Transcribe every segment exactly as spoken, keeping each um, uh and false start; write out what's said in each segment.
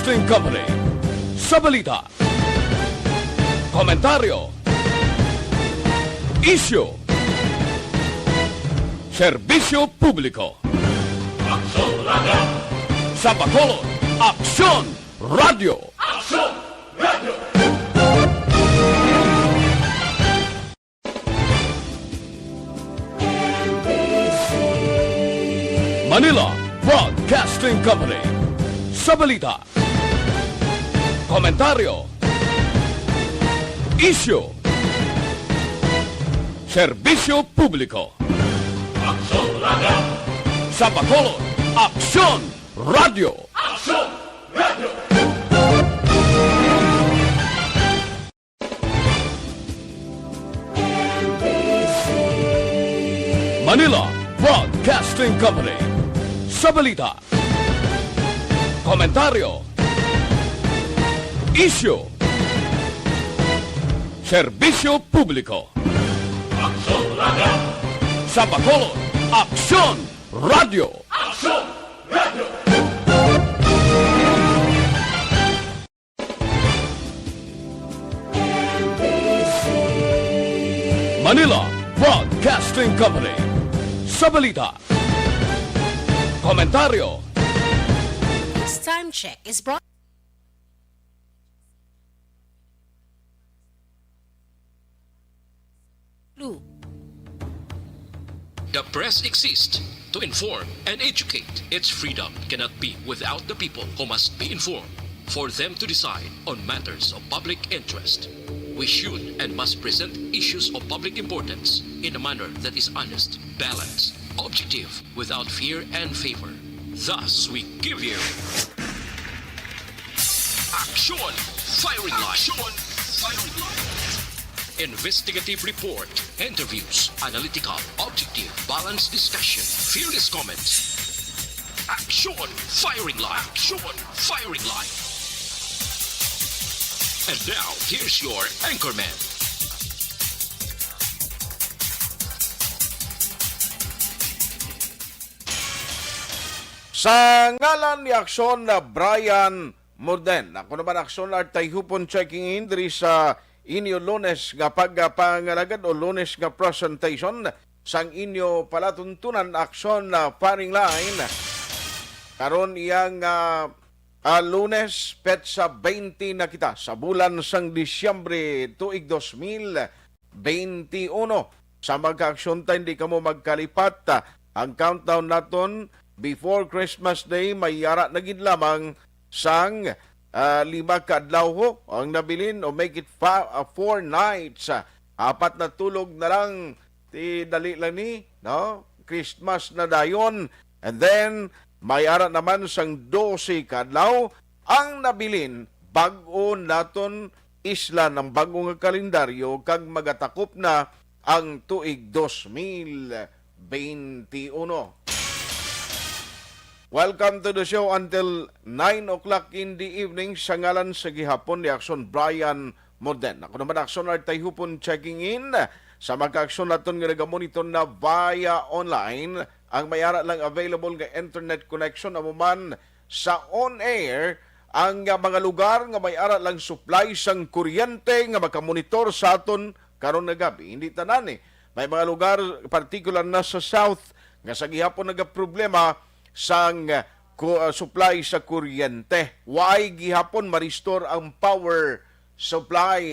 Company. Sa balita, komentaryo, isyu, serbisyo publiko. Aksyon Radio! Sa Bacolod, Aksyon Radio! Aksyon Radio! Manila Broadcasting Company. Sa balita, komentaryo, isyu, serbisyo publiko. Aksyon Radio! Sa Bacolod, Aksyon Radio! Aksyon Radio! Manila Broadcasting Company. Sa balita, komentaryo, isyu, serbisyo publiko. Aksyon Radio! Sa Bacolod, Aksyon Radio! Aksyon Radio! Manila Broadcasting Company. Sa balita, komentaryo, This time check is brought Blue. The press exists to inform and educate. Its freedom cannot be without the people, who must be informed for them to decide on matters of public interest. We should and must present issues of public importance in a manner that is honest, balanced, objective, without fear and favor. Thus, we give you Action Firing Line. Action Firing Line. Investigative report, interviews, analytical, objective, balanced discussion, fearless comments. Action Firing Line. Action Firing Line. And now, here's your anchorman. Sa ngalan ni Aksyon na Brian Morden, ako naman Aksyon Art Tayhupon checking in diri sa inyo Lunes nga pagpangalagad o Lunes nga presentation sang inyo palatuntunan Aksyon na Firing Line. Karon iyang ah, ah, Lunes, petsa twenty na kita sa bulan sang Disyembre tuig dos mil twenty-uno. Sa mga kaaksyon ta, hindi kamo magkalipat, ah, ang countdown naton before Christmas Day, may yara na gid lamang sang, ah, lima ka adlaw ho ang nabilin o make it fa-, ah, four nights. Ah, apat na tulog na lang, ti dali lang ni, no? Christmas na dayon. And then, may ara naman sang dose ka adlaw ang nabilin, bag-o naton isla ng bag-o nga kalendaryo kag magatakop na ang tuig dos mil twenty-uno. Welcome to the show until nine o'clock in the evening. Sa ngalan sa gihapon ni Aksyon Brian Morden. Ako naman, Aksyon Art Tayhupon checking in. Sa mga kaaksyon naton nga nagamonitor na via online, ang may ara lang available nga internet connection amo man sa on air, ang, ah, mga lugar nga may ara lang supply sang kuryente nga makamonitor sa aton karon nga gabi. Hindi tanan, eh. May mga lugar, partikular na sa south, nga sa gihapon nagaproblema sang, ah, ku-, ah, supply sa kuryente. Waay gihapon ma-restore ang power supply.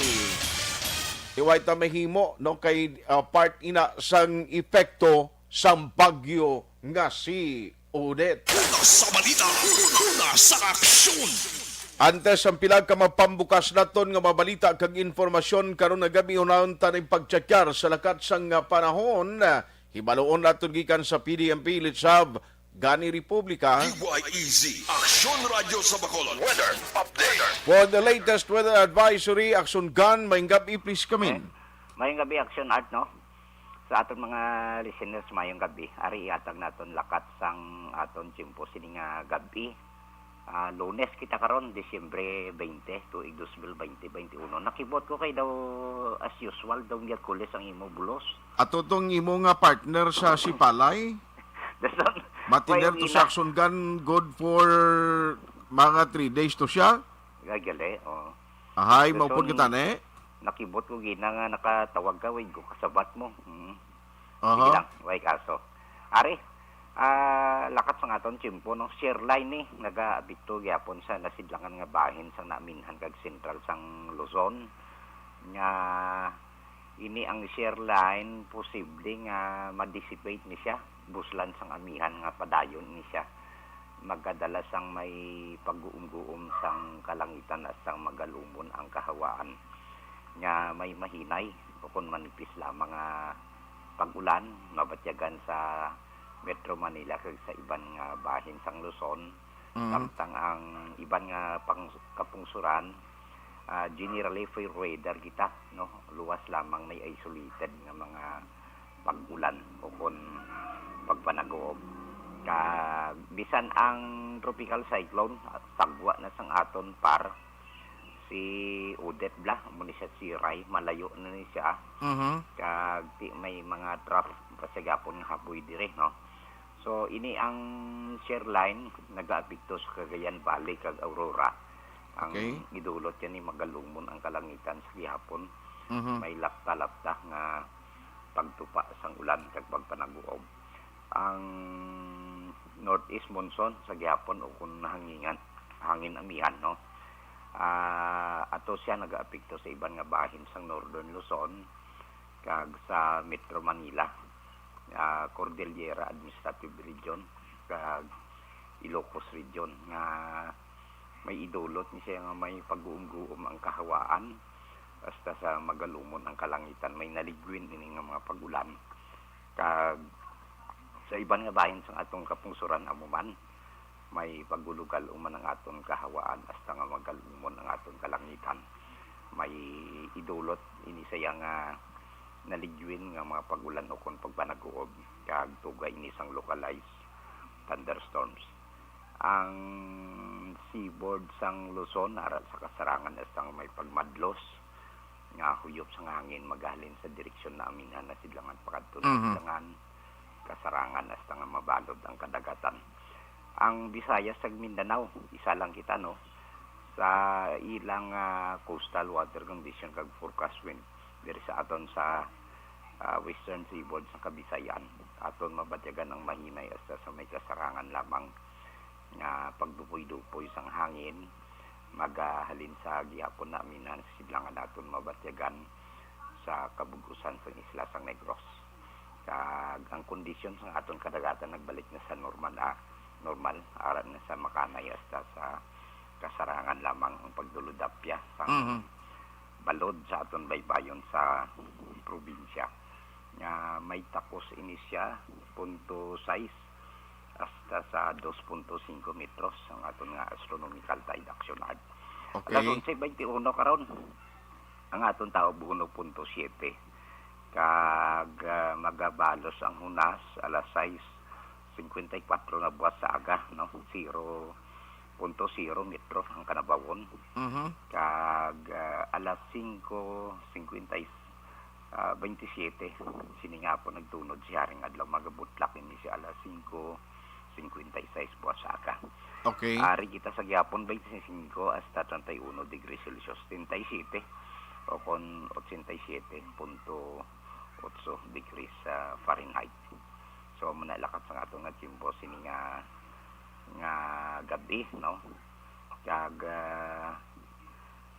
Iway ta mahimo, no, kay, ah, part ina sang epekto sang bagyo nga si Odette. Una sa balita, una sa aksyon. Antes ang pila ka mapambukas naton nga mabalita kag informasyon karon nga gabi, unahon ta ning pagtsakyar sa lakat sang, ah, panahon. Hibaluon naton gikan sa P D M P Ilitsab, gani Republika. D Y E Z, Aksyon Radyo sa Bacolod. Weather update. For the latest weather advisory, Aksyon Gan, maayong gab-i, please come in. Maayong gabi, Aksyon Art, no? Sa aton mga listeners, maayong gabi. Ari ihatag naton lakat sang aton tiyempo sini nga gabi. Ah, Lunes kita karon, Disyembre twenty, tuig dos mil twenty, twenty-uno. Nakibot ko kay daw, as usual, daw Miyerkules ang imo bulos. Ato tong imo nga partner sa Sipalay. Dason, Matiner may to ina. Sa Aksyon Gan, good for Mga three days to siya? Gagali, oo. Ahay, Gusto maupod kita ni? Nakibot ko gina nga nakatawag ka, wait, ko kasabat mo. Hmm. Aha. Sige lang, way kaso. Ari, ah, lakat sang aton tiyempo, no? Share line ni, nagaapekto gyapon sa nasidlangan nga bahin sang Naminhan kag Sentral sang Luzon. Nga ini ang share line, posible nga ma-dissipate ni siya, buslan sang amihan nga padayon ni siya. Magkadala sang may pagguom-guom sang kalangitan at sang magalumon ang kahawaan, nga may mahinay o kon manipis lamang nga pag-ulan mabatyagan sa Metro Manila kag sa iban nga bahin sang Luzon, Mm. samtang ang iban nga pang-, kapungsuran, ah, generally fair weather kita, no? Luwas lamang may isolated nga mga pag-ulan o kon pagpanaguob. Kag bisan ang tropical cyclone, sagwa na sang aton par, si Odette bala, amo ni siya si Ray, malayo na ni siya. Mhm. Kag ti-, may mga trough pa sa gihapon nga haboy diri, no? So, ini ang share line nagaapekto sa Cagayan Valley kag Aurora. Ang Okay. idulot yan ni magalumon ang kalangitan sa gihapon. Mhm. May lapta-lapta nga pagtupa sang ulan kag pagpanaguob. Ang northeast monsoon sa gihapon o kung hangingan, hangin amihan, no? Ah, ato siya nagaapekto sa iban nga bahin sang Northern Luzon kag sa Metro Manila, ah, Cordillera Administrative Region kag Ilocos Region nga may idulot ni siya nga may pagguom-guom ang kahawaan hasta sa magalumon ang kalangitan. May naligwin ini nga mga pag-ulan. Kag sa iban nga bahin sang atong kapungsuran amo man, may pagulugal man ang aton kahawaan hasta nga magalumon ang aton kalangitan. May idulot ini sa iya nga naligwin nga mga pag-ulan ukon pagpanaguob, kag tuga ini sang localized thunderstorms. Ang seaboard sang Luzon ara sa kasarangan hasta nga may pagmadlos nga huyop sang hangin magahalin sa direksyon Naminhan, Nasidlangan pakadto Mhm. Nasidlangan, kasarangan hasta nga mabalod ang kadagatan. Ang Visayas kag Mindanao, isa lang kita, no? Sa ilang, ah, coastal water condition kag forecast wind diri sa aton sa, ah, western seaboard sa Kabisayan, aton mabatyagan ang mahinay hasta sa may kasarangan lamang nga pagdupoy-dupoy sang hangin, magahalin sa gihapon Naminhan, Sidlangan aton mabatyagan sa kabug-usan sang isla sang Negros. Kag ang kondisyon sang aton kadagatan nagbalik na sa normal, ah, normal, ara na sa Makanay hasta sa kasarangan lamang ang pagdulod-apya sang Mhm. balod sa aton baybayon sa probinsya. Nga may takos ini siya, punto sais hasta sa dos punto singko metros ang aton nga astronomical tide action ag. Okay. Alas onse bente uno karon, ang aton taob uno punto siyete. Kag, ah, magabalos ang hunas alas sais singkwenta y kuwatro na buwas sa aga, no? Zero punto zero metro ang kanabawon. Mhm. Kag, ah, alas singko singkwenta y, ah, bente siyete, sini nga hapon nagtunod si Haring Adlaw, magabutlak ini siya alas singko singkwenta y sais buwas sa aga. Okay. Ari kita sa gihapon, bente singko hasta treinta y uno degrees Celsius, treinta y siete o kon ochenta y siete punto otso degrees sa Fahrenheit. So, amo na lakat sa aton nga tiyempo sini nga, nga gabi, no? Kag, ah,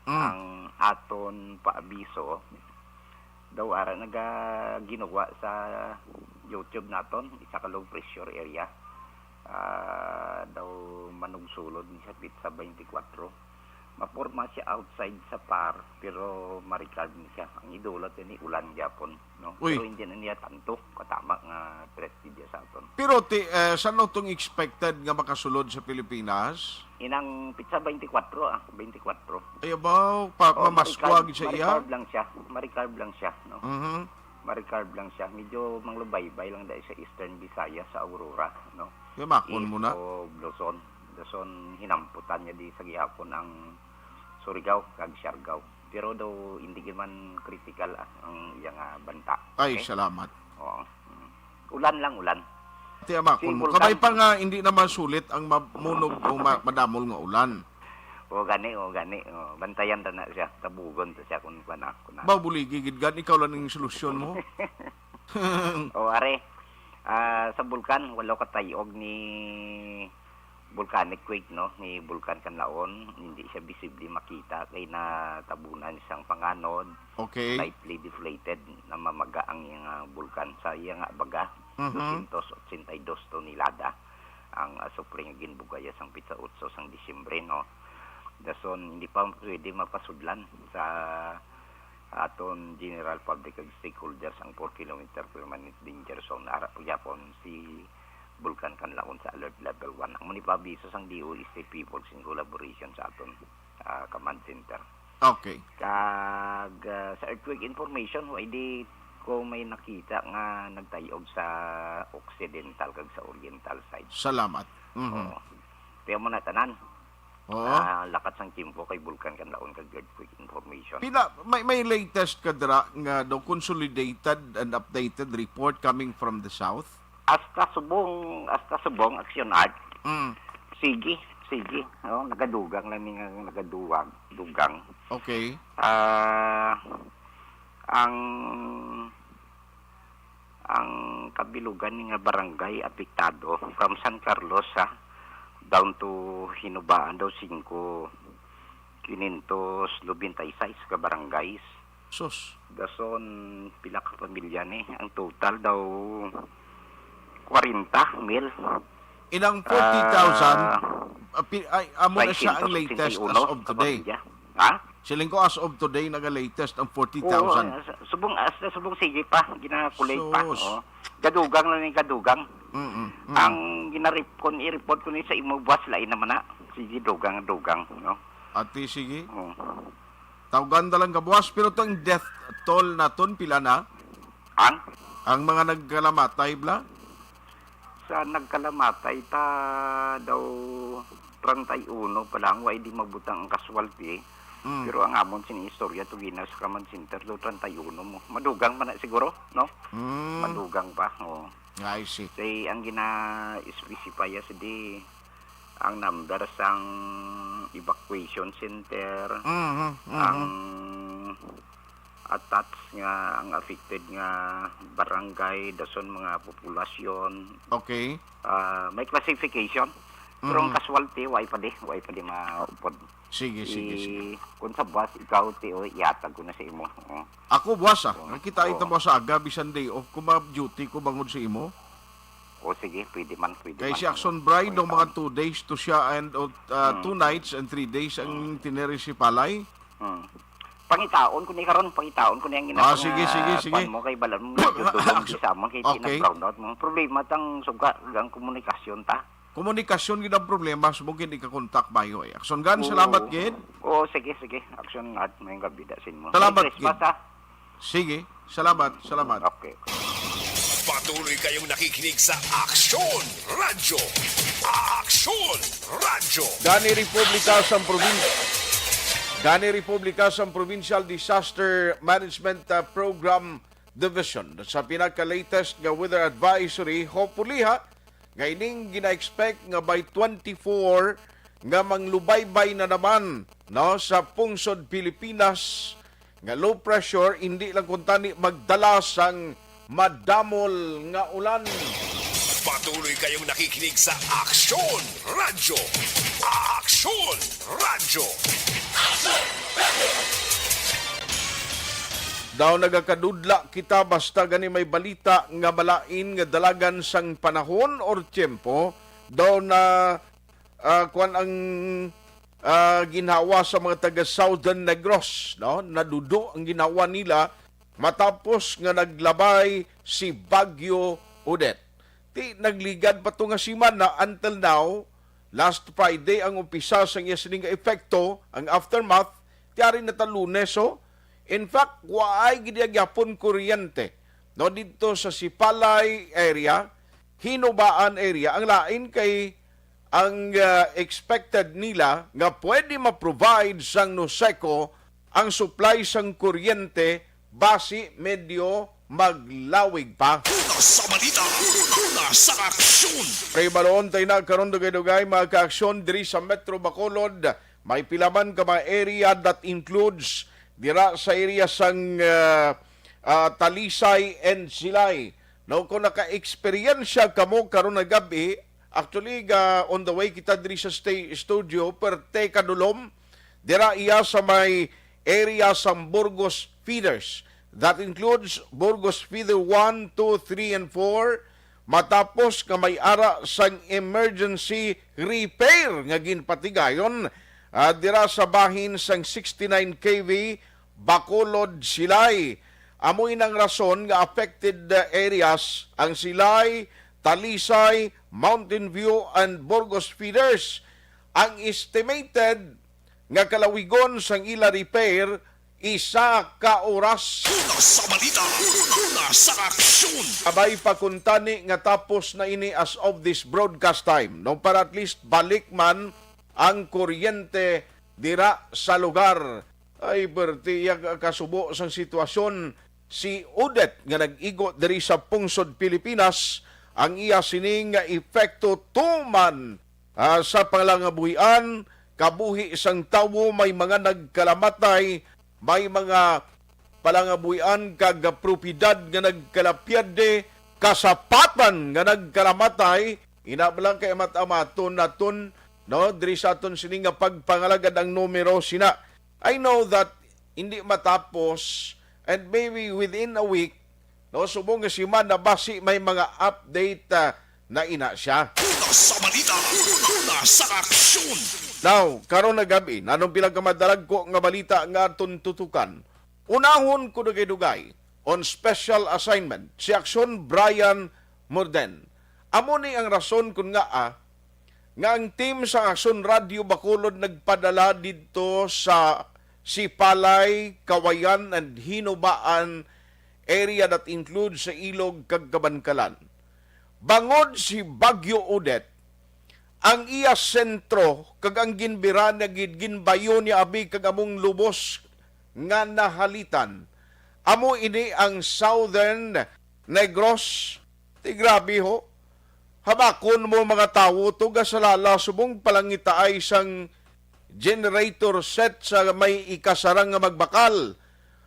Mm. ang aton paabiso, daw ara naga-, ginawa sa YouTube naton, isa ka low pressure area. Ah, daw manugsulod ni sa petsa twenty-four. Maporma siya outside sa par, pero ma-recarve ni siya. Ang idulot ni ulan gyapon, no? Uy. Pero hindi na niya tanto katama nga threat diya sa aton. Pero ti-, eh, saan tong expected nga makasulod sa Pilipinas? Inang petsa twenty-four, ah, twenty-four. Ay, abaw, pa-, Oh, mamaskwa ma-recarve, gid sa iya? ma-recarve lang siya. Ma-recarve lang siya, no? Mhm. Ma-recarve lang siya. Medyo manglubaybay lang dahil sa Eastern Visayas, sa Aurora, no? Yamakon East mo na. of Luzon. Luzon, hinamputan niya di sa gihapon ang Surigao kag Siargao. Pero daw hindi man critical, ah, ang iya nga banta. Ay, Okay? salamat. Oo. Mm. Ulan lang, ulan. Tiyamakon mo. Kabay pa nga hindi naman sulit ang mamunog o ma-, madamol nga ulan. O gani, o gani. O, bantayan ta na siya. Tabugon ta siya kung kuwan na, kuwan na. Ba, buligi gid gani, ikaw lang ning solusyon mo. O, are. Ah, sa bulkan, wala ka tayog ni volcanic quake, no, ni Bulkan Kanlaon. Hindi siya visibly makita kay natabunan sang panganod, Okay. Slightly deflated, namamaga ang iyang, ah, bulkan. Sa iya nga baga, Mhm. dosyentos otsenta y dos tonelada ang, ah, supling nga ginbugaya sang pitsa otso sang Disyembre, no. Dason, hindi pa pwede mapasudlan sa aton general public kag stakeholders ang four kilometer permanent danger zone. Ara pa gyapon si Bulkan Kanlaon sa alert level one. Amo ni paabiso sang D O S T Peoples in collaboration sa aton, ah, command center. Okay. Kag, ah, sa earthquake information, wa di ko may nakita nga nagtayog sa occidental kag sa oriental side. Salamat. Mhm. Oo. Tiyan mo na tanan. Oo. Ah, lakat sang tiyempo kay Bulkan Kanlaon kag earthquake information. Pila, may, may latest ka dira nga daw consolidated and updated report coming from the south? Hasta subong, hasta subong, Action Art. Mm. Sige, sige. Oh, nagadugang lang ni nga nagadugang, dugang. Okay. Ah, ang, ang kabilugan ni nga barangay apektado from San Carlos, ha, down to Hinubaan daw, singko, quinientos noventa y seis ka barangays. Sus. Dason, pila ka pamilya ni? Ang total daw, kwarenta mil. Inang forty thousand, Ah, ah, pi-, ay, amo na siya ang latest as seiscientos ochenta y uno of ka today. Pamilya. Ha? Siling ko, as of today, naga-latest ang forty thousand. Oo, as-, subong, as, subong sige pa, ginakulay pa. Sus. Oo. Gadugang na ni gadugang. Mm-mm, mm. Ang ginarip-, kung i-report ko ni sa imo, boss, lain naman na. Sige, dugang, dugang, no? Ati, sige. Oo. Tawgan na lang ka, boss, pero itong death toll naton, pila na? Ang? Ang mga nagkalamatay, bla? Sa nagkalamatay ta daw treinta y uno pa lang, wa di mabutang ang casualty. Mm. Pero ang amon sini istorya to gina sa command center daw treinta y uno mo. Madugang man na siguro, no? Mm. Madugang pa, oo. I see. Kay ang gina-specify sa di ang number sang evacuation center, Mhm, mhm. ang attached nga, ang affected nga barangay, dason mga populasyon. Okay. Ah, may classification. Pero ang Mhm. casualty, wa pa di, wa pa di maupod. Sige, sige, I-, sige. Kung sa buwas, ikaw, Tio, ihatag ko na sa imo. Oo. Ako, buwas, ah. Oo. Nakita ito, Oo. buwas sa aga, bisan day off ko, ma-duty ko bangod sa imo. O, sige, pwede man, pwede Kay man. si Action Bride, Pwede ang mga man. two days to siya and, uh, Hmm. two nights and three days ang Hmm. tiniri si Palay. Hmm. Pangitaon ko ni karon, pangitaon ko ni ang Ah, ginatang, sige, sige, ah, sige. kuwan mo kay balan mo, medyo dulong Action. sa amon kay Okay. tinag-brownout mo. Problema tang suga, ang komunikasyon ta. Komunikasyon gid ang problema, subong gid ikakontak bayo, eh. Action Gun, Oo. salamat gid. Oo, sige, sige. Action Gun, may gabi da sin mo. Salamat Merry Christmas, gid. ha? Sige, salamat, salamat. Okay. Patuloy kayong nakikinig sa Aksyon Radyo. Aksyon Radyo. Gani Republika sang Provin-, Gani Republika sang Provincial Disaster Management, uh, Program Division. Sa pinaka-latest nga weather advisory, hopefully, ha, nga ining gina-expect nga by twenty-four nga manglubaybay na naman, no, sa pungsod Pilipinas nga low pressure, hindi lang kuntani magdala sang madamol nga ulan. Patuloy kayong nakikinig sa Aksyon Radyo. Aksyon Radyo. Daw nagakadudla kita basta gani may balita nga malain nga dalagan sang panahon or tiyempo, daw na, ah, kwan ang, ah, ginhawa sa mga taga Southern Negros, no? Nadudo ang ginhawa nila matapos nga naglabay si Bagyo Odette. Ti, nagligad pa to nga semana until now, last Friday ang umpisa sang iya sini nga epekto, ang aftermath, ti ari na ta Lunes, oh. In fact, waay gid gyapon kuryente, no, didto sa Sipalay area, Hinubaan area. Ang lain kay ang, ah, expected nila nga pwede ma-provide sang NOSECO ang supply sang kuryente basi medyo maglawig pa. Sa balita, una sa aksyon. Pre, baloon tayo na karon, dugay-dugay, mga kaaksyon diri sa Metro Bacolod. May pila man ka mga area that includes dira sa area sang, ah, ah, Talisay and Silay. No, kung naka-eksperyensya kamo karon nga gab-i, actually, ga, on the way kita diri sa sta-, studio, perte kadulom, dira iya sa may area sang Burgos Feeders. That includes Burgos Feeder one, two, three, and four, matapos nga may ara sang emergency repair nga ginpatigayon, ah, dira sa bahin sang sixty-nine K V, Bacolod, Silay. Amo inang rason nga affected, ah, areas ang Silay, Talisay, Mountain View, and Burgos Feeders. Ang estimated nga kalawigon sang ila repair, isa ka oras. Una sa balita, una sa aksyon. Abay pa kuntani nga tapos na ini as of this broadcast time, no? Para at least balik man ang kuryente dira sa lugar. Ay, perti iya ka-, kasubo sang sitwasyon si Odette nga nag-igo diri sa Pungsod, Pilipinas. Ang iya sini nga epekto tuman, ah, sa palangabuhian, kabuhi sang tawo, may mga nagkalamatay, may mga palangabuhian kag propiedad nga nagkalapierde, kasapatan nga nagkalamatay. Ina ba lang kay amat-amaton naton, no, diri sa aton sini nga pagpangalagad ang numero sina. I know that hindi matapos, and maybe within a week, no, subong nga semana, basi may mga update, ah, na ina siya. Una sa balita, una sa aksyon. Now, karon nga gab-i, nanong pila ka madalagko nga balita nga aton tutukan. Unahon ko dugay-dugay on special assignment si Aksyon Brian Morden. Amo ni ang rason kun ngaa nga ang team sa Aksyon Radio Bacolod nagpadala didto sa Sipalay, Kawayan, and Hinubaan area that includes sa Ilog kag Kabankalan. Bangod si Bagyo Odette, ang iya sentro kag ang ginbira niya gid, ginbayo niya abi kag among lubos nga nahalitan. Amo ini ang Southern Negros. Ti grabe ho. Habakon mo mga tawo to, gasalala subong palangitaay sang generator set sa may ikasarang nga magbakal.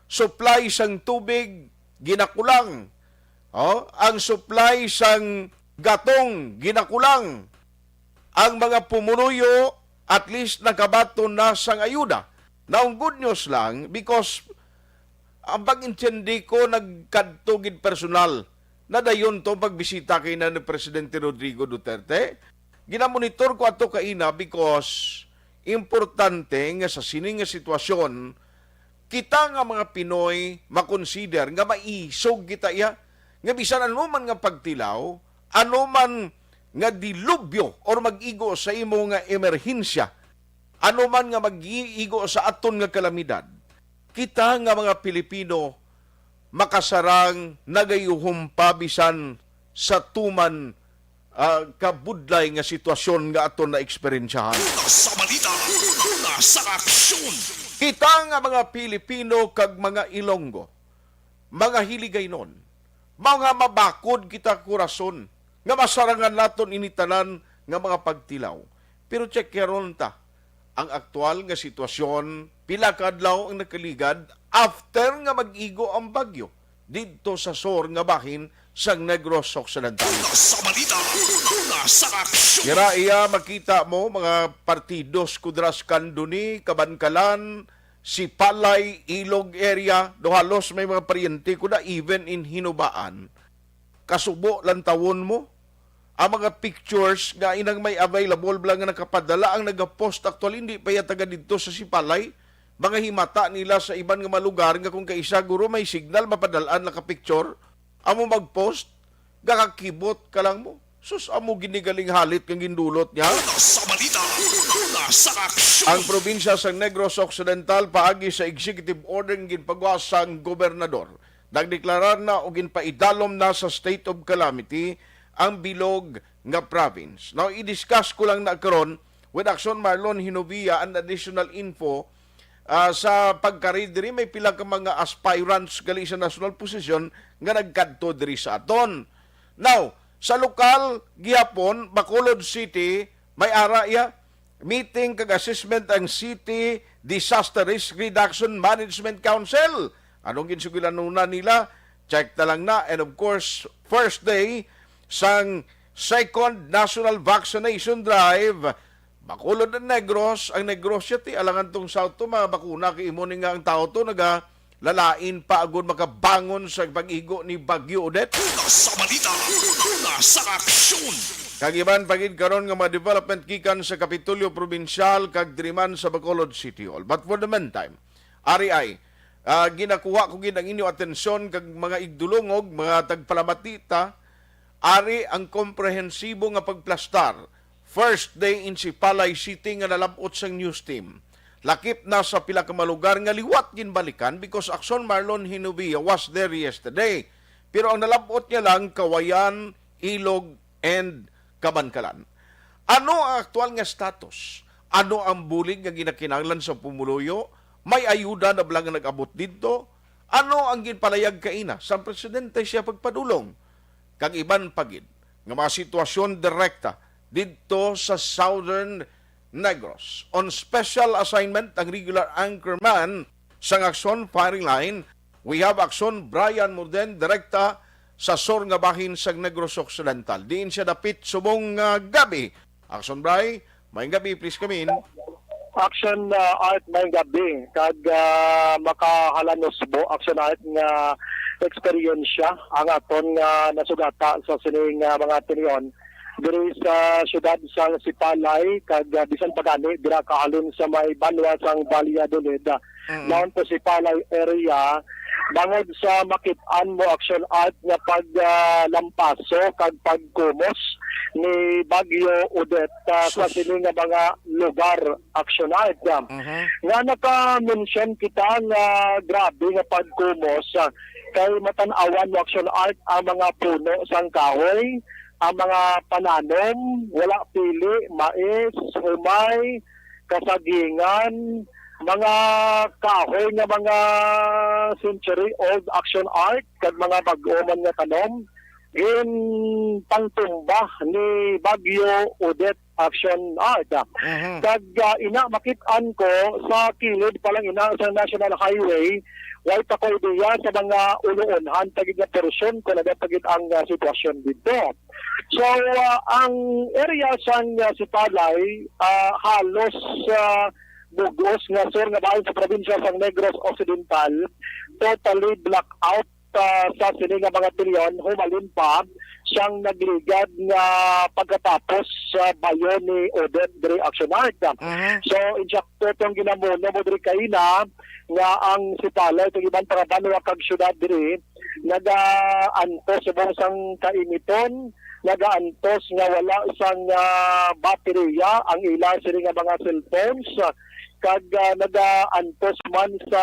Supply sang tubig, ginakulang. Oh, ang supply sang gatong, ginakulang. Ang mga pumunuyo, at least, nakabaton na sang ayuda. Now, ang good news lang, because ang pag-intindi ko, nagkadto gid personal. Nadayon to pagbisita kay na ni Presidente Rodrigo Duterte. Ginamonitor ko ato kaina because importante nga sa sini nga sitwasyon, kita nga mga Pinoy makonsider nga maisog kita iya, nga bisan ano man nga pagtilaw, ano man nga dilubyo or mag-igo sa imo nga emerhensya, ano man nga mag-iigo sa aton nga kalamidad, kita nga mga Pilipino makasarang nagayuhom pa bisan sa tuman, ah, kabudlay nga sitwasyon nga aton naeksperyensyahan. Una sa balita, una sa aksyon. Kita nga mga Pilipino kag mga Ilonggo, mga Hiligaynon, mga mabakod kita kurason nga masarangan naton ini tanan nga mga pagtilaw. Pero check karon ta ang aktual nga sitwasyon, pila ka adlaw ang nakaligad after nga mag-igo ang bagyo didto sa sur nga bahin sang Negros Occidental. Una sa balita, una sa aksyon. Dira iya makita mo mga partidos kudras Candoni, Kabankalan, Sipalay, Ilog area, do halos may mga paryente ko na, even in Hinubaan. Kasubo lang tawon mo ang mga pictures nga inang may available bala nga nakapadala ang nagapost. Actually, hindi pa iya taga didto sa Sipalay. Mga himata nila sa iban nga mga lugar nga kung kaisa guro may signal, mapadal-an lang ka picture. Amo mag-post, gakakibot ka lang mo. Sus, amo ginigaling halit nga gindulot niya. Una sa balita, una sa aksyon. Ang probinsya sa Negros Occidental, paagi sa executive order nga ginpagawa sang gobernador, nagdeklarar na o ginpaidalom na sa state of calamity ang bilog nga province. Now, i-discuss ko lang na karon with Action Marlon Hinovia and additional info, ah, sa pagkari diri, may pila ka mga aspirants gali sa national position nga nagkadto diri sa aton. Now, sa lokal gihapon, Bacolod City, may ara iya meeting kag assessment ang City Disaster Risk Reduction Management Council. Anong ginsugilanon nila? Check na lang na. And of course, first day sang second national vaccination drive, Bacolod and Negros. Ang Negros City, alangan tong South to, mga bakuna kay imo ni nga ang tao to naga lalain pa agud makabangon sa pag-igo ni Bagyo Odette. Una sa balita, una sa aksyon. Kag iban pa gid karon nga mga development gikan sa Kapitolyo Probinsyal kag diri man sa Bacolod City Hall. But for the meantime, ari ay, ah, ginakuha ko gid ang inyo atensyon kag mga igdulungog, mga tagpalamatita, ari ang komprehensibo nga pagplastar. First day in Sipalay City nga nalab-ot sang news team. Lakip na sa pila ka mga lugar nga liwat ginbalikan because Akson Marlon Hinovia was there yesterday. Pero ang nalab-ot niya lang, Kawayan, Ilog, and Kabankalan. Ano ang aktual nga status? Ano ang bulig nga ginakinahanglan sa pumuluyo? May ayuda na ba lang nga nag-abot didto? Ano ang ginpalayag kaina sang presidente siya pagpadulong? Kag iban pa gid nga mga sitwasyon direkta didto sa Southern Negros. On special assignment ang regular anchorman sang Akson Firing Line, we have Akson Brian Morden, direkta sa sur nga bahin sang Negros Occidental. Diin siya dapit subong nga gabi. Akson Bri, maayong gabi, please come in. Action, ah, Art, maayong gabi. Kag, ah, makahalanusbo, Action Art, nga eksperyensya ang aton nga nasugata sa sining, ah, mga tinion diri sa siyudad sang Sipalay, kag, ah, bisan pa gani dira kahalin sa may banwa sang Valladolid, ah, Mm. naon po Sipalay area, bangod sa makit-an mo, Action Art, nga pag, ah, lampaso kag pagkumos ni Bagyo Odette, ah, sa Sus. sini nga mga lugar, Action Art, ah, Mhm. nga naka-mention kita nga grabe nga pagkumos, ah, kay matan-awan mo, Action Art, ang mga puno sang kahoy, ang mga pananom, wala pili, mais, humay, kasagingan, mga kahoy nga mga century old, Action Art, kag mga bag-o man nga tanom, ginpangtumba ni Bagyo Odette, Action Art. Mhm. Kag, ah, ina, makit-an ko sa kilid pa lang ina sa National Highway, way pa ko ideya sa mga uluonhan pa gid nga porsyon kung ano pa gid ang, ah, sitwasyon dito. So, ah, ang area sang, ah, Sipalay, ah, halos, ah, bug-os nga sur nga bahin sa probinsya sang Negros Occidental, totally blackout, ah, sa sini nga mga tinion, humalin pa sang nagligad nga pagkatapos sa bayo ni Odette diri, Action Art. Mhm. So, insakto tong ginamuno mo diri kaina nga ang Sipalay kag iban pa nga banwa kag syudad diri nagaantos subong sang kainiton, nagaantos nga wala sang, ah, baterya ang ila sini nga mga cellphones, kag, ah, nagaantos man sa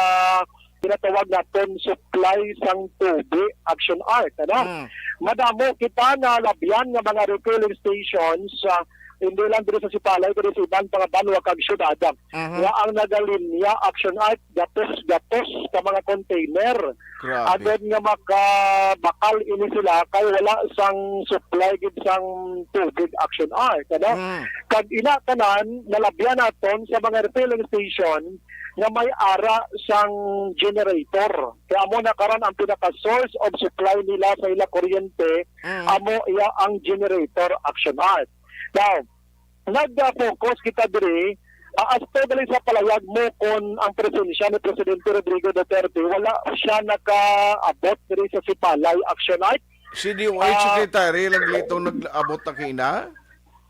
ginatawag naton supply sang tubig, Action Art, ano? Mm. Madamo kita nga labyan nga mga refilling stations, ah, hindi lang diri sa Sipalay, kundi sa iban pa nga banwa kag syudad, ah, Mhm. nga ang nagalinya, Action Art, gatos-gatos ka mga container. Grabe. Agod nga makabakal ini sila kay wala sang supply gid sang tubig, Action Art, ano? Mm. Kag ina tanan, nalabyan naton sa mga refilling station nga may ara sang generator. Kaya amo na karon ang pinaka source of supply nila sa ila kuryente, Mm. amo iya ang generator, Action Art. Now, nag-focus kita diri, ah, as to gali sa palayag mo kon ang presensya ni Presidente Rodrigo Duterte, wala siya nakaabot diri sa Sipalay, Action Art. C D O H Ah. Secretary lang gali itong nag-abot na kaina?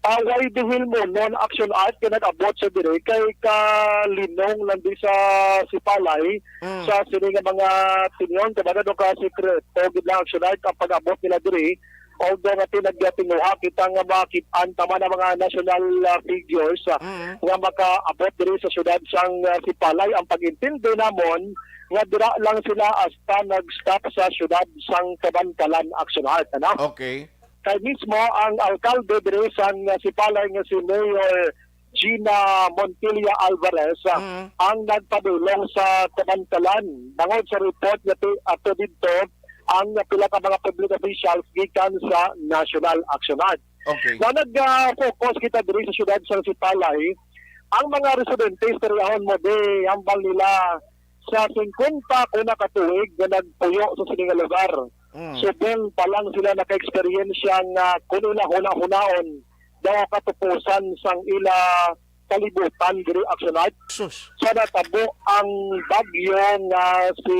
Ah, Y D Hilmonon, Action Art, nga nag-abot sa diri kay kalinong lang di sa Sipalay, Mm. sa sini nga mga tinion, kumbaga, no, ka sekreto gid lang, Action Art, ang pag-abot nila diri. Although nga tinagyatinguha kita nga makit-an ta man ang mga national, ah, figures, ah, Mm. nga makaabot diri sa syudad sang, ah, Sipalay, ang pag-intindi namon nga dira lang sila hasta nag-stop sa syudad sang Kabankalan, Action Art, ano? Okay. Kay mismo ang alkalde diri sang, ah, Sipalay nga si Mayor Gina Montilla Alvarez, ah, Mm. ang nagpadulong sa Kabankalan. Bangod sa report nga ti-, ato didto, ang pila ka mga public officials gikan sa National Action Art. Okay. Now, nag-focus kita diri sa siyudad sa Sipalay. Ang mga residentes, tarihon mo, di hambal nila sa singkwenta ko na ka tuig nga nagpuyo sa sini nga lugar. Mm. Subong pa lang sila naka-eksperyensya nga kuno na hunahunaon daw katupusan sang ila kalibutan diri, Action Art, Sus. Sa natabo ang bagyo nga si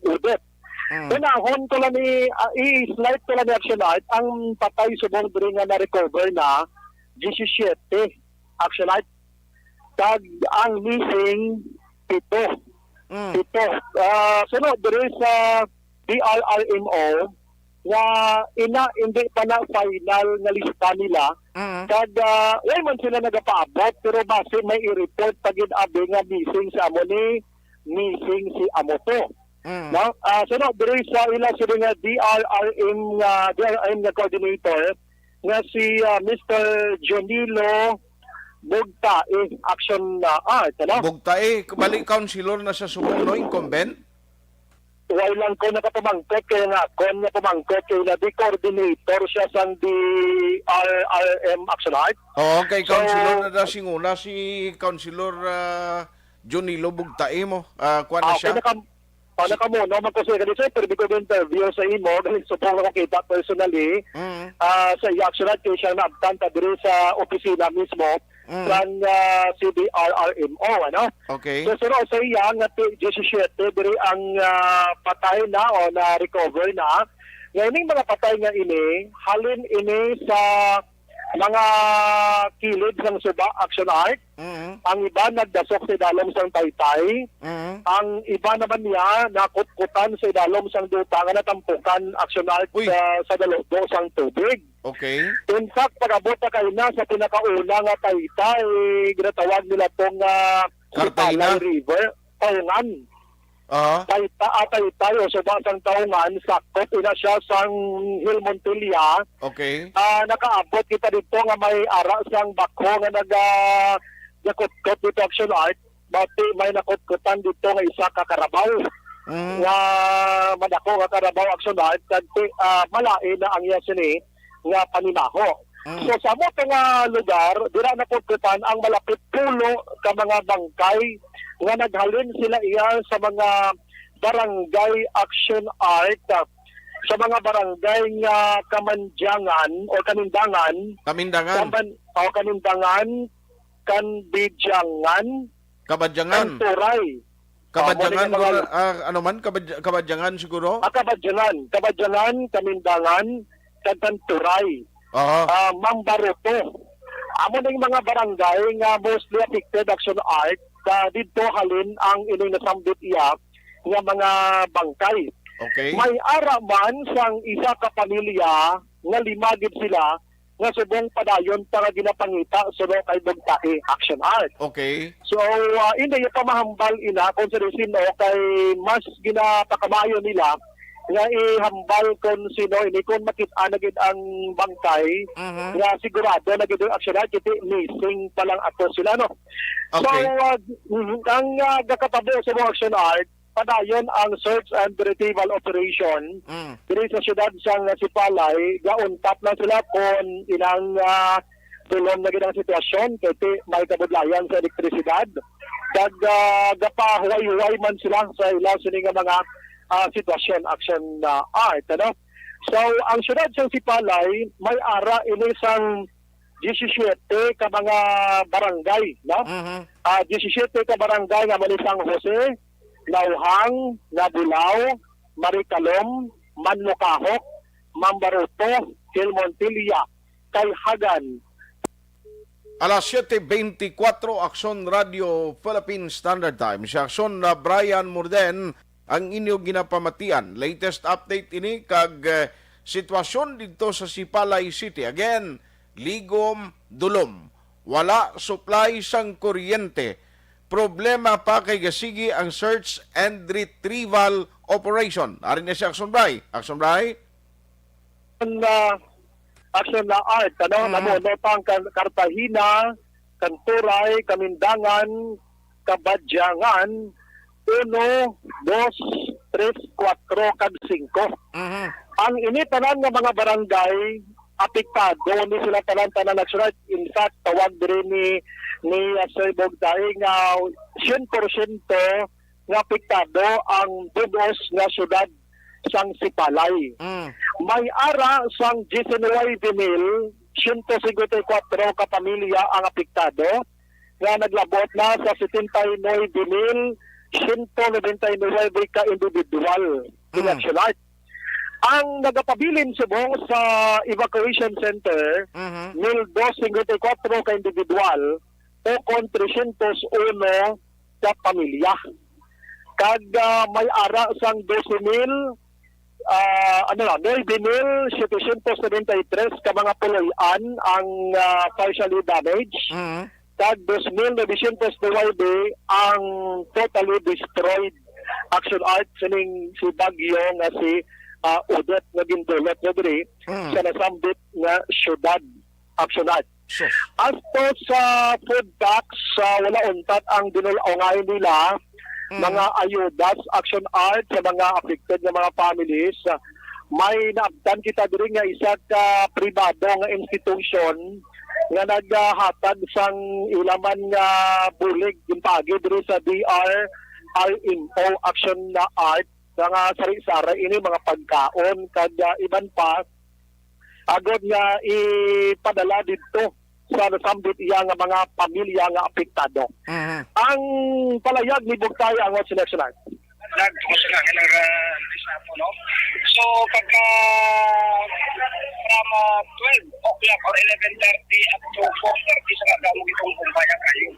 Odette. Mm. Unahon ko lang ni, ah, i-slight ko lang ni, Action Art, ang patay subong diri nga na-recover na, diyesisiyete, Action Art. Kag ang missing, pito. Mm. Pito. Ah, suno diri sa D R R M O nga ina, hindi pa na final nga lista nila. Mm. Kag, ah, way man sila nagapaabot, pero basi may i-report pa gid abi nga missing si amo ni, missing si amo to. Mm. No? Ah, suno diri sa ila sila nga D R R M nga, D R R M nga coordinator nga si, ah, Mister Jonilo Bugtae, Action, ah, Art, ano? Bugtae, bali councilor na siya subong, no? Incumbent? Way lang ko nakapamangkot kay nga kon nga pamangkot kay na di coordinator siya sang D R R M Action Art. Oo, kay So, councilor na daw singuna si Councilor, ah, Junilo Bugtae mo. Ah, kuwan na Ah, siya. Pinaka, oh, nakamuno man ko siya kani, sir, pero di ko interview sa imo, galing subong ako kita personally. Mm. Ah, sa iya, actually, kay siya naabtan ta diri sa opisina mismo Mm. sang, ah, C D R R M O, ano? Okay. So, sino sa iya nga ti-, diyesisiete diri ang, ah, patay na o na-recover na. Nga ining mga patay nga ini, halin ini sa mga kilid sang suba, Action Art. Mm. Ang iba nagdasok sa idalom sang taytay. Mm. Ang iba naman niya nakutkutan sa idalom sang duta nga natampukan, Action Art, Uy. sa, sa dalubo sang tubig. Okay. In fact, pag-abot na kaina sa pinakauna nga taytay, ginatawag nila tong, ah, Cartagena. Sipalay River, Taungan. Ah. Tayta-, ah, taytay o suba sang Taungan, sakop ina siya sang Hill Montilla. Okay. Ah, nakaabot kita dito nga may ara sang bakho nga naga-, nakutkot dito, Action Art. Bati may nakutkutan dito nga isa ka karabaw. Mm. Nga madako nga karabaw, Action Art, kag ti-, ah, malain na ang iya sini nga panimaho. Mm. So, sa amo pa nga lugar, dira nakutkutan ang malapit pulo ka mga bangkay nga naghalin sila iya sa mga barangay, Action Art, ah, sa mga barangay nga Kamandyangan o Kamindangan. Kamindangan. Kaman-, o Kamindangan, Kanbidyangan, Kabadyangan. Kanturay. Kabadyangan, Ah, mo ni mga guro-, ah, ano man? Kabad-, Kabadyangan siguro? Ah, Kabadyangan. Kabadyangan, Kamindangan, kag Kanturay. Aha. Ah, Mambaroto. Amo na yung mga barangay nga mostly affected, Action Art, sa didto halin ang ining nasambit iya nga mga bangkay. Okay. May ara man sang isa ka pamilya nga lima gid sila nga subong padayon pa nga ginapangita suno kay Bugtae, Action Art. Okay. So, ah, hindi yung pamahambal ina kung sa sino kay mas ginapakamayo nila nga ihambal kung sino ini, kung makita na gid ang bangkay Mhm. nga sigurado na gid ang Action Art, kiti missing pa lang ato sila, no? So, Okay. ah, mhm, ang, ah, gakatabo sa mga Action Art, padayon ang search and retrieval operation Mm. diri sa siyudad sang Sipalay. Gauntat na sila kon ilang, ah, dulom na gid ang sitwasyon kay ti-, may kabudlayan sa elektrisidad. Kag, ah, gapahuway-huway man sila sa ila sini nga mga, ah, sitwasyon, Action, ah, Art, ano? So, ang siyudad sang Sipalay may ara ini sang diyesisiete ka mga barangay, no? Mhm. Ah, diyesisiete ka barangay nga mali San Jose, Nauhang, Nabulao, Maricalom, Manlocahok, Mambaroto, Quilmontilla, Caijagan. Alas siete veinticuatro, Aksyon Radio Philippine Standard Time. Si Aksyon na Brian Murden ang inyo ginapamatian. Latest update ini kag, eh, sitwasyon didto sa Sipalay City. Again, ligom, dulom. Wala supply sang kuryente. Problema pa kay gasigi ang search and retrieval operation. Ari na si Action Bray. Action Bray? Ang, ah, Action na Art, ano? Mm. Namuno pa ang Kan-, Cartagena, Kanturay, Kamindangan, Kabadyangan, uno, dos, tres, kuwatro, kag singko. Mhm. Ang ini tanan nga mga barangay apektado, ni sila tanan-tanan nagsulat. In fact, tawag diri ni, ni, ah, Sir Bogtay nga siyento porsyento nga apektado ang bug-os nga syudad sang Sipalay. Mm. May ara sang diecinuebe mil siyento singkwenta y kuwatro ka pamilya ang apektado, nga naglabot na sa setenta y nuebe mil siyento nobenta y nuebe ka individual, Mm. Sir Art. Ang nagapabilin subong sa evacuation center, Mhm. mil dos singkwenta y kuwatro ka individual, o kon tresyentos uno ka pamilya. Kag, ah, may ara sang dose mil, ah, ano na, nuebe mil setecientos setenta y tres ka mga puloy-an ang, ah, partially damaged. Mhm. Kag dos mil novecientos nuebe ang totally destroyed. Action Art, sining si bagyo nga si, ah, Odette nga gindulot na diri Mm. sa nasambit nga syudad. Action Art. Sus. As to sa food packs, ah, wala untat ang ginul-, ungay nila, Mm. mga ayudas, Action Art, sa mga affected nga mga families. Ah, may naabtan kita diri nga isa ka pribado nga institusyon nga naghatag sang ila man nga bulig, ginpaagi diri sa D R R M O, Action Art, nga sari-sari ini, mga pagkaon, kag, ah, iban pa, agod nga ipadala didto sa nasambit iya nga mga pamilya nga apektado. Mhm. Ang palayag ni Bugtay ang what's next line. Nagtumasalahan ang, ah, Luis Apo, no? So, pagka from, ah, twelve o'clock or eleven thirty up to four thirty sa mga gamit itong kumpaya kayo.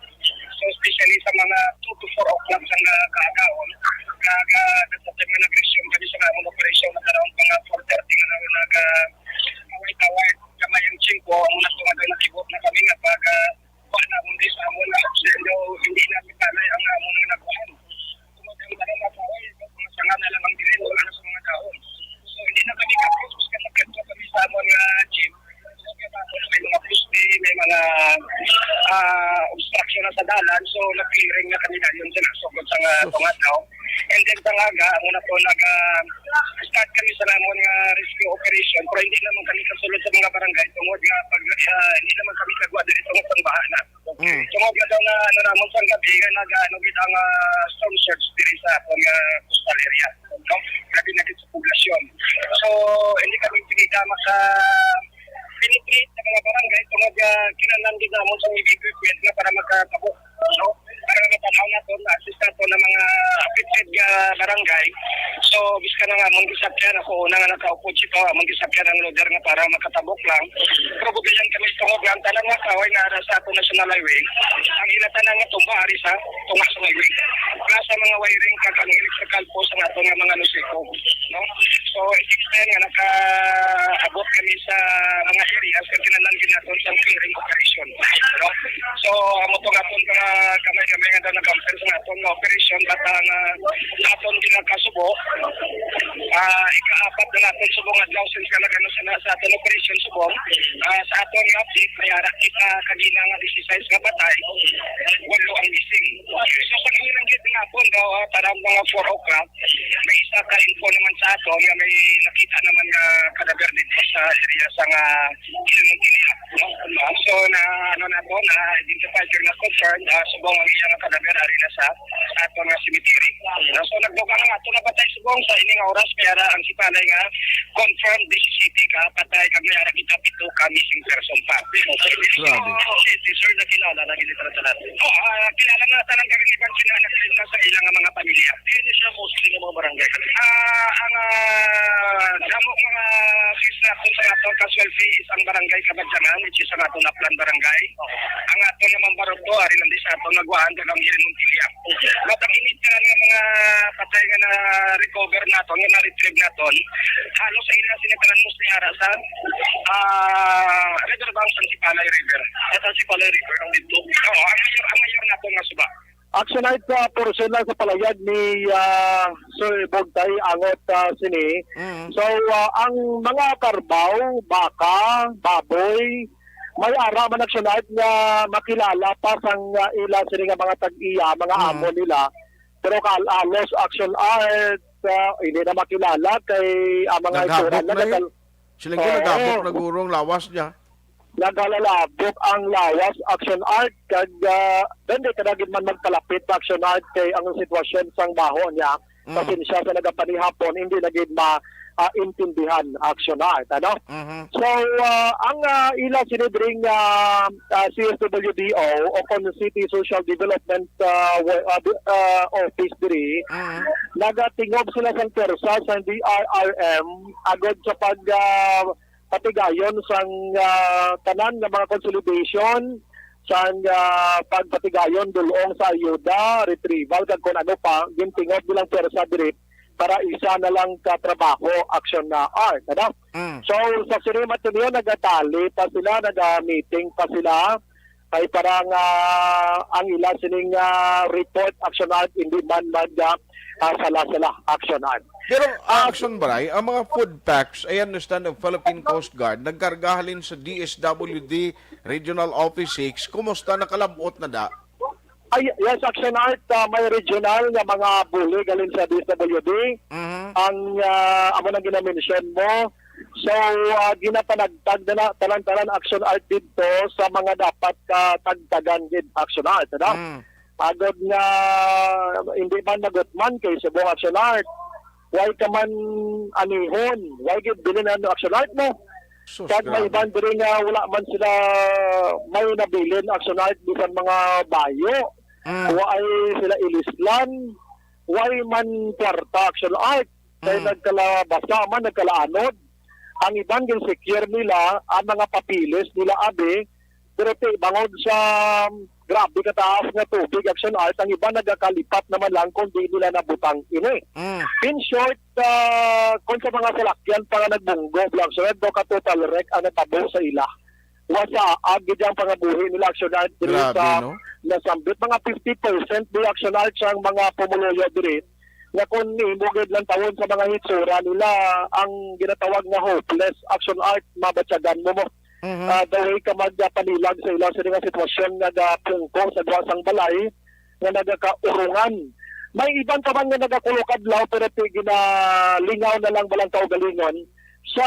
So, especially sa mga two to four o'clock sa nga kaagahon, kag, ah, nagtatag nga nag-resume kami sa among operasyon na karon mga four thirty nga na nag, ah, away-away, gamay ang tsingko, ang una ko nga nakibot na kami nga pag, ah, kuha na mo sa amon nga option, daw hindi na si Tanay ang amon nga nakuhaan. Tungod ang tanang mga kahoy, mga sanga na lang ang diri, wala na sa mga kahoy. So, hindi na kami kapos, mas ka nagkadto kami sa amon nga gym. So, kaya ba, may mga poste, may mga, ah, obstruction na sa dalan, so nag-clearing na kami dayon sa nasugod sa nga Sus. Tunga daw. And then sa nga aga, amo na po nag, ah, start kami sa namon nga rescue operation, pero hindi naman kami kasulod sa mga barangay tungod nga pag, ah, hindi naman kami kagwa diri tungod sa baha na. Mm. Tungod nga daw na ano namon sa gabi nga nag, ano, gid ang, ah, storm surge diri sa aton nga coastal area. No? Grabe na gid sa poblasyon. So, hindi kami pinita maka-penetrate sa mga barangay tungod nga kinahanglan gid namon sa equipment nga para makatabok, no? Para nga matanaw naton, ma-assist naton ang mga affected nga barangay. So, bisan na nga among gisakyan, ako una nga nakaupod siya, among gisakyan ang loader nga para makatabok lang. Pero bugayan kami tungod nga ang tanan nga kahoy nga ara sa aton National Highway, ang ila tanan nga tumba ari sa tunga sa highway. Plus ang mga wiring kag ang electrical post sa aton nga mga lusiko, no? So, it takes time nga nakaabot kami sa mga areas nga kinahanglan gid naton sa clearing operation, no? So, amo to nga aton nga gamay-gamay nga daw nag-compare sa aton nga operation, but ang, ah, sa aton ginakasubo, ah, ikaapat na naton subong adlaw since nga nag-ano sa, sa aton operation subong, ah, sa aton nga update, may ara kita kagina nga dieciséis nga patay, walo ang missing. So, sa ginang gid nga hapon daw, ah, para mga four o'clock, may isa ka info naman sa aton nga may nakita naman nga kadaver dito sa area sa nga Ilmong Kilia, no? Ah, so, na, ano na to, na-identify kag na-confirm, ah, subong ang iya nga kadaver ari na sa, sa aton nga cemetery. No? So, nagdugang nga ato na patay subong sa ini nga oras, kaya ra ang Sipalay nga confirmed disisiyete ka patay, kag may ara kita pito ka missing person pa. Grabe. Si, si Sir, nakilala na gid tanan. Oh, ah, kilala na tanan kag iban sila na sa ilang mga pamilya. Diin ni siya mostly nga mga barangay? Ah, ang, ah, damo mga case na kung sa ato casualty is ang barangay Kabadyangan, which is ang ato Naplan barangay. Ang ato naman barok to, ari lang di sa ato nagwaan kag ang Hill Montilla. But ang init nga mga patay nga na-recover naton, nga na-retrieve naton, halos sa ila sila tanan mostly ara sa, ah, river bank sang Sipalay River. At ang Sipalay River ang dito. Oo, ang mayor, ang mayor naton nga suba. Action item sa portion lang sa palayag ni, ah, Sir Bogtay angot, ah, sini. Mm. So, ah, ang mga karbaw, baka, baboy, may ara man action item nga makilala pa sang, ah, ila sini nga mga tag-iya, mga Mm. amo nila. Pero kal-, halos Action Art, ah, hindi na makilala kay ang mga Naghabok itsura na na yun. Nagal-, Siling ko, oo. Naghabok na guro ang lawas niya. Naghalalabok ang lawas, Action Art, kag, ah, hindi ka na gid man magkalapit sa Action Art kay ang sitwasyon sang baho niya, Mm. pasensya sa nagapanihapon, hindi na gid ma-, ah, intindihan, Action Art, ano? Mhm. So, ah, ang, ah, ila sini diri nga, ah, C S W D O o kon City Social Development, ah, wa-, ah, di-, ah, Office diri, Mhm. nagatingob sila sang pwersa sang D R R M agod sa pag, ah, patigayon sang, ah, tanan nga mga consolidation, sang, ah, pagpatigayon dul-ong sa ayuda, retrieval, kag kun ano pa, gintingob nilang pwersa diri para isa na lang ka trabaho, Action Art, ano? Mm. So, sa sini man ninyo, nagatali pa sila, naga-meeting pa sila, kay para nga ang ila sining, ah, report, Action Art, hindi man mag, ah, ah, sala-sala, Action Art. Pero, ah, Ah, Action Bray, ang mga food packs, I understand, ang Philippine Coast Guard, nagkarga halin sa D S W D Regional Office six. Kumusta? Nakalabot na da? Ay, yes, Action Art, ah, may regional nga mga bulig halin sa D S W D. Mhm. Ang, ah, amo nang ginamention mo. So, ah, ginapanagtag na, na tanan-tanan, Action Art, didto sa mga dapat katagtagan gid, Action Art, ano? Mm. Agod nga hindi man magutman kay subong, Action Art, way ka man anihon, way gid bilin ang Action Art mo. Sus, Kag may grabe. Iban diri nga wala man sila may nabilin, Action Art, bisan mga bayo. Mm. Way sila ilislan, way man kwarta, Action Art. Kay Mm. nagkalabasa man, nagkalaanod. Ang iban gin-secure nila ang mga papeles nila, abi, pero ti, bangod sa grabe kataas nga tubig, Action Art, ang iban nagakalipat naman lang kung di nila nabutang ini. Mm. In short, ah, kung sa mga salakyan pa nga nagbunggo, Black Shed, do ka total wreck ang natabo sa ila. Wasa, agi ang pangabuhi nila, Action Art, diri Grabe, sa no? nasambit. Mga fifty percent di, Action Art, sang mga pumuluyo diri. Nga kung imo gid lang tawon sa mga hitsura nila, ang ginatawag nga hopeless, Action Art, mabatyagan mo mo. Mhm. Ah, the way ka magpanilag sa ila sa nga sitwasyon nga gapungko sa gawas sang balay, nga nagakaurungan. May iban pa man nga nagakulok adlaw, pero ti ginalingaw na lang balang kaugalingon sa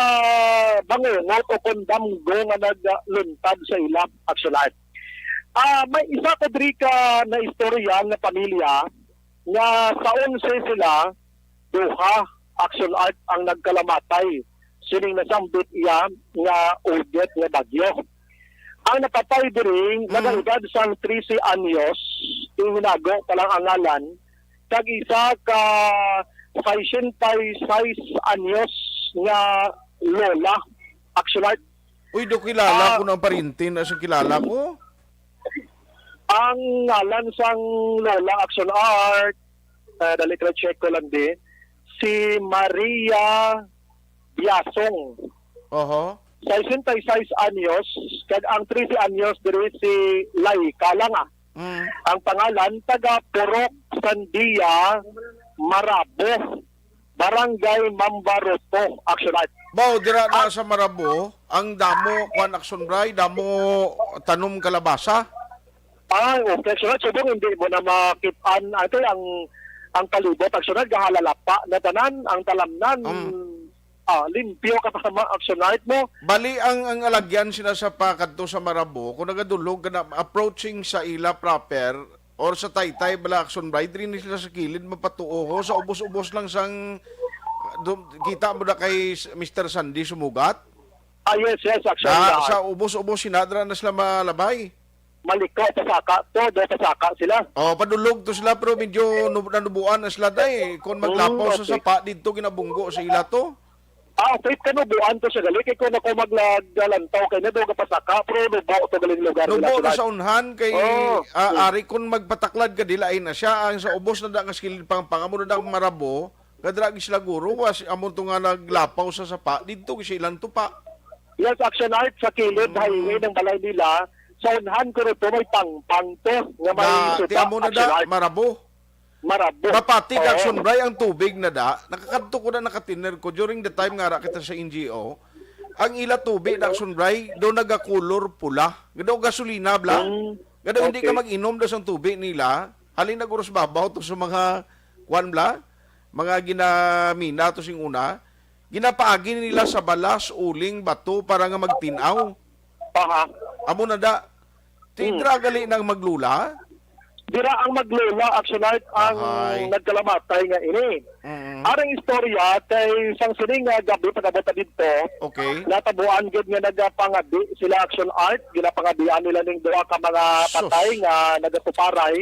bangungot o kon damgo nga nagluntad sa ila, Action Art. Ah, may isa ko diri ka na istorya nga pamilya nga sa onse sila, duha, Action Art, ang nagkalamatay sining nasambit iya nga ugyot nga bagyo. Ang napatay diri, Mm. nagaedad sang trese anyos, hinago pa lang ang ngalan, kag isa ka sesenta y seis anyos nga lola, Action Art. Uy, do kilala Ah. ko ng parintin na siyang kilala ko. Ang ngalan sang lola, Action Art, ah, dali ka, check ko lang di, si Maria Biasong. Oho. Sesenta y seis anyos, kag ang trese anyos diri si Laika lang, ah. Mm. Ang pangalan, taga Purok Sandia, Marabo, Barangay Mambaroto, Action Art. Baw, dira na At sa Marabo, ang damo, kwan, Action Bray, damo tanom kalabasa. Ah, okay. So, subong hindi mo na makit-an, ate, ang, ang palibot, Action Art, gahalalapa na tanan, ang talamnan, Um. ah, limpyo ka pa sa ma-, Action Art mo. Bali, ang, ang alagyan sila sa pakadto sa Marabo, kung nagadulog ka na, approaching sa ila proper, or sa Taytay, bala, Action Bray, diri ni sila sa kilid, mapatuo ho, sa ubos-ubos lang sang, do-, kita mo na kay s-, Mister Sandy sumugat? Ah, yes, yes, Action Ah, Art. Sa ubos-ubos, sinadra na sila malabay. Maliko, pasaka to, do pasaka sila. Oh, padulog to sila, pero medyo nub-, nanubuan na sila, day. Kung maglapaw Mm, sa okay. sapa, dito ginabunggo sa ila to. Ah, okay, kanubuan to siya gali. Kay kung ako maglag-, galantaw kay na, do ka pasaka, pero nubo to galing lugar nila Nubo na sila. Sa unhan, kay, Oh, ah, hmm. Ari, kung magpataklad ka, dilain na siya. Ang sa ubos na da nga skilid pang pangamo na da nga Marabo, kadra gi sila guro, was, amo to nga naglapaw sa sapa, dito gi sa ilang tupa. Yes, Action Art, sa kilid, Mm. highway ng balay nila, sa unhan ko rin to, may pangpang to, nga may Na, supa, ti amo na Action da, Art. Marabo. Marabo. Mapati ka, Oo. Action Bray, ang tubig na da, nakakadto ko na, nakatiner ko, during the time nga ara kita sa N G O, ang ila tubig na, Action Bray, do nagakulor pula. Gado gasolina, bla. Mm. Gado hindi ka Okay. mag-inom da sang tubig nila. Halin nag-uros babaw to sa mga, kuwan bala, mga ginamina to sing una, ginapaagi nila sa balas, uling, bato para nga magtin-aw. Aha. Amo na da. Ti Hmm. dira gali nang maglula? Dira ang maglula, Action Art, ang Ahay. nagkalamatay nga ini. Mm. Arang istorya, kay sang sining nga gabi pag-abot na didto, Okay. natabuan gid nga nagapangadi sila, Action Art, ginapangabian nila ning duha ka mga Sus. patay nga nagatuparay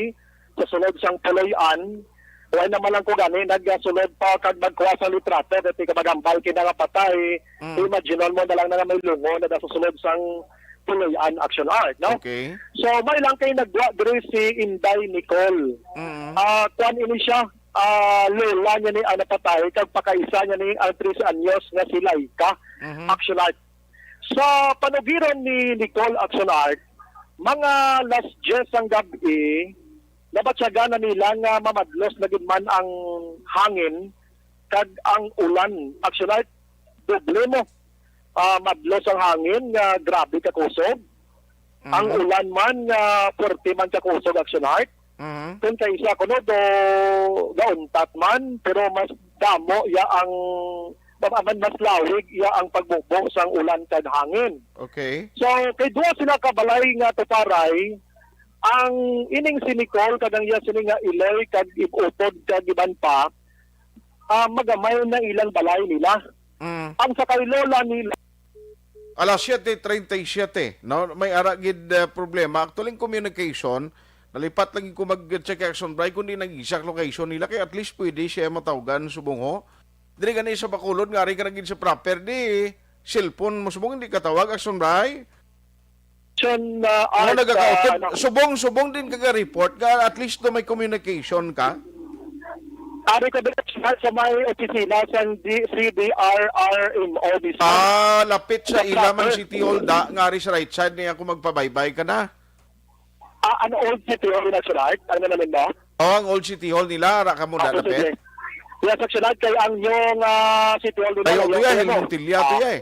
sa sulod sang puloy-an. Wala naman lang ko gani nagasulod pa kag magkuha sa litrato, kay tika magambal kina nga patay. Mm. Imagine mo na lang na nga may lungo na nasa sulod sang puloy-an, Action Art, no? Okay. So, may lang kay nagwa diri si Inday Nicole. Mm. Ah, kuan ini siya, ah, lola niya ni ang napatay, kag pakaisa niya ni ang trese anyos nga si Laika, Mhm. Action Art. Sa panugiron ni Nicole, Action Art, mga las diyes ang gab-i, nabatyagan na nila nga mamadlos na gid man ang hangin kag ang ulan. Action Art, doble mo. Ah, madlos ang hangin nga grabe ka kusog. Ang Mhm. ulan man nga puwerte man ka kusog, Action Art. Mhm. Kung kaisa kuno do gauntat man, pero mas damo ya ang, man, mas lawig ya ang pagbubo sang ulan kag hangin. Okay. So, kay duha sila ka balay nga tuparay, ang ining si Nicole kag ang iya sini nga iloy kag ib-, utod kag iban pa, ah, magamay na ilang balay nila. Mm. Ang sa kay lola nila. Alas siete treinta y siete, no? May ara gid, uh, problema. Actually, ang communication, nalipat lagi ko mag-check, Action Bri, kundi nag-exact location nila, kay at least pwede siya matawgan subong ho. Diri gani sa Bacolod, nga ari ka na gid sa proper, di cellphone mo subong, hindi katawag, Action Bri? Action, uh, Ano, Art, nagakautod? uh, ano? Subong, subong din kaga report nga at least do may communication ka? Ari ko din sa, sa may opisina sa D-, C D R R M O mismo. Ah, lapit sa Sa ila man proper. City Hall da, nga ari sa right side niya kung magpabaybay ka na. Ah, ano, Old City Hall na, Action Art? Ano naman ba? Oh, ang Old City Hall nila, ara ka mo da Ako, lapit? sige. Yes, Action Art, kay ang yung, ah, City Hall nila, Tayo, yung, to ya, Hill ano? Montilla, to Ah, ya, eh.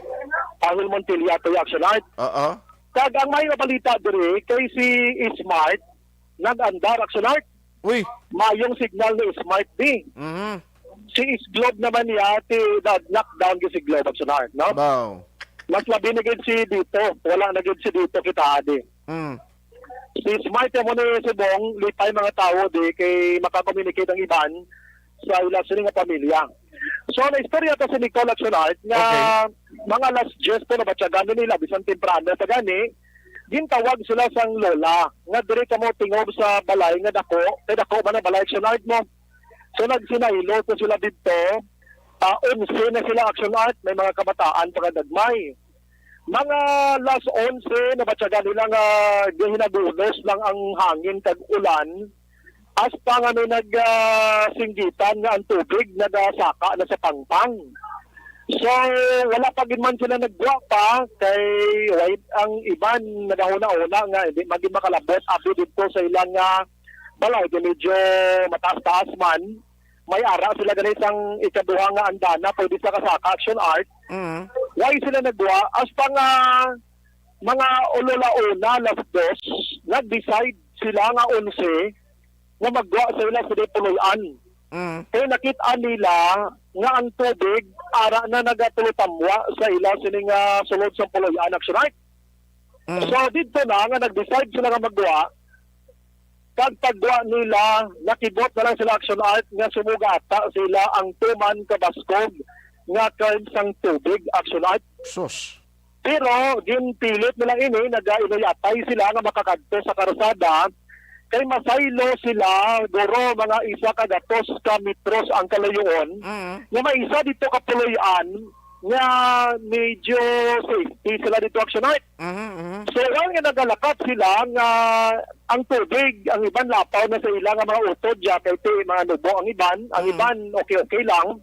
Ah, Hill Montilla, to ya, Action Art. Oo. Kag ang may balita diri, kay si Smart, nag-andar, Action Art. Uy. Mayong signal ni Smart, di. Mhm. Si Globe naman niya, ti, nag-lockdown gid si Globe, Action Art, no? Baw. Mas labi na gid si dito. Wala na gid si dito kita, di. Mm. Si Smart, mo ni si Bong, lipay mga tao, di, kay makakommunicate ang iban sa ila sini nga pamilya. So, naistorya ta si Nicole, Action Art, nga Okay. mga alas diyes to nabatyagan nila, bisan temprano pa gani, gintawag sila sang lola, nga diri kamo tingog sa balay nga dako, kay dako man ang balay, Action Art, mo. So, nagsinaylo to sila didto, ah, onse na sila, Action Art, may mga kabataan pa nga gagmay. Mga alas onse, nabatyagan nila nga gihinagulos lang ang hangin kag ulan, hasta nga may nag, ah, singgitan nga ang tubig nagasaka na sa pangpang. So, wala pa gid man sila nagwa pa, kay wait ang iban nagahuna-huna nga hindi man gid makalabot abi didto sa ilang, ah, balay, kay medyo mataas-taas man. May ara sila gani sang ikaduha nga andana, pwede sa kasaka, Action Art. Mm. Why sila nagwa? Hasta nga mga ulauna, alas dos, nag-decide sila nga onse nga magwa sa ila sa puloy-an. Mm. Kay nakit-an nila nga ang tubig ara na nagatulotamwa sa ila sini nga sulod sa puloy-an, Action Art. Mm. So, didto na nga nag-decide sila nga magwa, kag pagwa nila, nakibot na lang sila, Action Art, nga sumugata sila ang tuman kabaskog nga current sang tubig, Action Art. Sus. Pero ginpilit nila ini, nagainuyatay sila nga makakadto sa karsada, kay masaylo sila, guro, mga isa ka gatos ka metros ang kalayoon, Mm. nga may isa dito ka puloy-an, nga medyo safety sila dito, Action Art. Mhm, mhm. So, while nga nagalakat sila nga ang tubig, ang iban lapaw na sa ila nga mga utod, jacket, eh, mga nubo ang iban, ang Mm. iban okay-okay lang.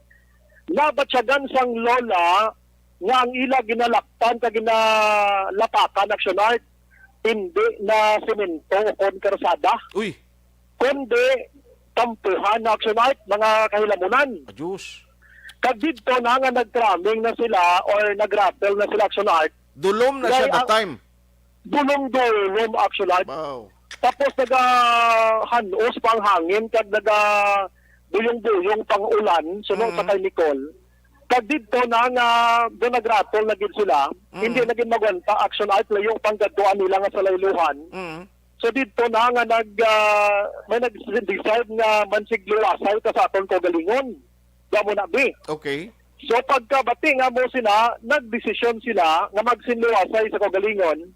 Nabatyagan sang lola nga ang ila ginalakpan kag ginalapakan, Action Art, hindi na semento o kon karsada. Uy. Kundi tampuhan na, Action Art, mga kahilamunan. Adiyos. Kag didto na nga nagkraming na sila or nagrapel na sila, Action Art. Dulom na siya Kay that ang time. Dulom-dulom, Action Art. Wow. Tapos nagahanos pa ang hangin kag naga buyong-buyong pang ulan suno sa Mm. kay Nicole. Kag didto na nga do nagratol na gid sila, Mm. hindi na gid magwanta, Action Art, layo pang gadtuan nila nga sa Layluhan. Mm. So didto na nga nag, ah, may nag-decide nga mansigluwasay ta sa aton kaugalingon. Damo na, bi. Okay. So pagkabati nga mo sila, nagdesisyon sila nga magsinluwasay sa kaugalingon.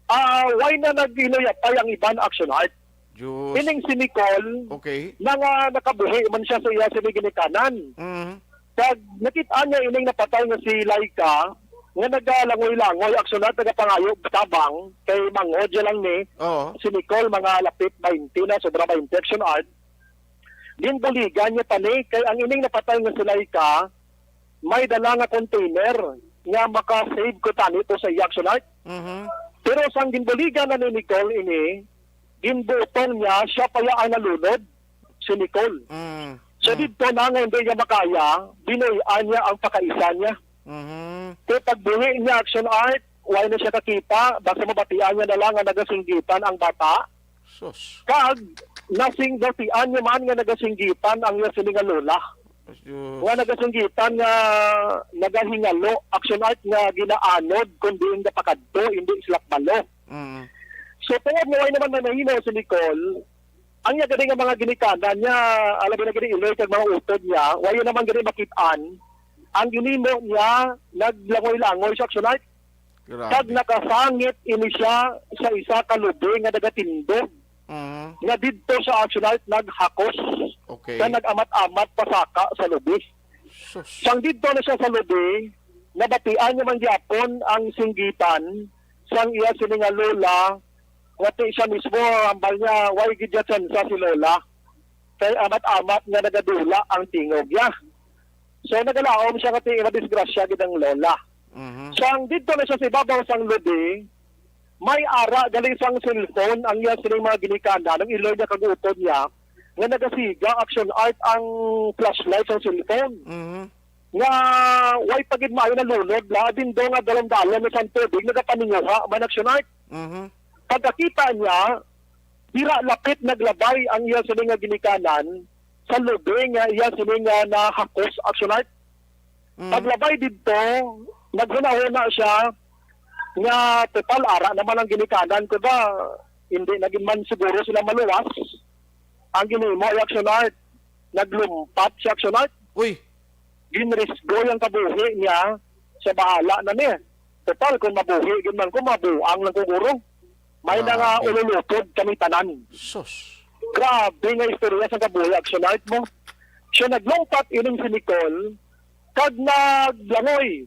Ah, why na naghinuyapay ang iban, Action Art? Diyos. Ining si Nicole, Okay. na nga nakabuhi man siya sa iya sini ginikanan. Mm. Kag nakit-an niya ining napatay nga si Laika, nga nagalangoy-langoy, Action Art, nagapangayo tabang, kay manghod siya lang ni, Oo. si Nicole, mga lapit twenty na, sobra twenty, Action Art. Ginbuligan niya pa ni, kay ang ining napatay nga si Laika, may dala nga container nga maka-save ko tani to sa iya, Action Art. Mhm. Pero sang ginbuligan na ni Nicole ini, ginbuton niya, siya pa ya ang nalunod, si Nicole. Mm, So mm. didto na nga hindi niya makaya, binuy-an niya ang pakaisa niya. Mhm. Kay pagbuhi niya, Action Art, wala na siya kakita, basta mabatian niya na lang nga nagasinggitan ang bata. Sus. Kag nasing batian niya man nga nagasinggitan ang iya sini nga lola. Diyos. Nga nagasinggitan nga nagahingalo, Action Art, nga ginaanod, kundi nga pakadto, hindi sila kabalo. Mm. So, tungod nga way naman na nahimo si Nicole, ang iya gani nga mga ginikanan niya, alam mo na gani, iloy kag mga utod niya, way naman gani makit-an, ang ginimo niya, naglangoy-langoy sa Action Art. Grabe. Kag nakasangit ini siya sa isa ka lubi nga nagatindog, Mhm. nga didto sa Action Art naghakos Okay. sa nag-amat-amat pasaka sa lubi. Sus. Sang didto na siya sa lubi, nabatian niya man gyapon ang singgitan sang iya sini nga lola, nga ti siya mismo, hambal niya, way gid siya tsansa si lola. Kay amat-amat nga nagadula ang tingog niya. So, nagalaom siya nga ti madisgrasya gid ang lola. Mhm. Sang didto na siya sa ibabaw sang lubi, may ara gali sang cellphone ang iya sining mga ginikanan, ang iloy niya kag utod niya, nga nagasiga, Action Art, ang flashlight sang cellphone. Mhm. Nga way pa gid maayo nalunod, la, din do nga dalom-dalom na sang tubig, nagapaninguha man, Action Art. Mhm. Pagkakita niya, dira lapit naglabay ang iya sini nga ginikanan sa lubi nga iya sini nga nahakos, Action Art. Mm. Paglabay didto, naghunahuna siya nga total ara naman ang ginikanan ko ba, hindi na gid man siguro sila maluwas. Ang ginhimo, Action Art, naglumpat si Action Art. Uy. Ginrisgo ang kabuhi niya sa bahala na ni. Total, kung mabuhi gid man ko, mabuang lang ko, guro. May na nga Grabe. Ululupod kami tanan. Sus. Grabe nga istorya sa kabuhi, Action Art, mo. Siya naglungpat ining si Nicole, kag naglangoy.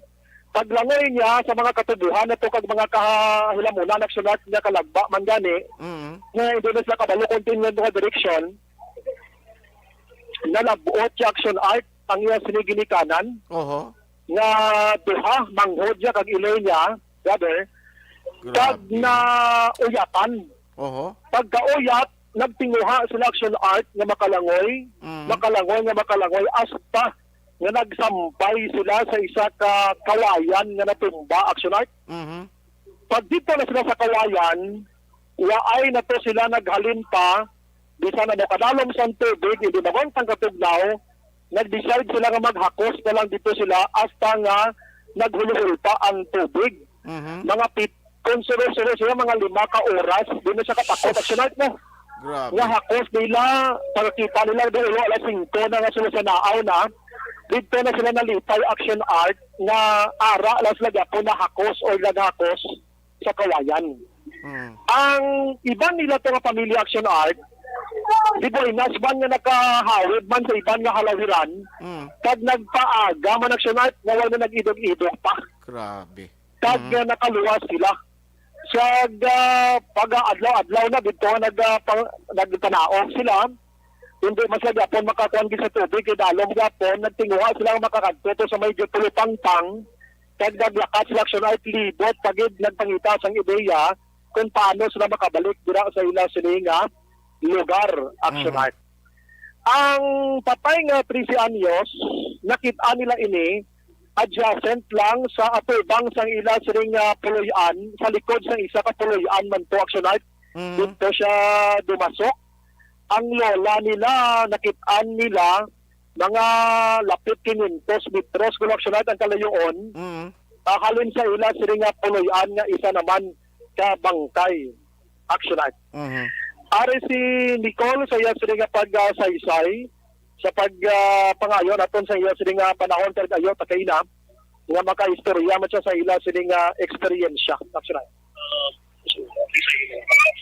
Paglangoy niya sa mga katubuhan na to kag mga kahilamunan, Action Art, nga kalagba man gani, Mm. nga hindi na sila kabalo kung tinlan nga direksyon, nalabot si Action Art ang iya sini ginikanan Oho. nga duha, manghod niya kag iloy niya, brother, kag Grabe. Nauyatan. Oho. Pagkauyat, nagtinguha sila Action Art nga makalangoy, Mm. makalangoy, nga makalangoy, hasta nga nagsampay sila sa isa ka kawayan nga natumba, Action Art. Mhm. Pag dito na sila sa kawayan, waay na to sila naghalin pa, bisan ano kadalom sang tubig, hindi mawantang katugnaw, nag-decide sila nga maghakos na lang dito sila hasta nga naghulhol pa ang tubig. Mhm. Mga pit-, kung sulo-sulo sila, mga lima ka oras, di na siya katakot, Sus. Action Art na. Grabe. Nga hakos nila, pagkita nila, di ulo, alas singko na nga sila sa naaw na. Dito na sila nalipay, Action Art, nga ara lang sila gyapon na hakos or naghakos sa kawayan. Mm. Ang iban nila to nga pamilya, Action Art, di ba, inas man nga nakahawid man sa iban nga halawiran, Mm. kag nagpaaga man, Action Art, nga wala na nag-idog-idog pa. Grabe. Kag Mm. nga nakaluwas sila. Sa, ah, pag-adlaw-adlaw na dito, nag, ah, pang-, nagtanaog sila. Hindi man sila gyapon makakuan gid sa tubig, kay dalom gyapon, nagtinguha sila nga makakadto to sa may Pulupangpang, kag naglakat sila, Action Art, libot pa gid nagpangita sang ideya kung paano sila makabalik dira sa ila sini nga lugar, Action Mhm. Art. Ang patay nga trese anyos, nakit-an nila ini adjacent lang sa atubang sang ila sining, ah, puloy-an, sa likod sang isa ka puloy-an man to, Action Art, Mhm. Dito siya dumasok. Ang lola nila, nakit-an nila, mga lapit quinientos metros, Gulong Action Light, ang kalayoon. Mhm. Ah, halin sa ila, sini nga puloy-an nga isa naman ka bangkay. Action Light. Mhm. Ari si Nicole sa iya sini nga pagsaysay, sa pag, ah, pangayo naton sa iya sini nga panahon, kag ayo ta kay na nga makaistorya man siya sa ila sini nga eksperyensya. Action Light.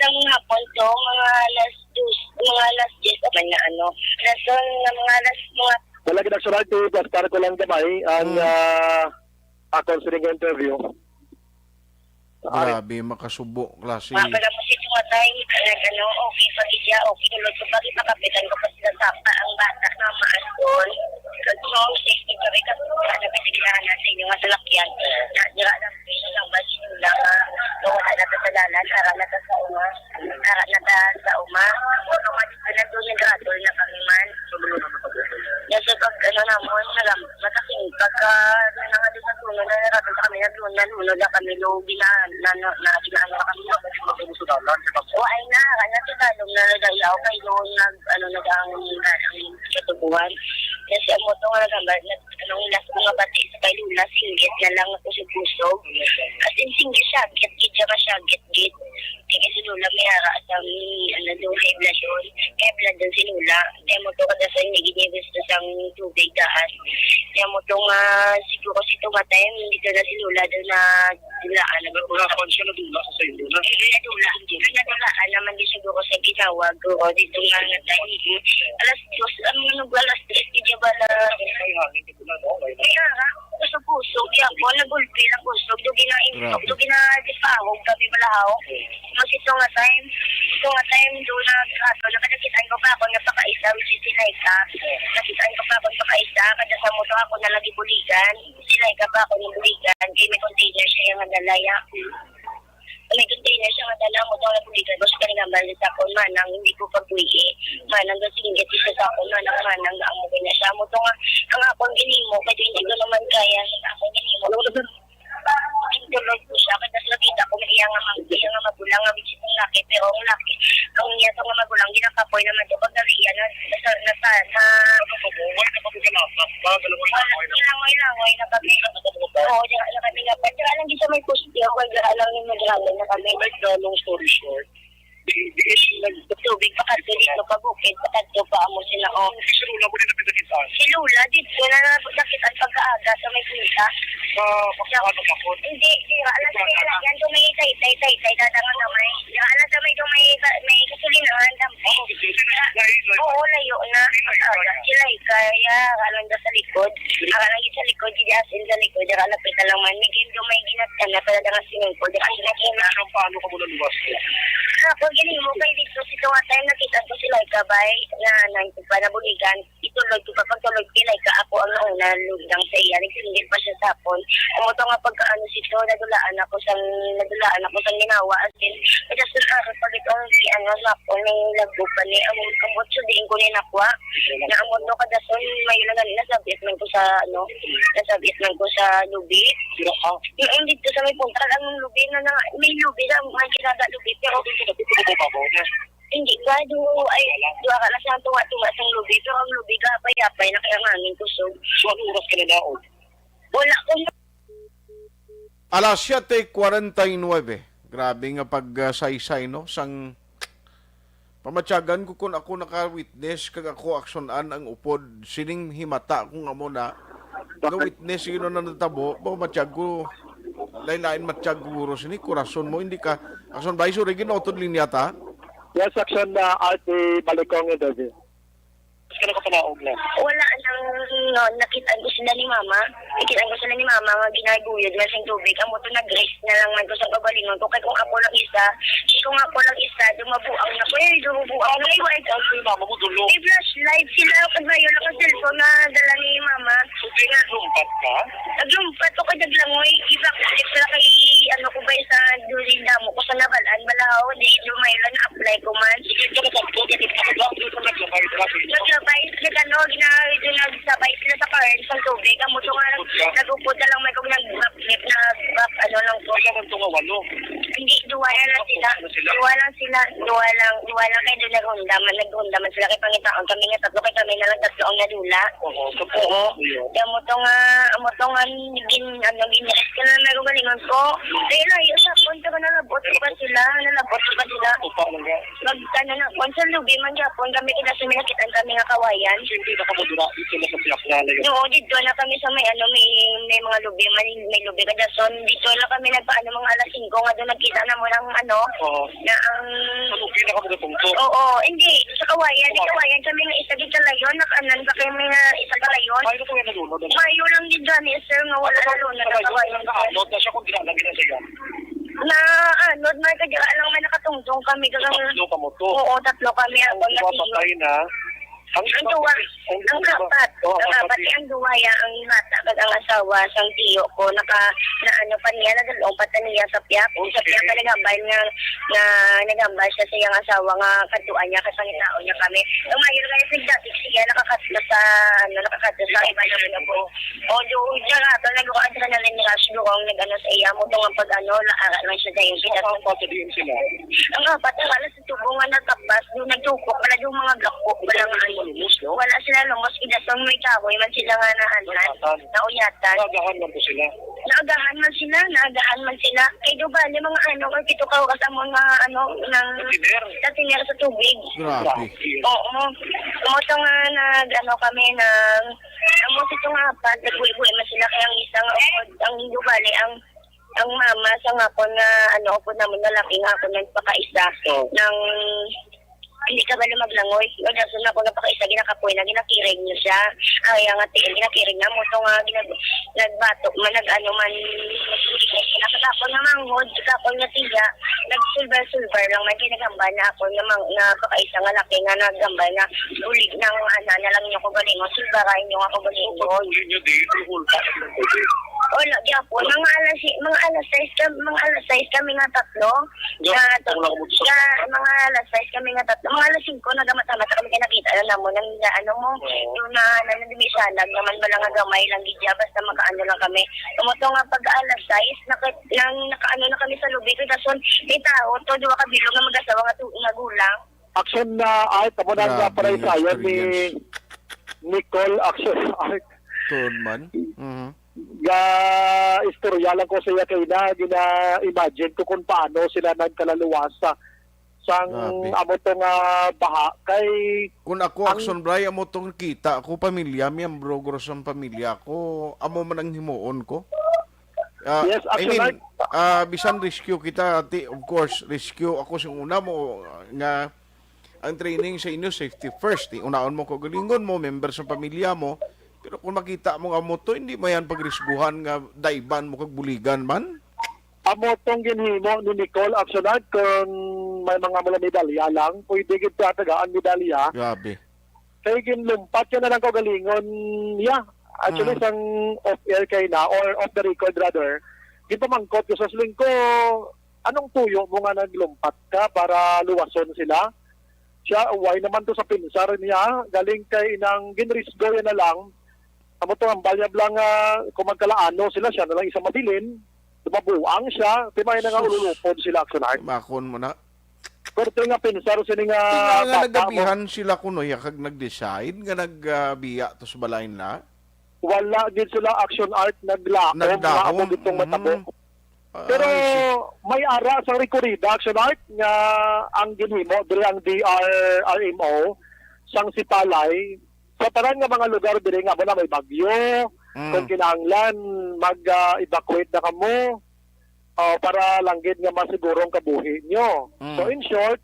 Sa mga hapon to, mga alas dos, mga alas diyes naman na ano. Rason nga mga alas, mga Wala gid, Action Light, basta ko lang gamay ang, Mm. ah, akon sini nga interview. Ari. Grabe, makasubo, klase. Mga pala mo si Tunga Time, nag-ano, okay pa gid siya, okay. Tulog ko pa, ipakapitan ko pa sila sa pa ang bata nga maaskon. Kag so, safety kami, kasi wala na kasi kailangan na sa inyo nga salakyan. Na, dira lang, dira lang, ba, sinula nga, wala na sa dalan, ara na sa uma. Ara na ta sa uma. Amo na man, dito na doon, nagratol na kami man. Kasi pag ano namon, nalam-, mataking pagka nangaling sa tuno na naratol sa kami, nalunod, nalunod na kami, lo, gina-, na, na, na, ginaano na kami. Wa ay na, kanya sa talong na nagayaw, kay doon nag, ano, nag-, ang, ang katubuan. Kasi amo to nga nagambal, nag-, anong last ko nga bati sa kay Lula, singgit na lang ako sa kusog. As in, singgit, syagit, gid siya ka syagit, gid. Kay si Lula may ara sang, ano, do high blood yun. High blood din si Lula. Kaya mo to, kada sa hindi gid niya gusto sang tubig, taas. Kaya mo to nga, siguro si Tunga Time, hindi na si Lula doon na dulaan. Wala pa siya nadula sa sayo na. Hindi nadula. Hindi nadulaan naman din siguro sa ginawa ko. O, dito nga nga time. Alas dos, ano, alas tres, di ba na? May ara, gusto puso, di ako, nagulpi lang gusto. Dugi na, Grabe. Dugi na, di pa ako, gabi malahaw. Mas ito nga time, ito nga time, doon na, ato, nakakita ko pa ako, napakaisa, which is si Laika. Nakita ko pa ako, napakaisa, kada sa motor ako na lagi buligan. Si Laika pa ako, nabuligan, kay may container siya, yung nadala, ya. May container siya nga dala mo, daw nabuligan, basta ka nga balik sa akon, manang, hindi ko pagbuhi. Manang, daw singgit isa sa akon, manang, manang, ang mo na siya. Mo to nga, ang akon ginimo, kaya hindi ko naman kaya, ang akon ginimo. Ang tulog ko siya, kaya nakita ko, may iya nga mag-, iya nga magulang, nga bitsin ng laki, pero ang laki, ang iya to nga magulang, ginakapoy naman to, pag nariyan, na, nasa, nasa, na, Wala na kami sa lapas ba? Wala, wala, wala. Langoy-langoy na kami. Oo, diyan na kami nga. Diyan lang, di sa may poste, ako, diyan lang yung naghahalin na kami. Like, uh, long story short, di, di, nag- Tubig, pakadto dito, pabukid, pakadto pa, amo sila, oh. Ang si Lula mo din ang pinakitaan. Si Lula, dito na nakit ang pagkaaga sa may punta. Sa pagkaaga pa po? Hindi, di, alas Sa may pagkaaga. Yan, doon may tay, tay, tay, tay, dada nga gamay. Di, alas sa may doon may, may kasulinahan, dam-, Ako, kasi sila, dahil, Oo, layo na. Sila, Aga, sila, kaya, alam na sa likod. Aga lang sa likod, si Justin sa likod, aga lapit na lang man. May game daw may ginat ka na, talaga nga swimming pool. Di ba, Ako, ginat ka na? Kasi ang paano ka muna luwas? Ako, gini mo, kay dito, si Tunga Time, nakita ko sila, ikabay, na, nang, panabuligan. Itulog ko pa, pagtulog, pilay ka, ako ang nauna, lugdang sa iya. Nagsinggit pa siya sa akon. Amo to nga pagkaano sito, nadulaan ako sang, nadulaan ako sang ginawa. As in, just an araw pa gito, ang si ano, sa akon, may lagbo pa ni, ang, ang butso, diin ko ni nakwa. Na amo to, kadason, may lang, nasabit man ko sa, ano, nasabit man ko sa lubi. Sira ka? Yung dito sa may punta, ang lubi na, na, may lubi na, may kinaga lubi, pero Dito na, dito na ba ako? Hindi ba? Do, ay, do ka na sa tunga-tunga sang lubi, pero ang lubi gapay-apay na kaya ang hangin kusog. So, ano oras ka na naon? Wala ko na. Alas siete cuarenta y nueve. Grabe nga pagsaysay, no? Sang pamatyagan ko kun ako naka-witness kag ako aksyonan ang upod sining himata kung amo na nga witness yun na natabo, pamatyag ko, lain-lain matyag guro sini, kurason mo, hindi ka, aksyon ba, sorry, ginautod linya ta? Yes, action na Ate Balikong interview. Mas ka nakapanaog na? Wala nang, no, nakita ko sila ni Mama. Nakita ko sila ni Mama nga ginaguyod na sing tubig. Amo to, nag-rest na lang man ko sa kabalingon ko. Kay kung ako lang isa, kung ako lang isa, dumabuang na ko. Eh, dumabuang na ko. Ay, wait. Ang si Mama mo, dulo. May flashlight sila. Kag mayo lang ang cellphone na dala ni Mama. So, di nga lumpat ka? Naglumpat ko kay naglangoy. Iba ko sila kay ano ko ba sa duling damo ko sa nabalaan. Balahaw, di lumayo lang na-apply ko man. Sige, ito na pagko, ganit ka ba? Ito na naglabay, grabe. Naglabay, nag-ano, gina-, ginagsabay sila sa current sa tubig. Amo to nga, nag-, nag-upod na lang may kung nag-backflip, nag-back, ano lang ko. Wala man to nga walo. Hindi, Duwa na lang sila. Duwa lang sila. Duwa lang, duwa lang kay doon naghunda man, naghunda man sila kay pangitaon kami nga tatlo kay kami na lang tatlo ang nadula. Oo, so po, Oo. Yun. Kaya mo to nga, amo to nga, gin, ano, ginirit ko na may galingon ko. Kaya layo sa akon, pero nalabot ko pa sila, nalabot ko pa sila. Upa lang ka. Mag, ano na, kung sa lubi man gyapon, kami kita sa may nakitaan kami nga kawayan. Hindi na kamo dura, dito na sa Piak na, layo. Oo, dito na kami sa may, ano, may, may mga lubi, may, may lubi ka dason. Dito lang kami nagpaano mga alas singko nga doon nagkita na mo ng, ano, Oo. na ang Sa lubi na kamo gatungtong. Oo, hindi. Sa kawayan, di Oo. kawayan kami nga isa dito layon, nakanan pa kami nga isa ka layon. Ay, ito yung nalunod. Mayo lang din dyan, eh, sir, nga wala Ano na luna sa kawayan, sir. Nakaanod na siya kung ginalagay na siya. Na, ano, may kadya lang may nakatungtong kami, gagang Tatlo ka mo to. Oo, tatlo kami. Ang Ako, na mga patay na. Ang Ang duwa, ang duwa. Ang apat. Oh, Ang ang apat, apat. Ang duwa, ya, ang bata, kag ang asawa, sang tiyo ko, naka, na ano pa niya, nagalong pa ta niya sa piyak. Okay. Sa piyak, naghambal nga, nga naghambal siya sa iyang asawa nga kaduan niya, kay pangitaon niya kami. Ang mayor nga yung nagdating siya, nakakatlo sa, ano, nakakatlo sa iba naman na po. O, do, diyan nga, talaga ko adrenaline rush, do, ang nag-ano sa iya, mo, tong ang pag-ano, laara lang siya dahil Ang apat, sa diin sila? Ang apat, ang alas sa tubo nga nagkapas, do, nagtukok, pala yung mga gakpo, wala nga ano. Lumos, no? Wala sila lumos, kidasong may kahoy, man sila nga naanan, Nauyatan. nauyatan. Naagahan man po sila. Naagahan man sila, naagahan man sila. Kay do, bali, mga ano, or pito ka oras, amo nga, ano, ng Sa tiner. sa tiner sa tubig. Grabe. Oo. Amo to nga nag, ano, kami nag, amo si itong apat, nagbuhi-buhi man sila, kaya ang isa nga upod, ang hindi bali, ang, ang mama sa nga ako na, ano, upod naman nga laki nga ako nagpakaisa Oo. ng hindi ka ba lumaglangoy? Wala sa ako nagpakaisa, ginakapoy na, ginakirig niya siya. Ay, ang ati, ginakirig na mo to nga, ginag-, nagbato man, nag-ano man, nakatapon na manghod, sa ako nga tiya, nagsulbar-sulbar lang, may ginagambal na ako nga mang-, nga kakaisa nga laki nga nagambal nga, "Bulig na ang ana na lang niyo ko galingon, sulbaran niyo ako galingon." Pag-uli niyo, di, di hulta. Wala, gyapon. Mga alas si-, mga alas sais kam-, mga alas sais kami nga tatlo. Nga, Nga, wala ko sa nga, mga alas sais kami nga tatlo. Mga alas singko, nagamat-amat kami kay nakita na namo nang, ano mo, Oo. yung na, na, na, may salag naman, wala nga gamay lang gid siya, basta makaano lang kami. Tumuto nga pag alas sais, naka-, nang, nakaano na kami sa lubi, kay dason, may tao to, duha ka bilog nga mag-asawa nga tu-, nga gulang. Action na art, amo na ang Grabe nga paraysayan ni experience. Nicole Action Art. Tuod man. Mhm. Ga istorya lang ko sa iya kay na gina-imagine ko kung paano sila nagkalaluwas sa sang Grabe. amo to nga baha kay Kung ako, ang Action Bray, amo tong kita ko, pamilya, miyembro guro sang pamilya ko, amo man ang himuon ko. Ah, Yes, I Action mean, Art. ah, bisan rescue kita, ti-, of course, rescue ako sing una mo, nga ang training sa inyo, safety first. Ti-, unaon mo kaugalingon mo, member sa pamilya mo. Pero kung makita mo nga mo to, hindi mo yan pagrisguhan nga dayban mo kag buligan man. Amo tong ginhimo ni Nicole Action Art, kung may mga mula medalya lang, pwede gid siya tagaan medalya. Grabe. Kay ginlumpat niya na lang kaugalingon niya. Actually, Mm. sang off-air kay na, or off the record rather, ginpamangkot ko sa siling ko, "Anong tuyo mo nga naglumpat ka para luwason sila?" Siya, "Why naman to sa pinsar niya? Galing kay inang ginrisgo yan na lang." Amo to, hambal niya lang nga kung magkalaano sila, siya na lang isa mabilin. Dumabuang siya. Timay na nga Sus. ululupod sila, Action Art. Makon mo na. Pero ito nga pinsar sini nga Tingnan nga bata mo. nagabihan sila kuno ya kag nag-decide nga nagbiya to sa balay na. Wala gid sila, Action Art, naglaom nga Nagdahom. amo gitong matabo. Mm. Pero Ay, si may ara sang rekorida, Action Art, nga ang ginhimo diri ang D R R M O sang Sipalay sa tanan nga mga lugar diri nga amo na may bagyo, Mm. kung kinahanglan mag, ah, evacuate na kamo, ah, para lang gid nga masiguro ang kabuhi nyo. Mm. So, in short,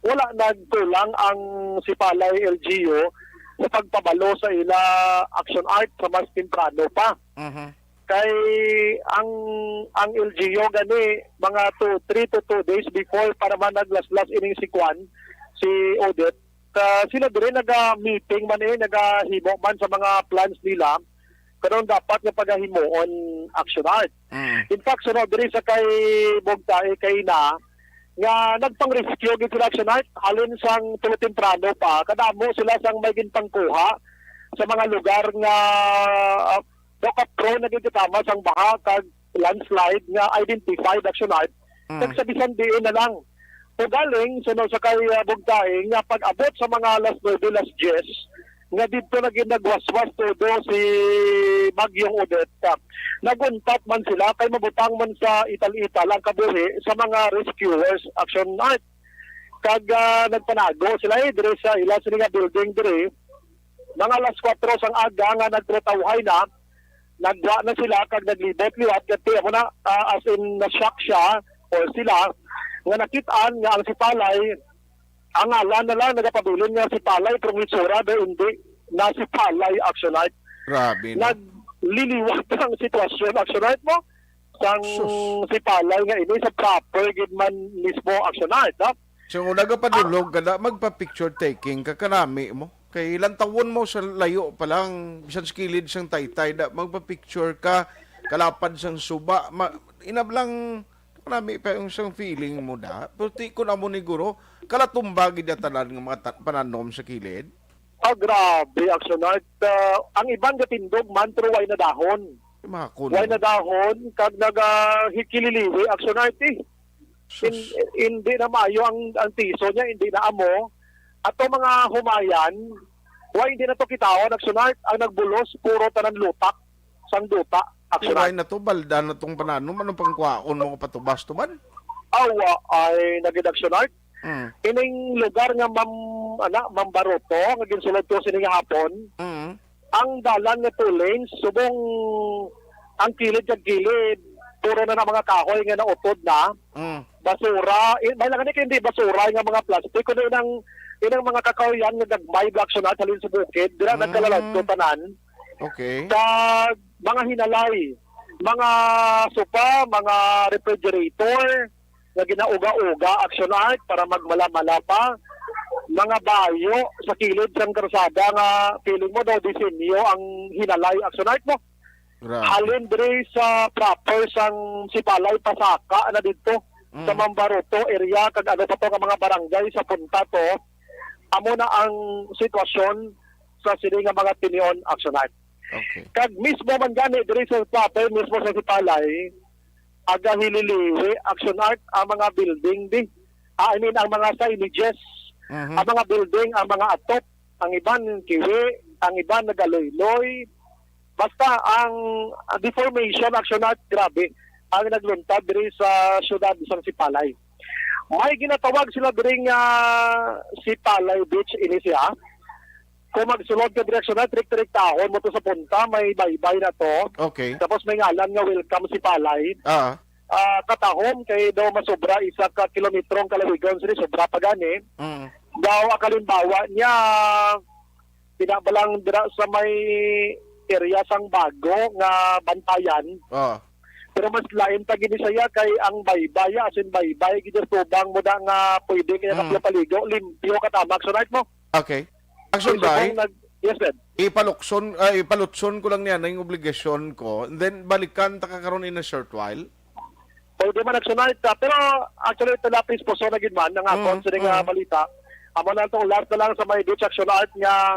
wala nagkulang ang Sipalay L G U sa pagpabalo sa ila, Action Art, sa mas temprano pa. Mhm. Kay ang, ang L G U gani, mga two, three to two days before pa naman naglaslas ining si Kwan, si Odette, ah, sila diri naga-meeting man, eh, nagahimo man sa mga plans nila, kanang dapat nga pagahimuon, Action Art. Mm. In fact, sunod diri sa kay Bugtae kay na, nga nagpang-rescue gid sila, Action Art, halin sang tulo temprano pa, kadamo sila sang may ginpangkuha sa mga lugar nga, ah, daw ka-prone na gid katama sang baha kag landslide nga identified, Action Art, Mm. Kag sa bisan diin na lang. Ugaling, suno sa kay, ah, bugtaing nga pag-abot sa mga alas nuebe, alas diyes, nga didto na gid nagwaswas todo si Bagyong Odette. Nag-untat man sila kay mabutang man sa ital-ital ang kabuhi sa mga rescuers, Action Art. Kag, ah, nagpanago sila, eh, diri sa ila sini nga building diri. Mga alas kuwatro sang aga nga nagtutawhay na, nagwa na sila kag naglibot liwat, kay amo na, ah, as in, na-shock siya or sila, nga nakit-an nga ang Sipalay, ang ngalan na lang nagapabilin nga Sipalay, pero ang itsura daw hindi na Sipalay, Action Art. Grabe, no? Nagliliwat ang sitwasyon, Action Art, mo sang Sus. Sipalay nga ini sa proper gid man mismo, Action Art, no? So, kung nagapadulog ka na, magpa-picture taking ka, kanami mo. Kay lantawon mo sa layo pa lang, bisan sa kilid sang taytay, da, magpa-picture ka, kalapad sang suba, ma, inablang, kanami pa yung sang feeling mo da. Pero ti ko na mo ni guro, kalatumba gid ang tanan nga mga ta-, pananom sa kilid. Ah, grabe, Action Art. Ah, ang iban gatindog man, pero way na dahon. Mga kuno. Way na dahon, kag nagahikililiwi, Action Art, eh. Sus. Hin-, hindi na maayo ang, ang tiso niya, hindi na amo. Ato mga humayan, wa, hindi na to kitaon, Action Art, ang nagbulos, puro tanan lutak, sang duta, Action Art. Tiway na to, balda na tong pananom, anong pangkwaon mo patubas to man? Awa, ay, nagid Action Art. Mm. Ining lugar nga Mam-, ana, Mambaroto, nga ginsulod ko sini nga hapon, Mm. ang dalan nga two lanes, subong ang kilid kag kilid, puro na na mga kahoy nga nautod na. Mm. Basura, eh, may lang ni hindi basura nga mga plastic, kundi inang, inang mga kakahuyan nga gagmay, Black Shonat, halin sa bukid, dira Mm. nagkalaladto tanan. Okay. Sa mga hinalay, mga sopa, mga refrigerator, nga ginauga-uga, Action Art, para magmala-mala pa. Mga bayo sa kilid sang karsada nga feeling mo daw disenyo ang hinalay, Action Art, mo. Grabe. Halin diri sa proper sang Sipalay, pasaka na didto sa Mm. Mambaroto area, kag ano pa to nga mga barangay sa punta to, amo na ang sitwasyon sa sini nga mga tinion, Action Art. Okay. Kag mismo man gani diri sa proper mismo sa Sipalay, agahililiwi, Action Art, ang mga building di. Ah, I mean, ang mga signages, Mhm. ang mga building, ang mga atop, ang iban kiwi, ang iban nagaloyloy. Basta ang, ah, deformation, Action Art, grabe ang nagluntad diri sa siyudad sang Sipalay. May ginatawag sila diri nga Sipalay Beach, ini siya. Kung magsulod ka direksyon na, tirik-tirik tahon mo to sa punta, may baybay na to. Okay. Tapos may ngalan nga Welcome Sipalay. Ah. Ah, katahom kay daw masobra isa ka kilometro ang kalawigon, sini sobra pa gani. Mm. Daw, ang kalimbawa niya, pinabalang dira sa may area sang Bago nga Bantayan. Ah. Pero mas lain pa gini siya kay ang baybay, as in baybay, gid tubang mo na nga pwede kaya Mm. kapaligo, limpyo ka tamak. So, right mo? Okay. Action, Ay, Bray? Subong nag-, yes, sir. Ipalukson, ah, ipalutson ko lang niya na yung obligasyon ko. And then, balikan ta ka karon in a short while. Pwede man, Action Art, ah, pero actually, ito lapis puso na gid man ang akon Mm, sa nga mm. balita. Amo na itong last na lang sa may beach, Action Art, nga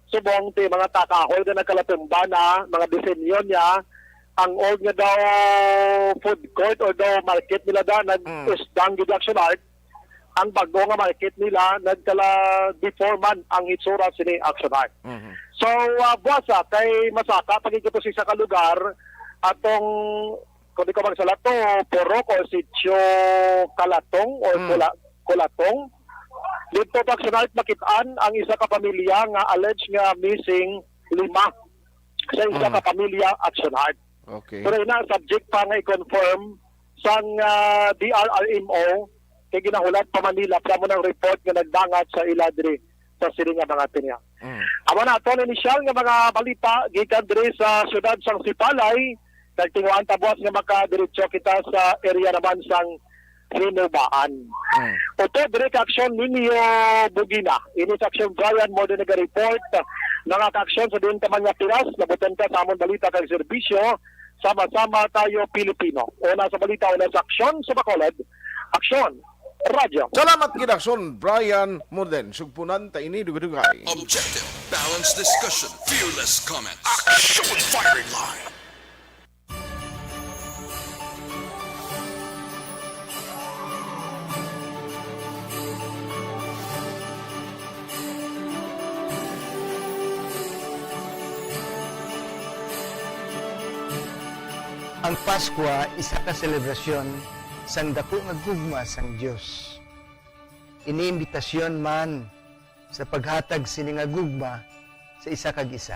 subong ti mga takahoy na nagkalatumba na, mga disenyo niya. Ang old nga daw food court or daw market nila da, Mm. nag-usdang gid, Action Art. Ang bago nga market nila, nagkala before man ang itsura sini, Action Art. Mhm. So, ah, buwasa, kay masaka pa gid ito sa isa ka lugar, atong, kung di ko magsala to, Purok or Sitio Kalatong or Mm. Kula-, Kulatong. Dito, Action Art, makit-an ang isa ka pamilya nga alleged nga missing lima sa isa Mm. ka pamilya, Action Art. Okay. Pero ina, subject pa nga i-confirm sang, ah, D R R M O, kay ginahulat pa Manila, pa mo ng report nga nagdangat sa ila diri sa sini nga mga tinya. Mm. Amo na ato ang inisyal nga mga balita gikan diri sa siyudad sang Sipalay. Nagtinguhaan ta buwas nga makadiretso kita sa area naman sang Hinubaan. Mm. Opo, diri ka Action ninyo, Bugina. Ini sa Action Brian mo din nag-report. Mga ka-Action sa din ka man nga piras, nabutan ka sa amon balita kag serbisyo. Sama-sama tayo, Pilipino. Una sa balita, una sa aksyon, sa Bacolod. Aksyon, Radyo. Salamat gid, Aksyon, Brian Morden. Sugpunan ta ini dugay-dugay. Objective, balanced discussion, fearless comments. Action Firing Line. Ang Paskwa isa ka selebrasyon sang daku nga gugma sang Dios. Ini imbitasyon man sa paghatag sini nga gugma sa isa kag isa.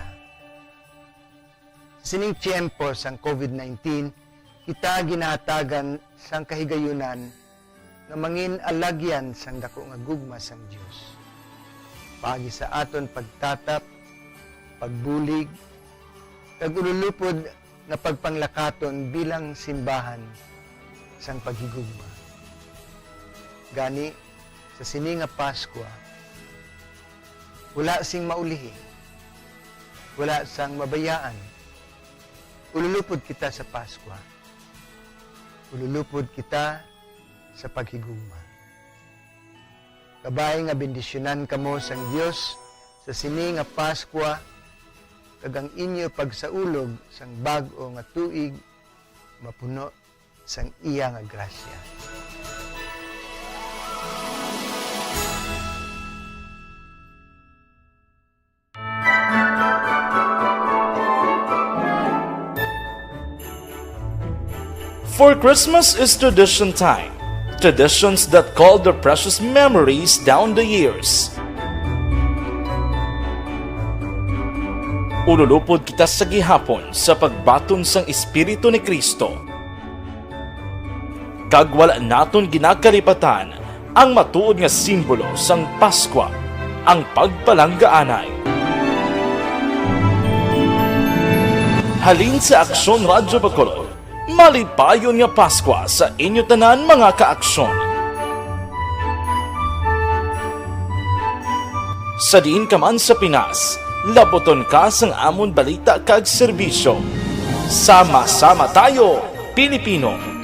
Sa sining tiyempo sang covid nineteen, kita ginahatagan sang kahigayunan nga mangin-alagyan sang daku nga gugma sang Dios, paagi sa aton pagtatap, pagbulig, kag ululupod nga pagpanglakaton bilang simbahan sang paghigugma. Gani, sa sini nga Paskwa, wala sing maulihi, wala sang mabayaan. Ululupod kita sa Paskwa. Ululupod kita sa paghigugma. Kabay nga bendisyonan kamo sang Dios sa sini nga Paskwa, kag ang inyo pagsaulog sang bag-o nga tuig mapuno sang iya nga grasya. For Christmas is tradition time. Traditions that call the precious memories down the years. Ululupod kita sa gihapon sa pagbaton sang Espiritu ni Cristo. Kag wala naton ginakalipatan ang matuod nga simbolo sang Paskwa, ang pagpalanggaanay. Halin sa Aksyon Radyo Bacolod, malipayon nga Paskwa sa inyo tanan, mga ka-Aksyon. Sa diin ka man sa Pinas, labuton ka sang amon balita kag serbisyo. Sama-sama tayo, Pilipino!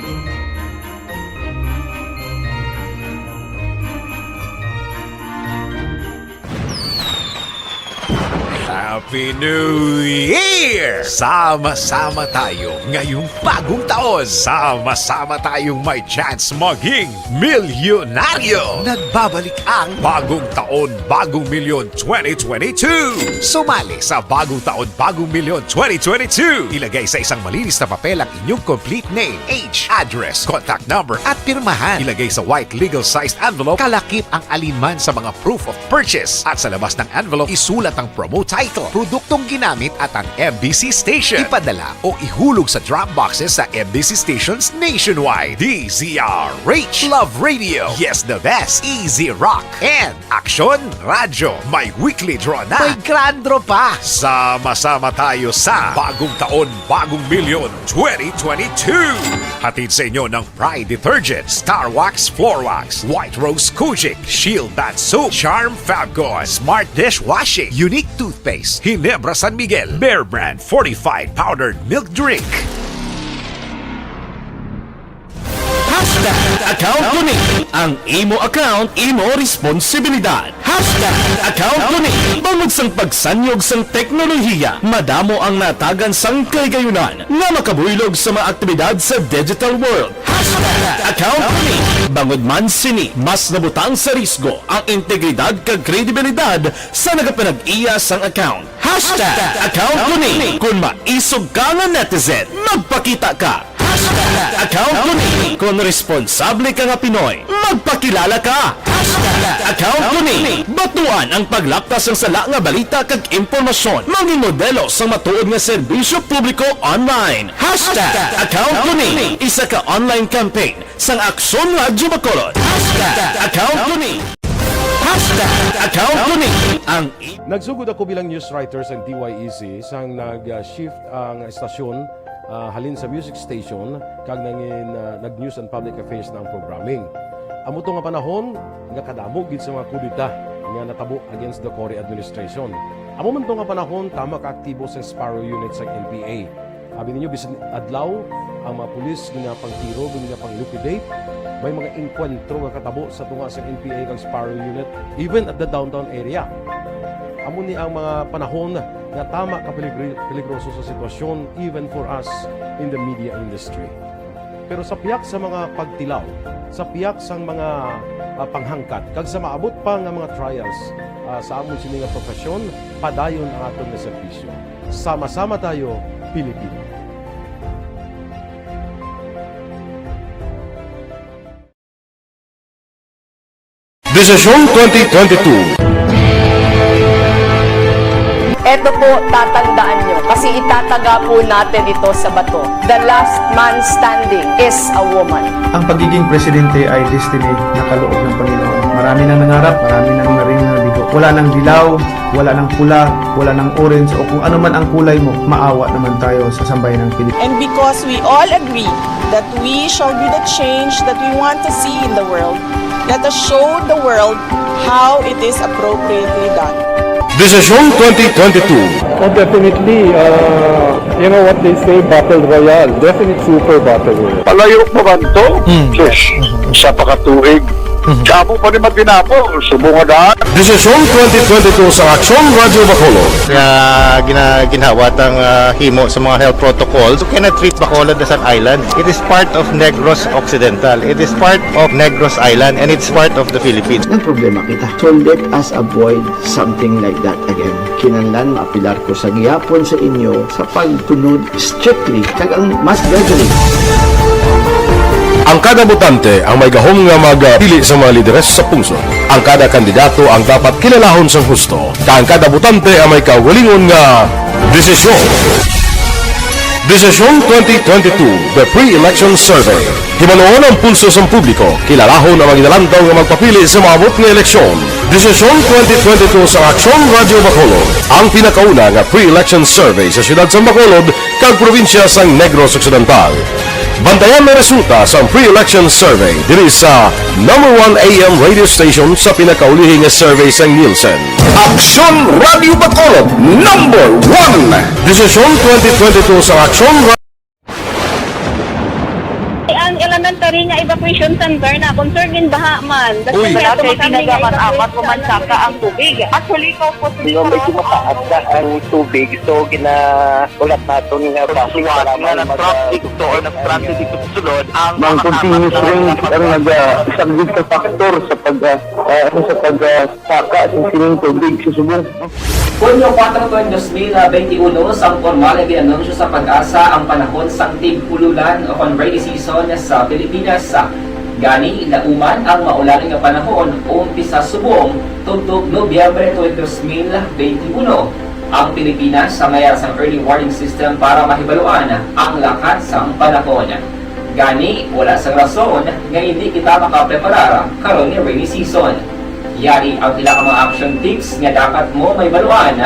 Happy New Year! Sama-sama tayo ngayong bagong taon. Sama-sama tayong may chance maging milyonaryo. Nagbabalik ang Bagong Taon, Bagong Milyon twenty twenty-two. Sumali sa Bagong Taon, Bagong Milyon twenty twenty-two. Ilagay sa isang malinis na papel ang inyong complete name, age, address, contact number, at pirmahan. Ilagay sa white legal-sized envelope, kalakip ang alinman sa mga proof of purchase. At sa labas ng envelope, isulat ang promo title, produktong ginamit, at ang M B C station. Ipadala o ihulog sa drop boxes sa M B C stations nationwide. D Z R H, Love Radio, Yes the Best, Easy Rock, and Aksyon Radyo. May weekly draw na. May grand draw pa. Sama-sama tayo sa Bagong Taon, Bagong Milyon twenty twenty-two. Hatid sa inyo ng Pride Detergent, Star Wax Floor Wax, White Rose Kojic, Shield Bath Soap, Charm Fabcon, Smart Dishwashing, Unique Toothpaste, Ginebra San Miguel, Bear Brand Fortified Powdered Milk Drink. Hashtag account ko ni. Ang imo account, imo responsibilidad. Hashtag account ko ni. Bangod sang pagsanyog sang teknolohiya, madamo ang natagan sang kahigayunan nga makabuylog sa mga aktibidad sa digital world. Hashtag account ko ni. Bangod man sini, mas nabutang sa risgo ang integridad kag kredibilidad sa nagapanag-iya sang account. Hashtag account ko ni. Kon maisog ka nga netizen, magpakita ka. Hashtag account ko ni. Kon responsable ka nga Pinoy, magpakilala ka. Hashtag account ko ni. Batuan ang paglapta sang sala nga balita kag impormasyon. Mangin modelo sang matuod nga serbisyo publiko online. Hashtag account ko ni. Isa ka online campaign sang Aksyon Radyo Bacolod. Hashtag account ko ni. Hashtag account ko ni. Ang i- Nagsugod ako bilang news writer sa D Y E C sang nag-shift ang estasyon, ah, halin sa music station kag nangin, ah, nag-news and public affairs na ang programming. Amo to nga panahon nga kadamo gid sa mga kudeta nga natabo against the Cory administration. Amo man to nga panahon tama ka aktibo sa Sparrow Unit sa N P A. Abi ninyo, bisan adlaw, ang mga pulis ginapangtiro, ginapang-liquidate. May mga engkwentro nga katabo sa tunga sa N P A kag Sparrow Unit, even at the downtown area. Amo ni ang mga panahon nga tama ka peligri-, peligroso sa sitwasyon, even for us in the media industry. Pero sa piyak sa mga pagtilaw, sa piyak sang mga, ah, panghangkat, kag sa maabot pa nga mga trials, ah, sa amon sini nga profesyon, padayon ang aton nga serbisyo. Sama-sama tayo, Pilipino. Desisyon twenty twenty-two. Eto po, tatandaan nyo, kasi itataga po natin ito sa bato. The last man standing is a woman. Ang pagiging presidente ay destiny na kaloob ng Panginoon. Marami nang nangarap, marami nang naring nabigo. Wala nang dilaw, wala nang pula, wala nang orange, o kung ano man ang kulay mo, maawa naman tayo sa sambayan ng Pilipinas. And because we all agree that we shall be the change that we want to see in the world, let us show the world how it is appropriately done. Desisyon twenty twenty-two. Oh, definitely. Uh, you know what they say, battle royale. Definite super battle royale. Palayo pa man to? Sus, sa pakatuig. Sa amo pa ni Matinabo, subong nga daan. Desisyon twenty twenty-two sa Aksyon Radyo Bacolod. Nga gina, ginhawa tang ah, himo sa mga health protocols. You cannot treat Bacolod as an island. It is part of Negros Occidental. It is part of Negros Island and it's part of the Philippines. Ang problema kita. So let us avoid something like that again. Kinahanglan maapilar ko sa gihapon sa inyo sa pagtunod strictly kag ang mas gradually. Ang kada botante ang may gahom nga magpili sa mga lideres sa pungsod. Ang kada kandidato ang dapat kilalahon sang husto, kag ang kada botante ang may kaugalingon nga desisyon. Desisyon twenty twenty-two, The Pre-Election Survey. Hibaluon ang pulso sang publiko, kilalahon ang mga ginalantaw nga magpapili sa maabot nga eleksyon. Desisyon twenty twenty-two sa Aksyon Radyo Bacolod, ang pinakauna nga pre-election survey sa siyudad sang Bacolod kag probinsya sang Negros Occidental. Bantayan ang resulta sang pre-election survey diri sa number one A M radio station sa pinakaulihi nga survey sang Nielsen. Aksyon Radyo Bacolod, number one. Desisyon twenty twenty-two sa Aksyon Ra- Ang elementary nga evacuation center na concern in baha man. Uy. Wala kay pinagamat-amat ko man saka ang tubig. Actually, ko po Medyo mataas na ang tubig, so ginaulat naton nga basi para nga mag- traffic to or nag-traffic dito sa sulod ang Ang continuous rain ang naga isang big factor sa pag ah, ah, ano, sa pag ah, saka sa sining tubig sa subong. Hunyo kuwatro tuig dos mil benti uno, sang pormal nga gin-anunsyo sa PAGASA ang panahon sang tig-ululan o kon rainy season sa Pilipinas. Gani, nauman ang maulan nga panahon umpisa subong tubtob Nobyembre tuig dos mil benti uno. Ang Pilipinas sa mayar sang early warning system para mahibaluan ang lakat sang panahon. Gani, wala sang rason nga indi kita makapreparar karon nga rainy season. Yari ang pila ka mga action tips nga dapat mo mahibaluan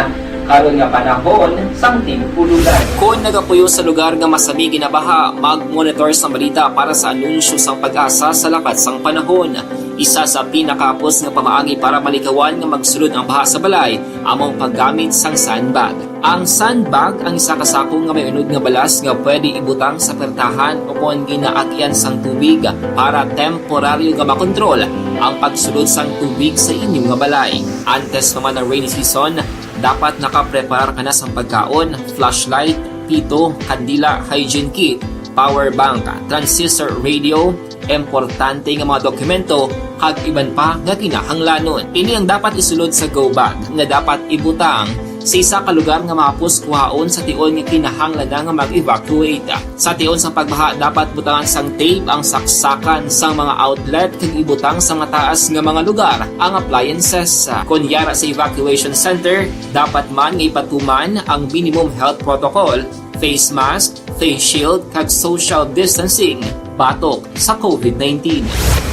karon nga panahon sang tig-ululan. Kon nagapuyo sa lugar nga masami ginabaha, mag-monitor sang balita para sa anunsyo sang PAGASA sa lakat sang panahon. Isa sa pinakahapos nga pamaagi para malikawan nga magsulod ang baha sa balay amo ang paggamit sang sandbag. Ang sandbag ang isa ka sako nga may unod nga balas nga pwede ibutang sa puwertahan o kon ginaagyan sang tubig para temporaryo nga makontrol ang pagsulod sang tubig sa inyo nga balay. Antes pa man ang rainy season, dapat nakapreparar ka na sang pagkaon, flashlight, pito, kandila, hygiene kit, power bank, transistor radio, importante nga mga dokumento, kag iban pa nga kinahanglanon. Ini ang dapat isulod sa go bag nga dapat ibutang sa isa ka lugar nga mahapos kuhaon sa tion nga kinahanglan na nga mag-evacuate. Sa tion sang pagbaha, dapat butangan sang tape ang saksakan sang mga outlet kag ibutang sa mataas nga mga lugar ang appliances. Kon yara sa evacuation center, dapat man nga ipatuman ang minimum health protocol, face mask, face shield, kag social distancing batok sa COVID nineteen.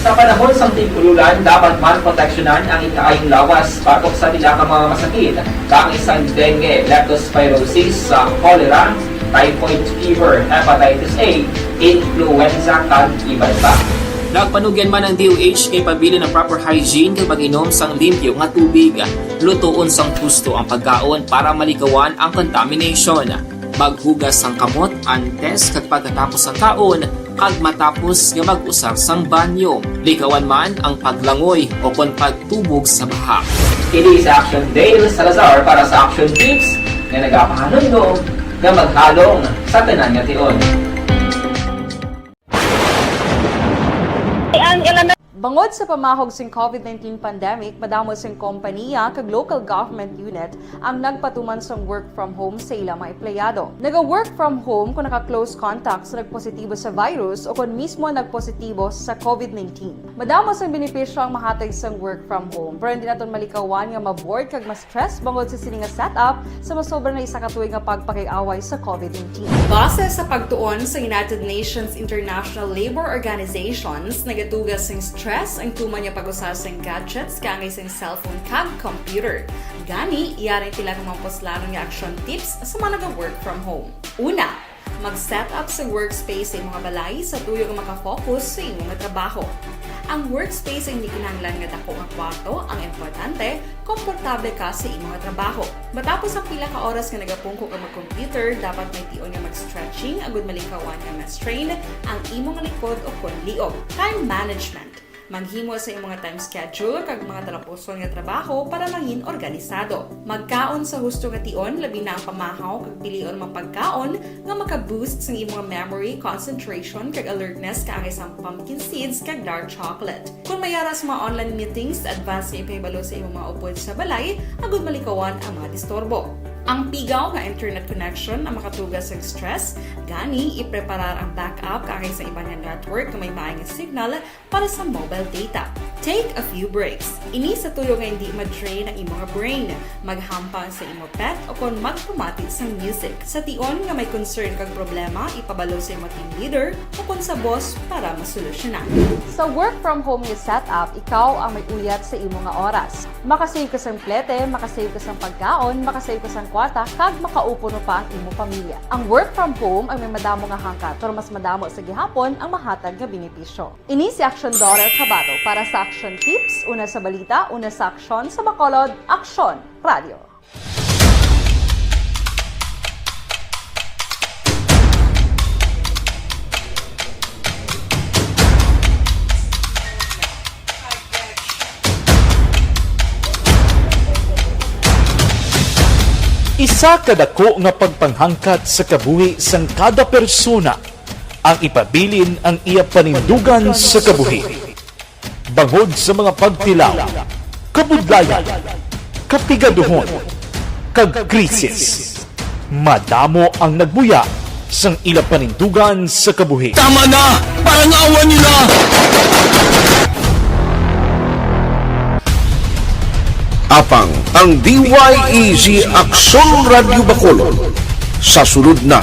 Sa panahon sang tig-ululan, dapat man proteksyonan ang ikaayong lawas batok sa pila ka mga masakit, kaangay sang dengue, leptospirosis, sa cholera, typhoid fever, hepatitis A, influenza, kag iban pa. Nagpanugyan man ang D O H nga ipabilin ang proper hygiene kag pag-inom sang limpyo nga tubig. Lutoon sang husto ang pagkaon para malikawan ang contamination. Maghugas sang kamot antes kag pagkatapos sang kaon, kag matapos nga mag-usar sang banyo. Likawan man ang paglangoy o kon pagtubog sa baha. Kini si Action Dale Salazar para sa Action Tips nga nagapahanumdom nga maghalong sa tanan nga tion. Ang elemen- Bangod sa pamahog sing COVID nineteen pandemic, madamo sing kompaniya kag local government unit ang nagpatuman sang work from home sa ila mga empleyado. Naga-work from home kung naka-close contact sa nagpositibo sa virus o kon mismo nagpositibo sa COVID nineteen. Madamo sang benepisyo ang mahatag sang work from home, pero hindi naton malikawan nga ma-bored kag ma-stress bangod sa sini nga setup sa masobra na isa ka tuig nga pagpakig-away sa COVID nineteen. Base sa pagtuon sa United Nations International Labour Organizations, nagatuga sing stress ang tuman nga pag-usa sing gadgets kaangay sing cellphone kag computer. Gani, yari ang pila ka mga puslanon nga action tips sa mga naga-work from home. Una, mag-set up sa workspace sa imo nga balay sa tuyo nga makafocus sa imo nga trabaho. Ang workspace ay hindi kinahanglan nga dako nga kwarto, ang importante, komportable ka sa imo nga trabaho. Matapos ang pila ka oras nga nagapungko ka mag-computer, dapat may tion nga mag-stretching agud malikawan nga ma-strain ang imo nga likod o kon liog. Time management. Maghimo sa imo nga time schedule kag mga talapuson nga trabaho para mangin organisado. Magkaon sa husto nga tion, labi na ang pamahaw kag pilion man pagkaon nga maka-boost sang imo nga memory, concentration, kag alertness kaangay sang pumpkin seeds kag dark chocolate. Kon may ara sa mga online meetings, advance nga ipahibalo sa imo mga upod sa balay agud malikawan ang mga disturbo. Ang pigaw nga internet connection ang makatuga sa stress, gani ipreparar ang backup kaangay sa iban nga network nga may maay nga signal para sa mobile data. Take a few breaks. Ini sa tuyo nga hindi ma-drain ang imo nga brain. Maghampang sa imo pet o kon magpamati sang music. Sa tion nga may concern kag problema, ipabalo sa imo team leader o kon sa boss para masolusyonan. Sa work from home nga setup, ikaw ang may uyat sa imo nga oras. Makasave ka sang plete, makasave ka sang pagkaon, makasave ka sang kwarta, kag makaupo no pa ang imo pamilya. Ang work from home ang may madamo nga hangkat, pero mas madamo sa gihapon ang mahatag nga benepisyo. Ini si Action Daughter Kabato para sa Action Tips, una sa balita, una sa aksyon, sa Bacolod, Aksyon Radio. Isa ka dako nga pagpanghangkat sa kabuhi sang kada persona ang ipabilin ang iya panindugan sa kabuhi. Bangod sa mga pagtilaw, kabudlayan, kapigaduhon, kag krisis, madamo ang nagbuya sang ila panindugan sa kabuhi. Tama na! Parang awa nila! Apang ang D Y E Z Aksyon Radyo Bacolod sa sulod na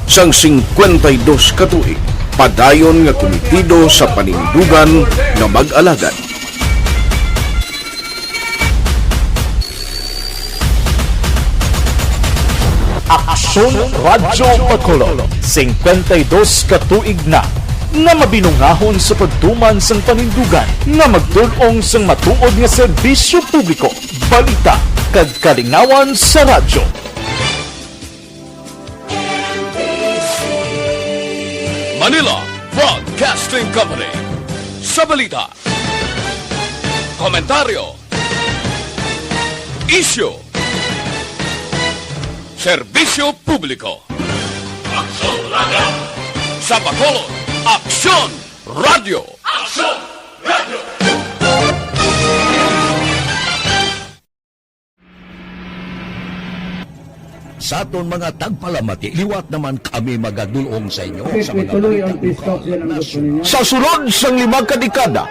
sang singkwenta y dos ka tuig, padayon nga kumitido sa panindugan nga mag-alagad. Aksyon Radyo Bacolod, singkwenta y dos ka tuig na nga mabinungahon sa pagtuman sang panindugan nga magtul-ong sang matuod nga serbisyo publiko, balita, kag kalingawan sa radyo. Manila Broadcasting Company. Sa balita, komentaryo, isyu, serbisyo publiko. Aksyon Radyo. Sa Bacolod, Aksyon Radyo. Aksyon Radyo. Sa aton mga tagpalamati, liwat naman kami magadul-ong sa inyo sa mga balita lokal, nasyonal. Sa sulod sang lima ka dekada,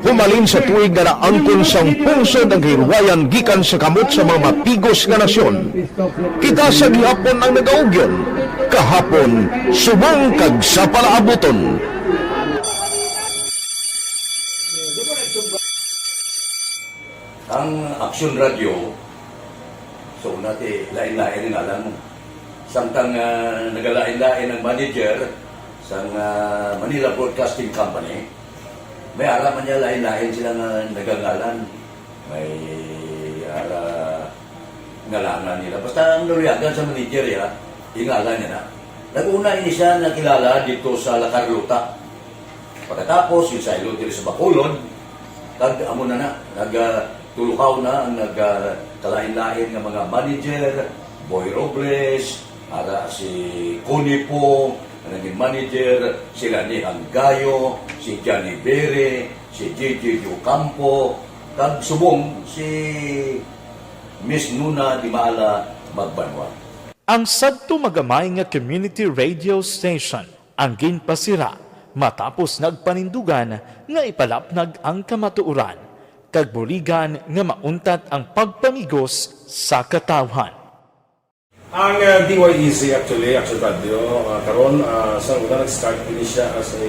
humalin sa tuig nga naangkon sang pungsod ang kahilwayan gikan sa kamot sa mga mapigos nga nasyon. Kita sa gihapon ang nagaugyon, kahapon subong kag sa palaabuton. Ang Aksyon Radyo, sa una, ti, lain-lain ang ngalan. Samtang, ah, nagalain-lain ang manager sang, ah, Manila Broadcasting Company, may ara man niya lain-lain sila nga nagangalan. May ara ngalanan nila. Basta ang naluyagan sa manager, ya, ingalan niya na. Nag-una ini siya nakilala dito sa La Carlota. Pagkatapos, yung sa Ilog diri sa Bacolod, kag amo na na, nag, ah, tuluhaw na ang nag, ah, kalain-lain nga mga manager, Boy Robles, ara si Connie po, ang naging manager, sila ni Hanggayo, Si Johnny Bere, si J J Ocampo, kag subong si Miss Nuna Dimala Magbanwa. Ang sadto magamay nga community radio station ang ginpasira matapos nagpanindugan nga ipalapnag ang kamatuoran kag buligan nga mauntat ang pagpamigos sa katawhan. Ang, uh, D Y E Z actually, Action Radio, uh, karon, uh, sa una nag-start din siya as a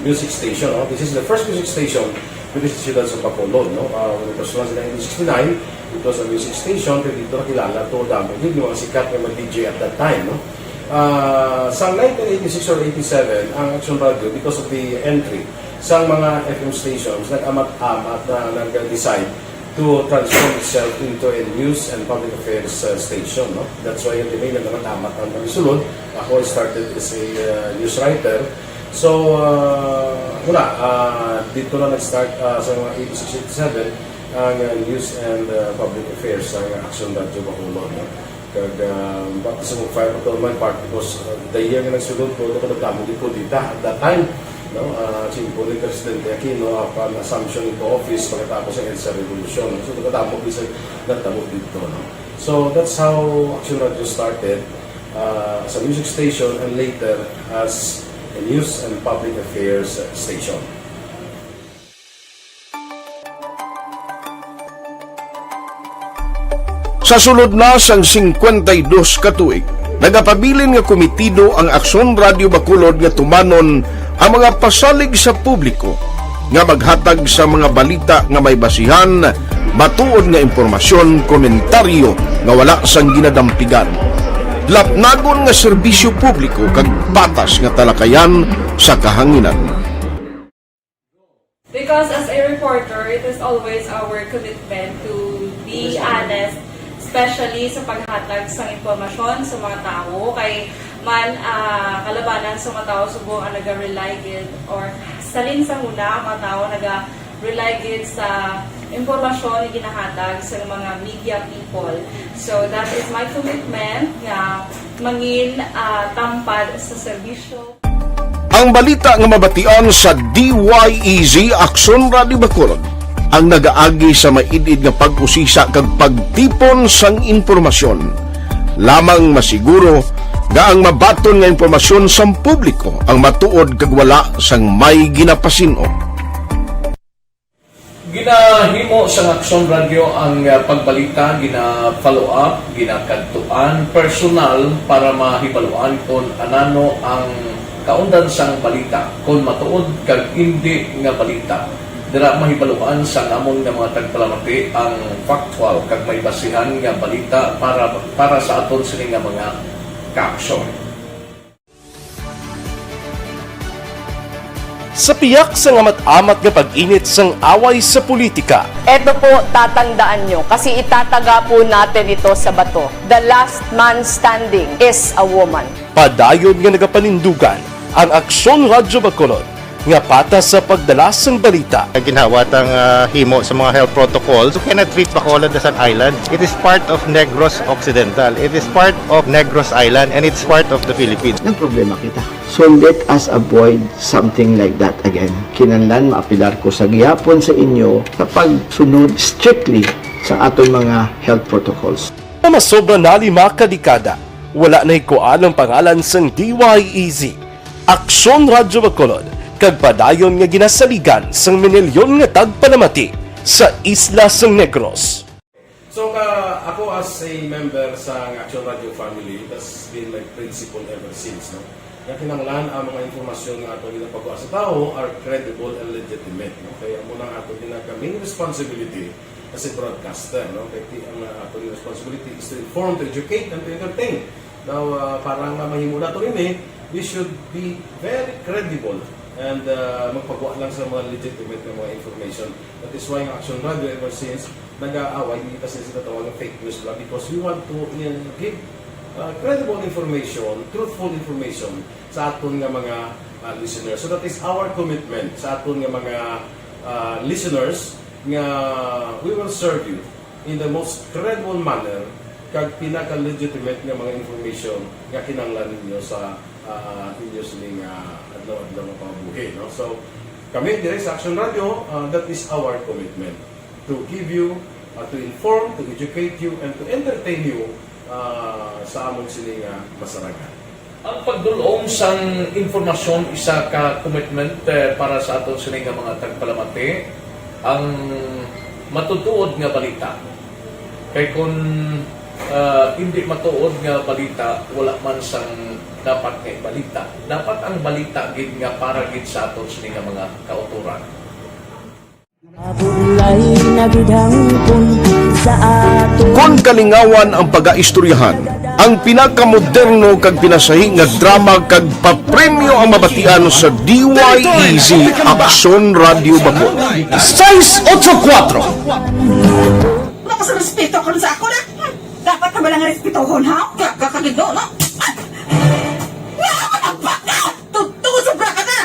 music station, no? This is the first music station diri sa siyudad sa Bacolod, no? Uh, when it was launched in nineteen sixty-nine, it was a music station, pero dito nakilala to, damo gyud yung mga sikat nga mga D J at that time, no? Uh, sa nineteen eighty-six or eighty-seven, ang Action Radio, because of the entry sa mga F M stations, nag-amat-amat na nag-decide to transform itself into a news and public affairs, uh, station, no? That's why yung nagmatamat ang pagsulod. Ako, I started as a, uh, news writer. So, uh, wala, uh, dito na nag-start, uh, sa mga eighty-six, eighty-seven ang, uh, news and, uh, public affairs sa Action Radio Bacolod, no? Kag, ah, baptism of fire pa to my part because, ah, the year nga nagsulod ko, ako nagdamo gid ko dita at that time, no? Ah, simple ni Presidente Aquino, upon assumption into office, pagkatapos ang EDSA Revolution. So, nagdamo gid sa nagdamo dito, no? So, that's how Action Radio started, ah, as a music station and later as a news and public affairs station. Sa sulod na sang singkwenta y dos ka tuig, nagapabilin nga komitido ang Aksyon Radio Bacolod nga tumanon ang mga pasalig sa publiko nga maghatag sa mga balita nga may basihan, matuod nga impormasyon, komentaryo nga wala sang ginadampigan, lapnagon nga serbisyo publiko kag patas nga talakayan sa kahanginan. Because as a reporter, it is always our commitment to be honest, especially sa paghatag sang impormasyon sa mga tawo. Kay man, ah, kalabanan sa mga tawo subong ang naga-rely gid, or salin sa huna ang mga tawo naga-rely gid sa impormasyon nga ginahatag sa mga media people. So that is my commitment nga mangin, ah, tampad sa serbisyo. Ang balita nga mabatian sa D Y E Z Aksyon Radio Bacolod ang nagaagi sa maid-id nga pag-usisa kag pagtipon sang impormasyon. Lamang masiguro nga ang mabaton nga impormasyon sang publiko ang matuod kag wala sang may ginapasin-o. Ginahimo sang Aksyon Radyo ang, ah, pagbalita, gina-follow up, ginakadtuan personal para mahibaluan kon anano ang kaundan sang balita, kon matuod kag indi nga balita. Dira mahibaluan sang amon nga mga tagpalamati ang factual kag may basihan nga balita para, para sa aton sini nga mga kaaksyon. Sa pihak sang amat-amat nga pag-init sang away sa politika, Eto po, tatandaan nyo, kasi itataga po natin ito sa bato. The last man standing is a woman. Padayon nga nagapanindugan ang Aksyon Radyo Bacolod nga patas sa pagdala sang balita. Ginhawa tang, ah, himo sa mga health protocols. You cannot treat Bacolod as an island. It is part of Negros Occidental. It is part of Negros Island, and it's part of the Philippines. Nagproblema kita. So let us avoid something like that again. Kinahanglan maapelar ko sa gihapon sa inyo sa pagsunod strictly sa aton mga health protocols. Nga masobra na lima ka dekada, wala nahikuan ang pangalan sang D Y E Z, Aksyon Radyo Bacolod, kag padayon nga ginasaligan sang minilyon nga tagpalamati sa isla sang Negros. So, ka, ako as a member sa Action Radio family, that's been my principle ever since, no? Nga kinahanglan ang mga impormasyon nga ato ginapagwa sa tawo are credible and legitimate, no? Kaya amo nang ato ginaka main responsibility as a broadcaster, no? Kay ti-, ang, uh, ato responsibility is to inform, to educate, and to entertain. Now, uh, para nga mahimo nato ini, we should be very credible and, uh, magpagwa lang sa mga legitimate nga mga information. That is why ang Action Radio ever since nag-aaway, hindi kasi sila tawag ng fake news lang because we want to, uh, give, uh, credible information, truthful information sa aton nga mga, uh, listeners. So that is our commitment sa aton nga mga, uh, listeners nga we will serve you in the most credible manner kag pinaka-legitimate nga mga information nga kinahanglan ninyo sa, ah, inyo sining, ah, adlaw-adlaw nga pambuhi, no? So, Kami dire sa Action Radio, ah, that is our commitment to give you, ah, to inform, to educate you, and to entertain you, ah, sa amon sini nga masarangan. Ang pagdul-ong sang impormasyon isa ka commitment, eh, para sa aton sini nga mga tagpalamati, ang matutuod nga balita. Kay kun, ah, hindi matuod nga balita, wala man sang dapat nga ibalita. Dapat ang balita gid nga para gid sa aton sini nga mga kautoran. Mabulay na gid hangpon sa ato. Kon kalingawan ang pagaistoryahan, ang pinakamoderno kag pinasahi nga drama kag papremyo ang mabatian sa D Y E Z Aksyon Radio Bacolod. Sais otso kuwatro. Wala ka sa respeto karon sa ako na. Hmm, dapat ka ba lang respetohon, ha? Ka, ka, kagido, no? Ay! Wala ka na baka! Tuto, sobra ka na!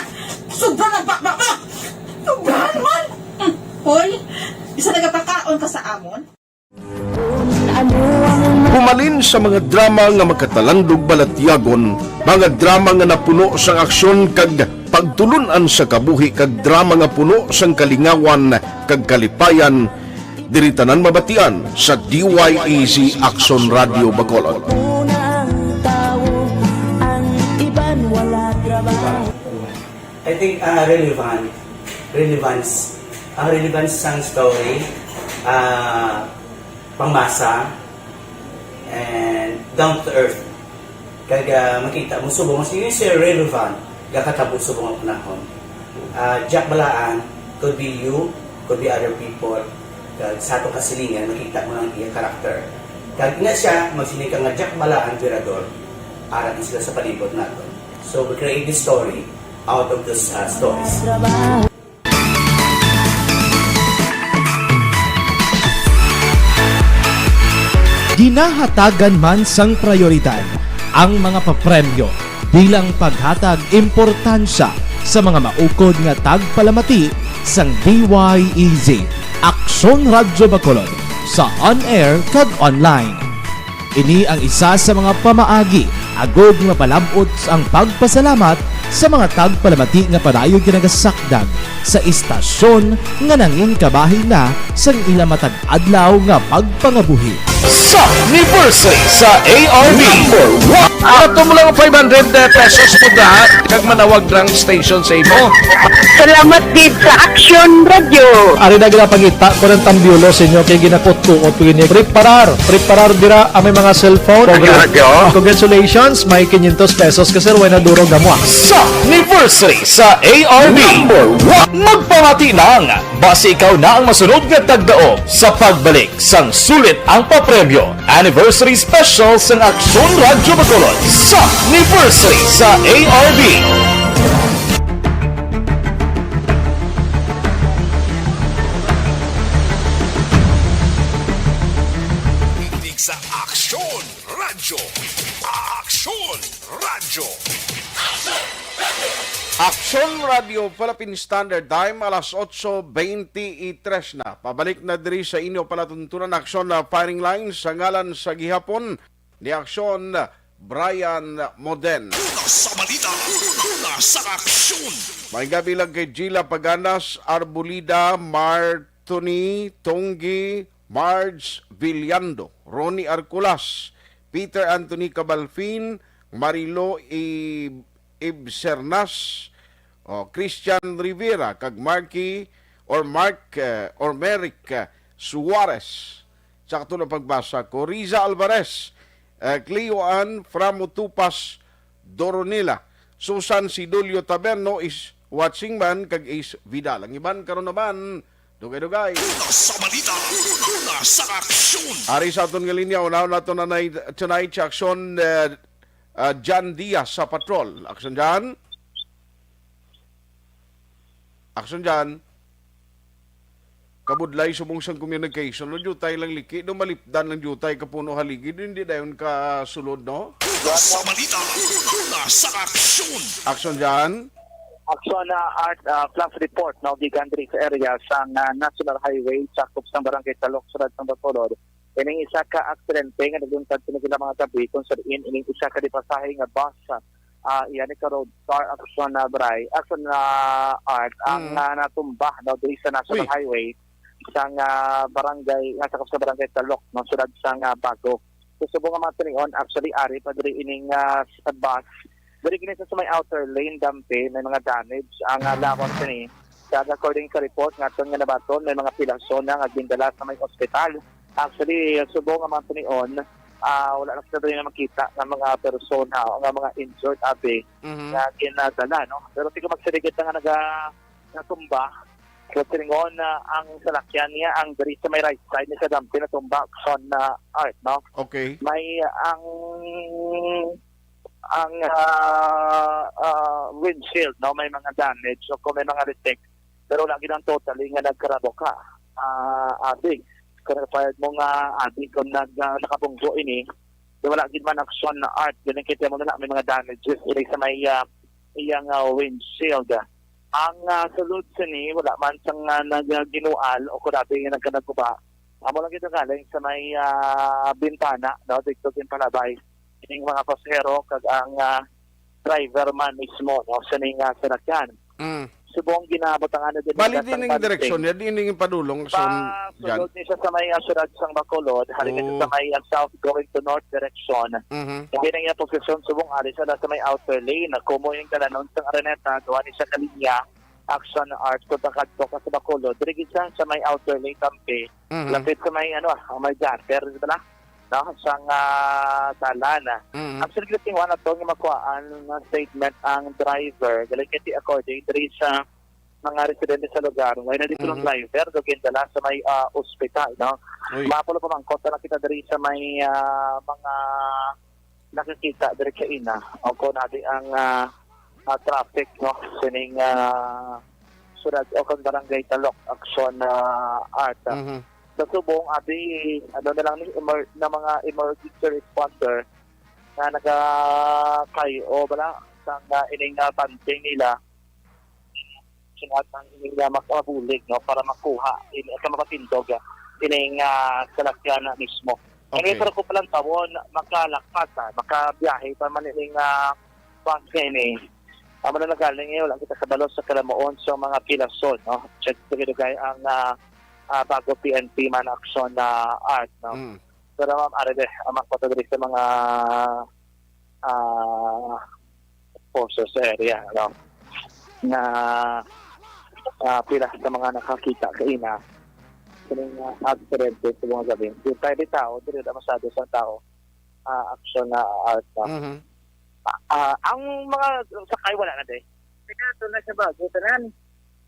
Sobra na baka mo! Sobra naman! Hmm, hoy, isa nagapakaon ka sa amon? Humalin sa mga drama nga makatalandog balatyagon, mga drama nga napuno sang aksyon kag pagtulun-an sa kabuhi, kag drama nga puno sang kalingawan kag kalipayan, diri tanan mabatian sa D Y E Z Aksyon Radio Bacolod. Una ang tawo, ang iban wala trabaho. I think, ah, relevant, relevance, ang relevance sang story, ah, pangmasa, and down to earth. Kag, ah, makita mo subong, mas yun siya relevant, gakatabo subong ang panahon. Ah, Jack Balaan, could be you, could be other people. Kag sa atong kasilingan, makita mo ang iya character. Kag nga siya, magsiling ka nga Jack Balaan, Virador, ara sila sa palibot naton. So, we create this story out of those, uh, stories. Ginahatagan man sang prayoridad ang mga papremyo bilang paghatag importansya sa mga maukod nga tagpalamati sang D Y E Z Aksyon Radyo Bacolod sa on-air kag online. Ini ang isa sa mga pamaagi agod nga mapalab-ot ang pagpasalamat sa mga tagpalamati nga padayon ginagasakdag sa istasyon nga nangin kabahin na sang ila matag adlaw nga pagpangabuhi. Sa anniversary sa A R B. Number one. Ato mo lang five hundred pesos mo da, kag manawag lang station sa imo. Salamat gid sa Action Radio. Ari na ginapangita ko ng tambyulo sa inyo kay ginakot-kuot ko ini. Preparar, preparar dira ang may mga cellphone. Action Radio. Congratulations, may quinientos pesos ka, sir, way na duro gamwa. Sa anniversary sa A R B. Number one. Magpamati lang, basi ikaw na ang masunod nga tagdaog sa pagbalik sang sulit ang papremyo. Anniversary Special sang Aksyon Radyo Bacolod sa anniversary sa A R B. Tindig sa Aksyon Radyo. Aksyon Radyo. Aksyon Radio Philippine Standard Time, alas otso beintitres na. Pabalik na diri sa inyo palatuntunan, Aksyon na Firing Line sa ngalan sa gihapon ni Aksyon Brian Moden. Una sa balita, una sa aksyon. May gabi lang kay Gila Paganas, Arbolida, Martoni, Tonggi, Marge Villando, Ronnie Arculas, Peter Anthony Cabalfin, Marilo I-, Ibsernas, o, Christian Rivera, kag Marky or Mark, eh, or Merrick, eh, Suarez. Sakto na pagbasa ko. Riza Alvarez, eh, Cleo Ann Framutupas Doronila, Susan Sidulio Taberno is watching man, kag Ace Vidal. Ang iban karon naman, dugay-dugay. Una sa balita, una sa aksyon. Ari sa aton nga linya, unahon nato na na tonight sa aksyon, eh, ah, Jan Diaz sa patrol. Aksyon, Jan? Aksyon, Jan? Kabudlay subong sang communication, no? Diutay lang liki, no? Malipdan lang diutay ka puno haligi, no? Hindi dayon ka sulod, no? Sa balita, una sa aksyon. Aksyon, Jan? Aksyon na art, ah, flash report, no? Gikan diri sa area sang, ah, National Highway, sakop sang Barangay Talok, Siyudad sang Bacolod. Ining isa ka aksidente nga nagluntad sini kila mga gabi, kung sa diin ining isa ka di pasahe nga bus, ah, ah, iya ni ka Road Star Action na Bray, Action na Art, ang, Mm. ah, natumba, no, diri sa National Uy. Highway, sa nga barangay, nga sakop sa barangay Talok, no, siyudad sa nga Bago. So, subong nga mga tinion, actually, ari pa diri ining, ah, sa bus. Diri kini sa, sa may outer lane, dampi, may mga damage. Ang, ah, lawas sini, kag according sa report nga aton nga nabaton, may mga pilason na nga gindala sa may ospital. Actually, subong nga mga tinion, ah, wala na kita diri na makita nga mga persona o nga mga injured, abi, Mhm. nga ginadala, no? Pero siguro magsirigit na nga naga-, natumba. So, silingon na ang salakyan niya, ang diri sa may right side ni sa dampi natumba, Action na Art, no? Okay. May, ah, ang, ang, ah, ah, windshield, no? May mga damage o kung may mga retek. Pero wala gid ang totally nga nagkaraboka. Ah, abi, kung required mo nga, abi, kung nag-, ah, nakabunggo ini, di wala gid man Action na Art. Galing kita mo na lang, may mga damages diri sa may, ah, iyang, ah, windshield. Ang, ah, sulod sini, wala man sang, ah, nagaginual o kurabe nga nagkanaguba. Amo lang gid galing sa may, ah, bintana, no, dito din palabay. Ining mga pasahero kag ang, ah, driver man mismo, no, sa ning, ah, sinakyan. Mm. Subong ginabutangan na din Bali nila din sang ning panting. Direksyon niya, di ning padulong, so, Pasulod yan. Ni siya sa may, ah, siyudad sang Bacolod, halin Oh. Sa may, ah, south going to north direction. Mhm. Hindi na iya posisyon, subong ali sa, sa may outer lane. Kumo yung dalanon sang Araneta, gawa ni siya kalinya, Action Art, kung takadto ka sa Bacolod. Diri gid siya sa may outer lane, tampi. Mhm. Lapit sa may, ano, ah, may gutter, di ba na? No? Sang, ah, dalan. Mhm. Actually, gusto nga na to nga makuhaan nga statement ang driver. Galing kasi according diri sa mga residente sa lugar, wala na dito ng Mhm. driver, do gindala sa may, ah, ospital, no? Uy. Mapulo pamangkot na kita diri sa may, ah, mga nakikita diri sa ina. O kung nabi ang, ah, ah, traffic, no? Sining, ah, siyudad o kang barangay Talok, Action na Art. Mhm. Sa subong, abi, ano na lang ni emer-, na mga emergency responder na nagakay o bala sa nga ining, ah, panting nila. Sunod ang ining, ah, makabulig, no, para makuha, ini, sa mapatindog, ah, ining, ah, salakyan na mismo. Anyway, Okay. Pero kung palang tawon, makalakpat, ah, makabiyahe pa man ining, ah, bus nga ini. Amo na nagaling, eh, wala kita kabalo sa kalamuon sa mga pilason, no? Check sa gidugay ang, ah, ah, Bago P N P man Action na Art, no? Mm. Pero, ma'am, ari de, ang mga kwarta diri sa mga, ah, forces sa area, no? Na, ah, pila sa mga nakakita kaina, kining, ah, aksidente sa mga gabi. Yung tayo di tao, diri na masyado sa tao, ah, action na art, no? Mhm. Ah, ang mga sakay wala na, de. Kaya ito na sa Bago, tanan.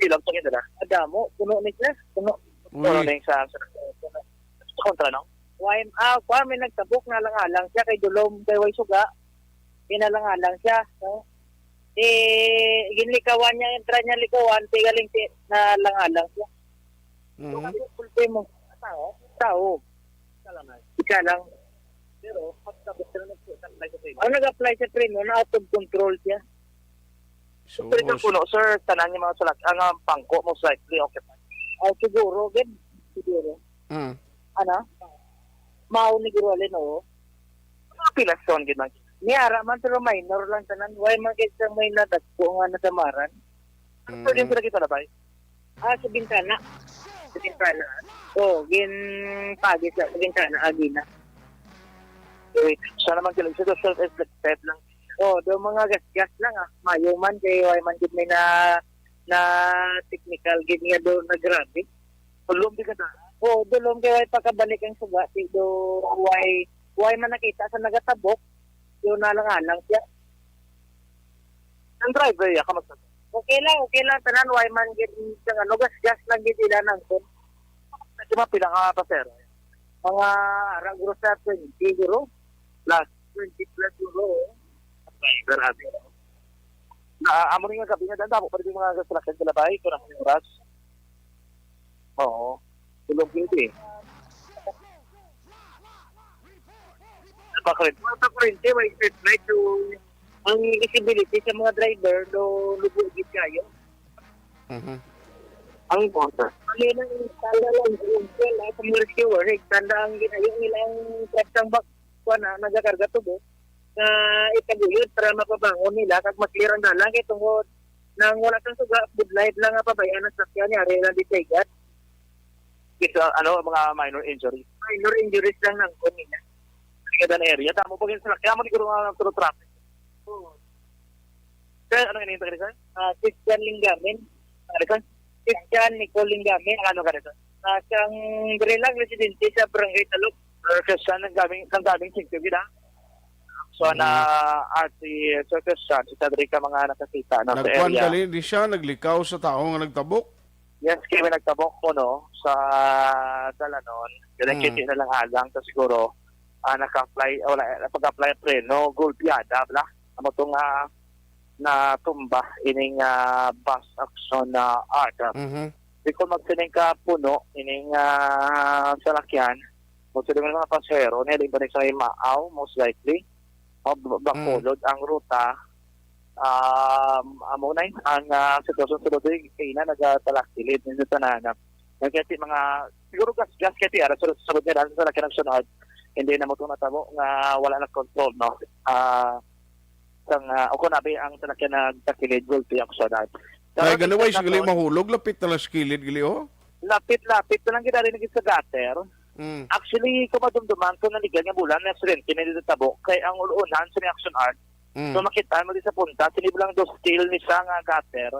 Ilang sakay na? Adamo, puno ni sila. Puno. Uy. Puno na yung sa, sa, sa kontra, no? Why, ah, kwa, may nagtabok na lang-alang siya kay Dulom, kay Way Suga. Pinalang-alang siya, no? Eh, ginlikawan niya, entra niya likawan, kay galing si, na lang-alang siya. Mhm. Ano yung ultimo? Tao? Tao. Isa lang. Isa lang. Pero, pagkabot na nagsuot ang tayo sa Ang nag-apply sa preno, na out of control siya. So, Pero yung puno, sir, tanan yung mga salak, ang, ah, pangko, most likely, okay pa. Oh, siguro, gid. Siguro. Mm. Ano? Mao ni Guralin, oo. Mga pilason, gid man. Niara man, pero minor lang tanan. Why man gid sa may nadagko nga nasamaran? Ano Mm. Pwede sila kita labay? Ah, sa bintana. Sa bintana. Oh, ginpagis sa, sa bintana, agi na. Eh, siya naman sila, siya self-inflicted lang. Oh, do mga gasgas lang, ah. Mayo man, kay why man gid may na, na technical gid nga do na grabe. Tulong di ka na. Oh, dulom kay why pakabalik ang suga, ti do why, why man nakita sa nagatabok, do na lang alang siya. Ang driver, ya, kamusta? Okay lang, okay lang, tanan, why man gid, sa ano, gas-gas lang gid ila nang kun. Kasi mga pila ka pasero? Mga, ara, guro sa twenty, guro. Plus? Twenty plus, guro. Driver, abi. Na, amo ni nga gabi nga, daan, damo pa rin yung mga gasolakyan sa labay, kung ang oras. Oo. Tulog yun eh. Bakit? Mga sa kurente, may street light, so, ang visibility sa mga driver, do, lubo gid kayo. Mhm. Ang bota. Ano lang, tanda lang, yung, yung, sa mga rescuer, eh, tanda ang ginayo nilang truck sang bak-, kuwan na, nagakarga tubo. nga ipaguyod para mapabangon nila kag ma-clear ang dalan kay tungod nang wala sang suga, budlay lang nga pabayaan ang sakyan, yari lang di sa igat. Isa, ano, mga minor injuries. Minor injuries lang nang kuan nila. Kada na area, damo pa gyud sila. Kaya mo siguro nga nagturo traffic. Oo. Sir, ano ining taga, sir? Ah, Christian Linggamin. Ano, sir? Christian Nicole Linggamin. Ano ka, sir? Ah, sang diri lang, residente sa Barangay Talok. Sir Christian, nagdaming, nagdaming singkyo gid, ah. So, na, Mm. ah, si Sir Christian, isa diri ka mga nakakita, no, sa Nagkuan area. Gali, di siya naglikaw sa tao nga nagtabok? Yes, kay may nagtabok ko, no, sa dalanon. Kaya Mm. kita na lang alang sa siguro, ah, naka-apply, wala, pag-apply preno, gulpiada, bla. Amo to nga natumba ining, ah, bus action na art. Mhm. Di ko magsining ka puno ining, ah, salakyan. Mo sila mga pasahero, niya, di ba, sa Imaaw, most likely. O, ba-, Mm. Bacolod ang ruta. Um, amo na yun, ang, ah, sitwasyon sa Rodrigo, kay na nagatalakilid, yung tanan. Nagkati mga, siguro gas-gas, kay tiara, sa, sa, sa, sa, sa, hindi na mo ito natabo nga wala na control, no? Ah, sang, ah, o kung nabi ang salakyan nagtakilid, gulpi ang sunod. Ay, Pero gani, way, sa siguro katon, mahulog, lapit na lang sa kilid, gali, oh. Lapit-lapit na lang gid ari lagi sa gutter. Mm. Actually, kung madumduman ko, naligan nga bulan, may aksidente na dito tabo. Kay ang ulunan sa may action art, Mm. so makita mo di sa punta, sinibulang do steel ni siya nga gutter.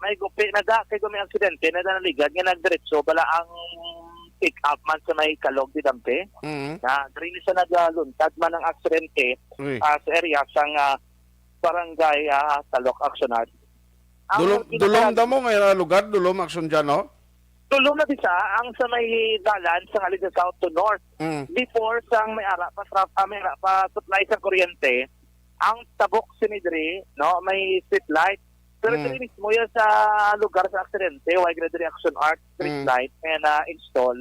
May gupi na da, kay kung may aksidente na da naligad nga nagdiretso, bala ang pick up man sa may kalog di dampe. Mm. Na, diri ni siya nagluntad man ang aksidente, Uy. ah, sa area sang, ah, barangay, ah, Talok Action Art. Ang Dulom, kinakal- dulom da mo nga lugar, dulom action dyan, no? Dulom na bisa ang sa may dalan sa ngalid sa south to north. Mm. Before sang may ara pa traf-, ah, may ara pa supply sa kuryente, ang tabok sini diri, no, may street light. Pero Mm. diri mismo yan sa lugar sa aksidente, why gina diri action art, street Mm. light, and, ah, install.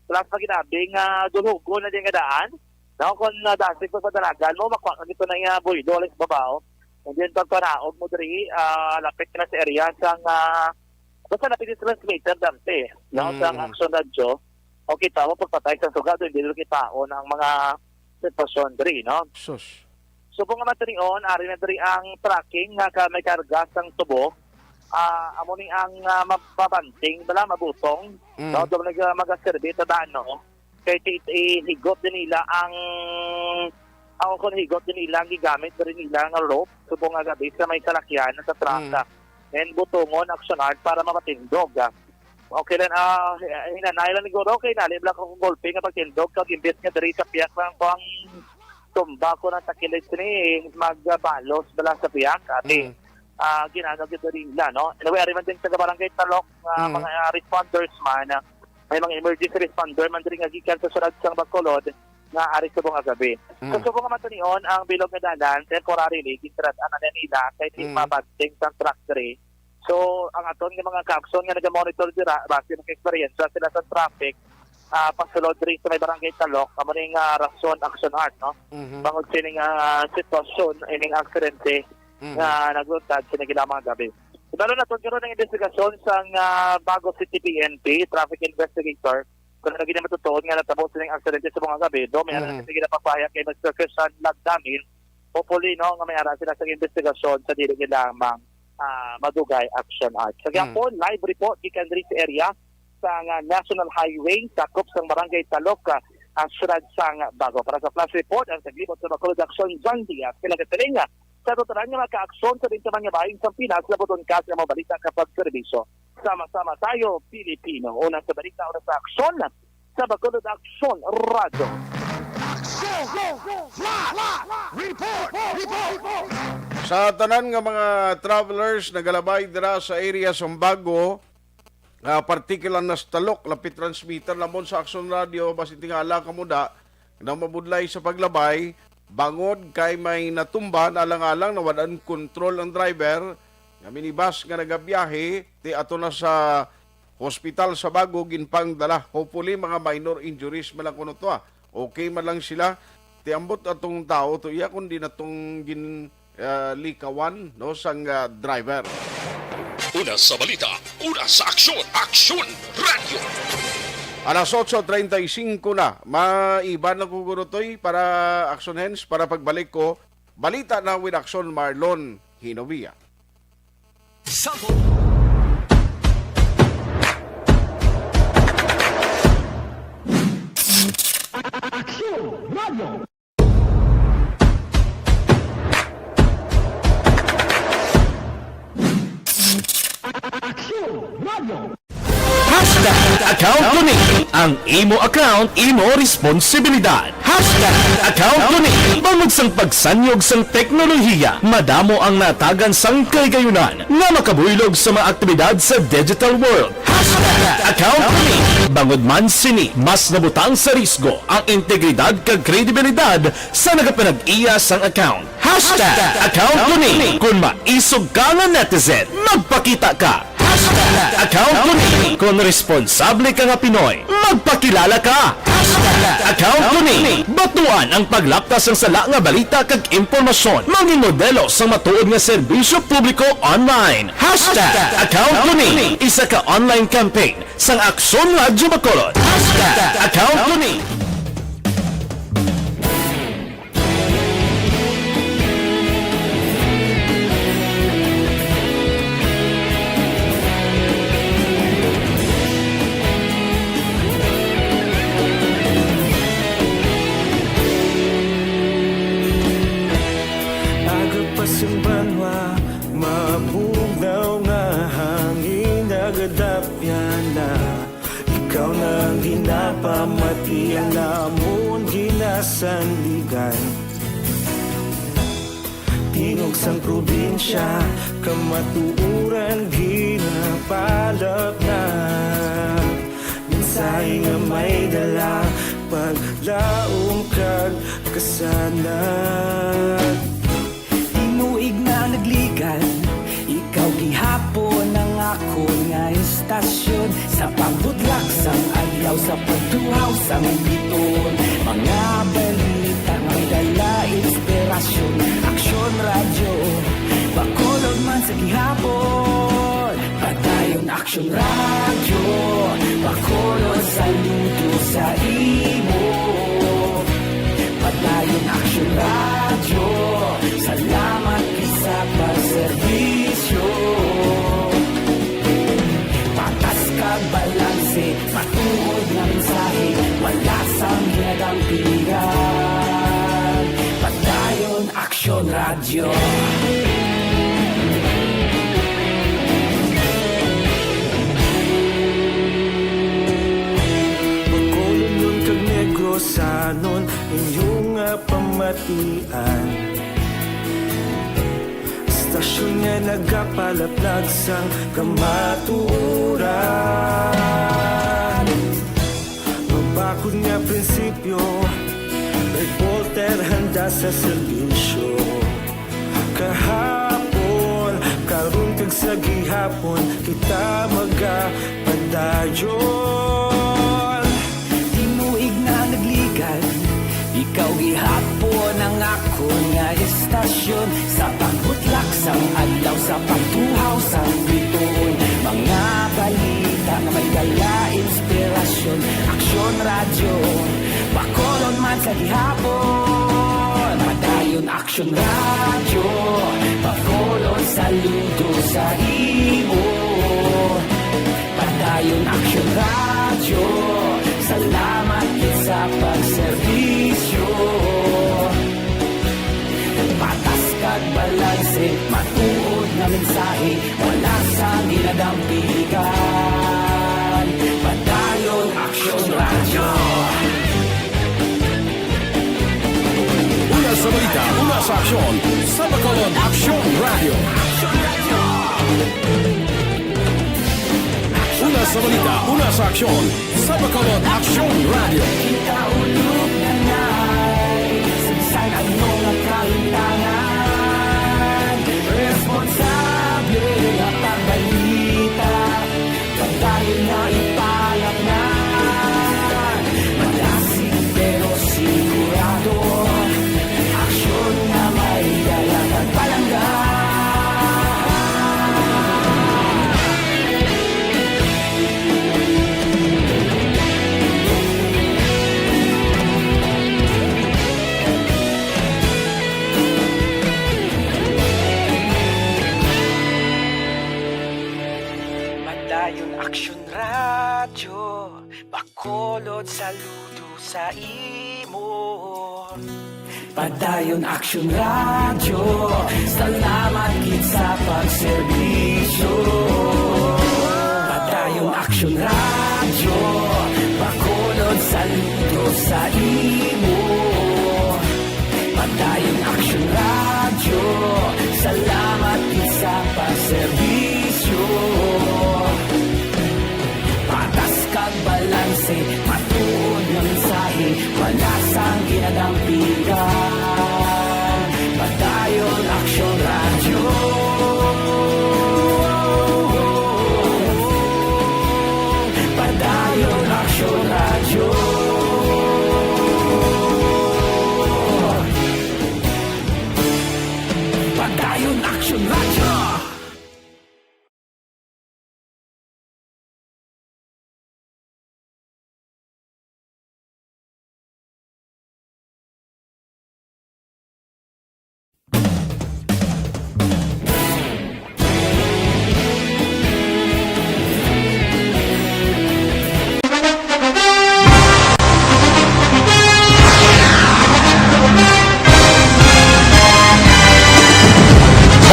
Plus, pag ginabi nga dulhugon na din nga daan, no, kung, ah, dasig pagpadalagan mo, makuha ka dito na nga buwelo, alis babaw. And then, pagpanaog mo diri, ah, lapit ka na sa area sa nga, basta lapit yung transmitter, dante, no, Mm. sa action radio. O kita mo, pagpatay sa sugad, hindi nila kitaon ang mga sitwasyon diri, no? Sus. Subong nga matinion, ari na diri ang trucking nga ka-, may karga sang tubo. Ah, amo ni ang, ah, mababanting, bala, mabutong. Mm. No, doon nag-, magaserbi ta daan, no? Kay ti-, ti-, higop din nila ang, ako kung higop din nila ang gigamit diri nila nga rope. Subong nga gabi sa may salakyan, sa truck, Mm. ah. And butongon, action art para mapatindog, ah. Okay lang, ah, hinanay lang siguro kay nalib lang akong gulpi nga pagtindog kag imbis nga diri sa piyak lang ko ang tumba ko ng takilid sini, magbalos bala sa piyak, ati, Mm. ah, ginano gyud diri nila, no? Anyway, ari man din sa barangay Talok, ah, Mm. mga, ah, responders man, ah, may mga emergency responder man diri nga gikan sa syudad sang Bacolod nga ari subong nga gabi. Mm. Sa subong nga matunion, ang bilog nga dalan temporarily gisirad-an na nila kay di Mm. mabanting sang truck diri. So, ang aton nga mga kaagson nga nagamonitor dira, base sa eksperyensya sila sa traffic, ah, pasulod diri sa may barangay Talok, amo ning, ah, rason, action art, no? Mhm. Bangod sining, ah, sitwasyon, ining aksidente Mhm. nga nagluntad sa nagila mga gabi. Ibalo naton karon ang investigasyon sang, ah, Bago City P N P, traffic investigator, kung ano gid ang matutuon nga natabo sining aksidente sa mga gabi. Do, may Mhm. alam na sige na pagpahayag kay Mister Christian Lagdamin, hopefully, no, nga may ara sila sa investigasyon sa dili gid lamang, ah, madugay action art. Sa Mm. gyapon, live report gikan diri sa area sa nga National Highway, sakop sang Barangay Talok, ah, ang syudad sang Bago. Para sa flash report, ang taglibot sa Bacolod Action, John Diaz, kinagasiling sa tanan nga mga kaaksyon sa bintaman nga bahin sang Pinas, labuton ka sa mga balita kapag serbisyo. Sama-sama tayo, Pilipino. Una sa balita, una sa aksyon, sa Bacolod Action Radio. Action! Flash! Report! Report! Sa tanan nga mga travelers nagalabay dira sa area sa Bago, ah, partikular na sa Talok, lapit transmitter namon sa Action Radio, basi tingala kamo da, na mabudlay sa paglabay, bangod kay may natumba, alang-alang nawalan kontrol ang driver, nga minibus nga nagabiyahe, ti ato na sa hospital sa Bago, ginpangdala. Hopefully, mga minor injuries man lang kuno to, ah. Okay man lang sila. Ti ambot atong tao to iya, kundi natong gin, ah, likawan, no, sang, ah, driver. Una sa balita, una sa aksyon, Aksyon Radio. Alas otso treinta y cinco na. Maiban na ko, Gurutoy, para Action Hands, para pagbalik ko Balita na with Aksyon, Marlon Hinovia. Sample. Aksyon Radio. Aksyon Radio. Hashtag account ko ni. Ang imo account, imo responsibilidad. Hashtag account ko ni. Bangod sang pagsanyog sang teknolohiya, madamo ang natagan sang kahigayunan nga makabuylog sa mga aktibidad sa digital world. Hashtag account ko ni. Bangod man sini, mas nabutang sa risgo ang integridad kag kredibilidad sa nagapanag-iya sang account. Hashtag account ko ni. Kung maisog ka nga netizen, magpakita ka. Hashtag account ko ni. Kung responsable ka nga Pinoy, magpakilala ka. Hashtag account ko ni. Batuan ang paglapta sang sala nga balita kag impormasyon. Maging modelo sang matuod nga serbisyo publiko online. Hashtag account ko ni. Isa ka online campaign sang Aksyon Radyo Bacolod. Hashtag account ko ni. Aga pa sang banwa, mabugnaw nga hangin, nagadapyan na. Ikaw na ang ginapamati, ang namon ginasandigan. Tingog sang probinsya, kamatuoran ginapalapnag. Mensahe nga may dala, paglaom kag kasanag. Tinuig na nagligad, ikaw gihapon ang akon nga istasyon. Sa pagbutlak sang adlaw, sa pagtuhaw sang biton, mga balita nga may dala inspirasyon. Aksyon Radyo, Bacolod man sa gihapon. Padayon Aksyon Radyo, Bacolod, saludo sa imo. Padayon Aksyon Radyo, salamat gid sa pagserbisyo. Patas kag balanse, matuod nga mensahe, wala sang ginadampigan. Padayon Aksyon Radyo. Bacolodnon kag Negrosanon, inyo nga pamatian. Istasyon nga nagapalaplag sang kamatuoran. Mabakod nga prinsipyo, reporter handa sa serbisyo. Kahapon, karon kag sa gihapon, kita magapadayon. Tinuig na nagligad, ikaw gihapon ang akon nga istasyon. Sa pagbutlak sang adlaw, sa pagtuhaw sang bituon, mga balita nga may dala inspirasyon. Aksyon Radyo, Bacolod man sa gihapon. Padayon Aksyon Radyo, Bacolod, saludo sa imo. Padayon Aksyon Radyo, salamat gid sa pagserbisyo. Patas kag balanse, matuod nga mensahe, wala sang ginadampigan. Padayon Aksyon Radyo. Una sa balita, una sa aksyon, sa Bacolod Aksyon Radyo. Una sa balita, una sa aksyon, sa Bacolod Aksyon Radyo. Kita ulog na ngay, sa bisan ano nga kahimtangan, responsable nga pagbalita. Padayon nga ipalapngan, malasig pero sigurado, aksyon nga may dala kag palangga. Aksyon Radyo Bacolod, saludo sa imo. Padayon Aksyon Radyo, salamat gid sa pagserbisyo. Padayon Aksyon Radyo Bacolod, saludo sa imo. Padayon Aksyon Radyo, salamat gid sa pagserbisyo. Patas kag balanse, matuod nga mensahe, wala sang ginadampigan. Padayon Aksyon Radyo. Padayon Aksyon Radyo. Padayon Aksyon Radyo.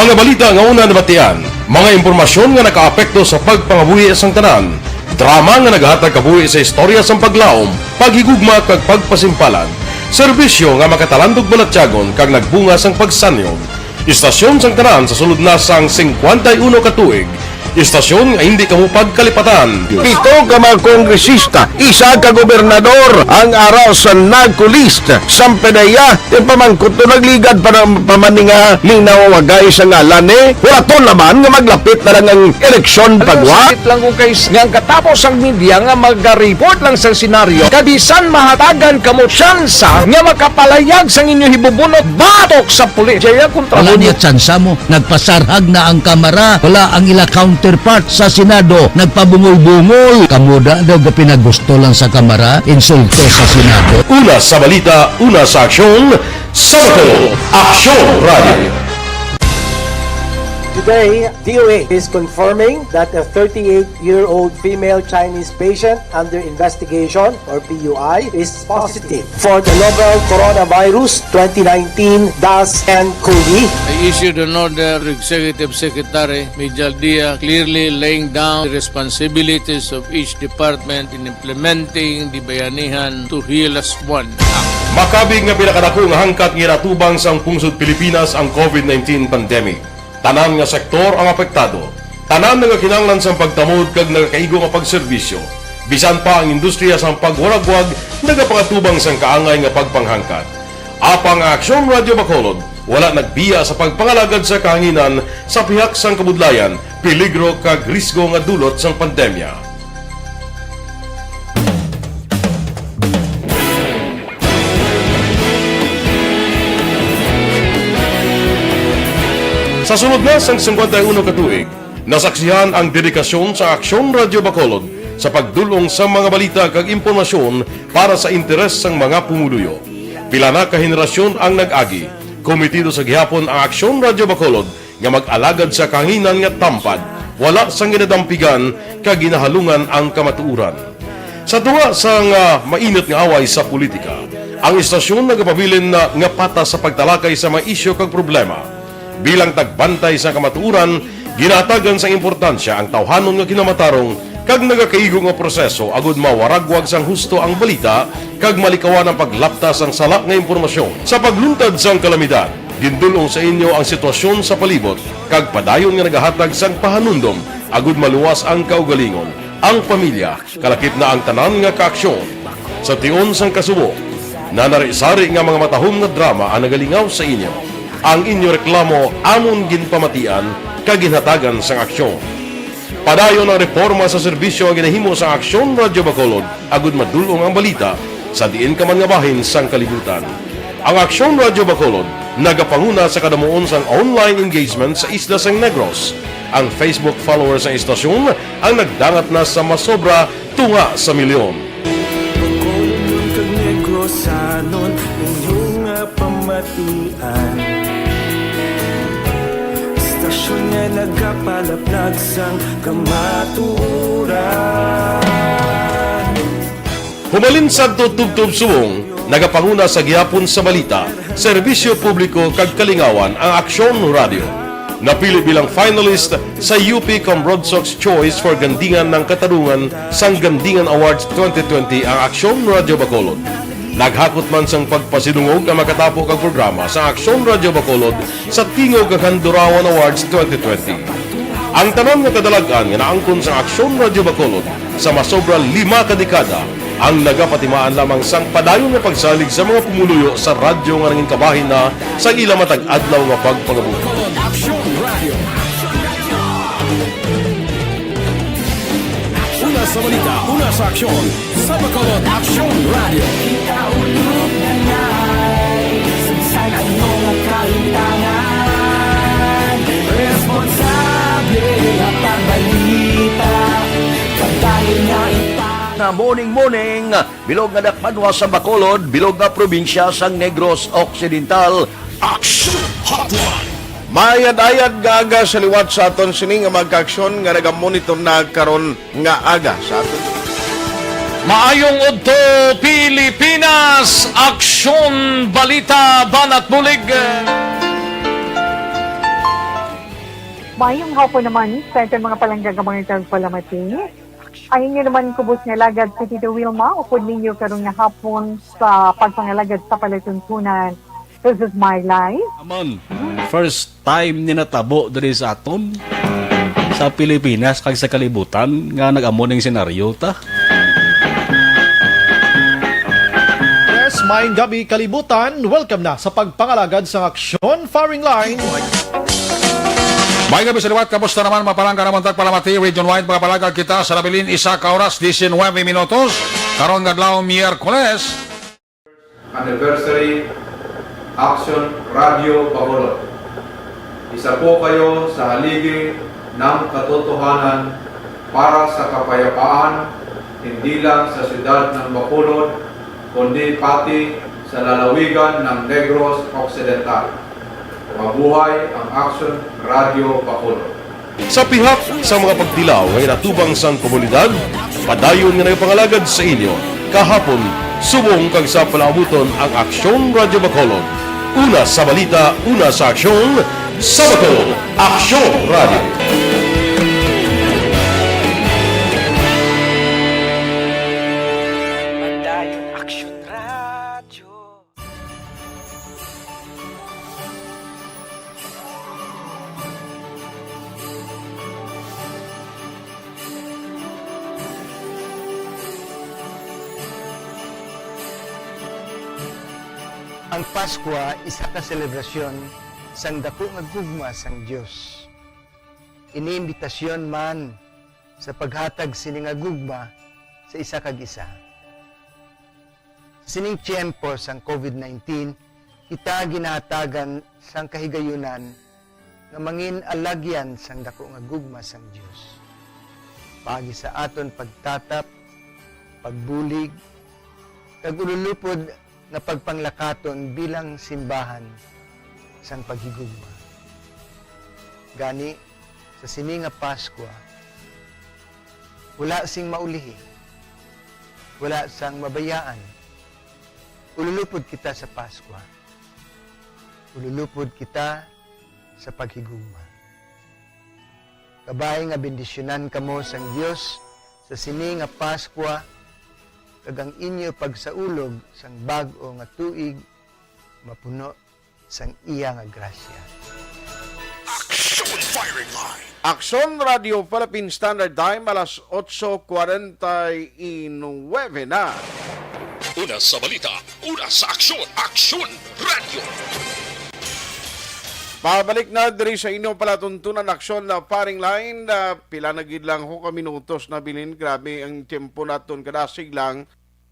Mga balita nga una nabatian, mga impormasyon nga nakaapekto sa pagpangabuhi sang tanan, drama nga nagahatag kabuhi sa istorya sang paglaom, paghigugma kag pagpasimpalan, serbisyo nga makatalandog balatyagon kag nagbunga sang pagsanyon. Istasyon sang tanan sa sulod na sang singkwenta y uno ka tuig. Istasyon nga hindi kamo pagkalipatan. Pito ka mga kongresista, isa ka gobernador ang ara sa NAGCO list. Sampe na iya, ti pamangkot to nagligad pa na, pa man ni nga linawagay sa ngalan ni. Wala to naman nga maglapit na lang ang eleksyon pagwa. Sakit lang kung kay nga ang katapos ang media nga maga-report lang sa senaryo, kag bisan mahatagan kamo tsansa nga makapalayag sang inyo hibubunot batok sa pulis. Jaya kontra Wala niya tsansa mo. Nagpasarhag na ang Kamara. Wala ang ila counterpart sa Senado. Nagpabungol-bungol. Kamo da daw gapinagusto lang sa Kamara. Insulto sa Senado. Una sa balita, una sa aksyon, sa Bacolod, Aksyon Radio. Today, D O A is confirming that a thirty-eight-year-old female Chinese patient under investigation, or P U I, is positive for the novel coronavirus twenty nineteen dash N cov. I issued an order to Executive Secretary Mijal Dia, clearly laying down the responsibilities of each department in implementing the Bayanihan to Heal Us One Act. Makabig nga pinakadako nga hangkat nga ginatubang sang pungsod Pilipinas ang covid nineteen pandemic. Tanan nga sektor ang apektado. Tanan nagakinahanglan sang pagtamod kag nagakaigo nga pagserbisyo. Bisan pa ang industriya sang pagwaragwag nagapangatubang sang kaangay nga pagpanghangkat. Apang ang Aksyon Radyo Bacolod wala nagbiya sa pagpangalagad sa kahanginan sa pihak sang kabudlayan, peligro kag risgo nga dulot sang pandemya. Sa sulod na sang singkwenta y uno ka tuig, nasaksihan ang dedikasyon sa Aksyon Radyo Bacolod sa pagdul-ong sa mga balita kag impormasyon para sa interes sang mga pumuluyo. Pila na ka henerasyon ang nag-agi. Kometido sa gihapon ang Aksyon Radyo Bacolod nga mag-alagad sa kahanginan nga tampad, wala sang ginadampigan kag ginahalungan ang kamatuoran. Sa tunga sang, ah, mainit nga away sa politika, ang istasyon nagapabilin na nga patas sa pagtalakay sa mga isyu kag problema. Bilang tagbantay sa kamatuoran, ginahatagan sang importansya ang tawhanon nga kinamatarong kag nagakaigo nga proseso agud mawaragwag sang husto ang balita kag malikawan ang paglapta sang sala nga impormasyon. Sa pagluntad sang kalamidad, gindul-ong sa inyo ang sitwasyon sa palibot kag padayon nga nagahatag sang pahanumdom agud maluwas ang kaugalingon, ang pamilya, kalakip na ang tanan nga kaaksyon. Sa tion sang kasubo, nanari-sari nga mga matahom nga drama ang nagalingaw sa inyo. Ang inyo reklamo amon ginpamatian kag ginhatagan sang aksyon. Padayon ang reporma sa serbisyo nga ginahimo sang Aksyon Radyo Bacolod agud madul-ong ang balita sa diin ka man nga bahin sang kalibutan. Ang Aksyon Radyo Bacolod nagapanguna sa kadamuon sang online engagement sa isla sang Negros. Ang Facebook followers sang istasyon ang nagdangat na sa masobra tunga sa milyon. Bacolod kag Negrosanon, inyo nga pamatian. Istasyon nga Nagapalaplag sang kamatuoran. Humalin sadto tubtob subong, nagapanguna sa gihapon sa balita, serbisyo publiko kag kalingawan ang Aksyon Radio. Napili bilang finalist sa U P Cambronsox Choice for Gandingan ng Katarungan sang Gandingan Awards twenty twenty ang Aksyon Radio Bacolod. Naghakot man sang pagpasidungog ang makatapo kag programa sa Aksyon Radio Bacolod sa Tingog kag Handurawan Awards twenty twenty. Ang tanan nga kadalag-an nga naangkon sa Aksyon Radio Bacolod sa masobra lima ka dekada ang nagapatimaan lamang sang padayon nga pagsalig sa mga pumuluyo sa radyo nga nangin kabahin na sa ila matag adlaw nga pagpangabuhi. Aksyon Radio. Una sa balita, una sa aksyon, sa Bacolod Aksyon Radio. Kita ulog na ngay, sa ano nga kalimtangan, responsable nga pagbalita, kadali nga ipa- Na morning, morning, bilog nga dakpanwa sa Bacolod, bilog nga probinsya sang Negros Occidental. Action Hotline. Mayad-ayad nga aga sa liwat sa aton sini nga mga kaaksyon nga nagamonitor na karon nga aga sa aton. Maayong udto, Pilipinas! Aksyon, balita, banat bulig. Mayong hapon naman sa aton mga palangga nga mga tagpalamati. Ang inyo naman kubos nga alagad si Tito Wilma, upod ninyo karon nga hapon sa pagpangalagad sa palatuntunan. This is my life. Aman, first time ni natabo diri sa aton, sa Pilipinas kag sa kalibutan nga nag-amo ning senaryo ta. Yes, maayong gabi, kalibutan. Welcome na sa pagpangalagad sang Aksyon Firing Line. Maayong gabi sa liwat, kamusta naman, mga palangga namon tagpalamati, region wide, mga palangga kita sa nabilin, isa ka oras, diecinuebe minutos, karon nga adlaw, Miyerkules. Anniversary, Action Radio Bacolod. Isa po kayo sa haligi ng katotohanan para sa kapayapaan, hindi lang sa siyudad ng Bacolod, kundi pati sa lalawigan ng Negros Occidental. Mabuhay ang Action Radio Bacolod. Sa pihak sa mga pagtilaw nga ginatubang sang komunidad, padayon nga nagapangalagad sa inyo kahapon, subong kag sa palaabuton ang Aksyon Radyo Bacolod. Una sa balita, una sa aksyon, sa Bacolod, Aksyon Radyo. Padayon Aksyon Radyo. Ang Paskwa isa ka selebrasyon sang daku nga gugma sang Dios. Ini imbitasyon man sa paghatag sini nga gugma sa isa kag isa. Sa sining tiyempo sang COVID nineteen, kita ginahatagan sang kahigayunan nga mangin alagyan sang daku nga gugma sang Dios. Paagi sa aton pagtatap, pagbulig, kag ululupod nga pagpanglakaton bilang simbahan sang paghigugma. Gani, sa sini nga Paskwa, wala sing maulihi, wala sang mabayaan. Ululupod kita sa Paskwa. Ululupod kita sa paghigugma. Kabay nga bendisyonan kamo sang Dios sa sini nga Paskwa, kag ang inyo pagsaulog sang bag-o nga tuig mapuno sang iya nga grasya. Action Firing Line. Aksyon Radio Philippine Standard Time, alas otso kwarenta y nuebe na. Una sa balita, una sa aksyon, Aksyon Radio. Pabalik na diri sa inyong palatuntunan, Aksyon na Firing Line. Ah, pila na gid lang ho ka minutos na bilin. Grabe ang tiyempo naton, kadasig lang.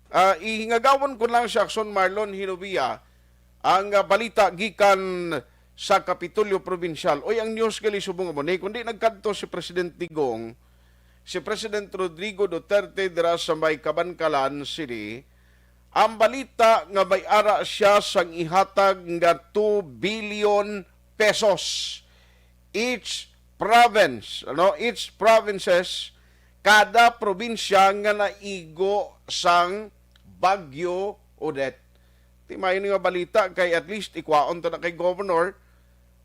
Ah, ihingagawon ko lang si Aksyon Marlon Hinubia ang, ah, balita gikan sa Kapitolyo Probinsyal. Oy, ang news gali subong amo ni, kundi nagkadto si President Digong, si President Rodrigo Duterte dira sa may Kabankalan City, ang balita nga may ara siya sang ihatag nga two billion pesos each province, ano, each provinces, kada probinsya nga naigo sang Bagyo Odette. Ti maayo ni nga balita kay at least ikwaon ta na kay governor.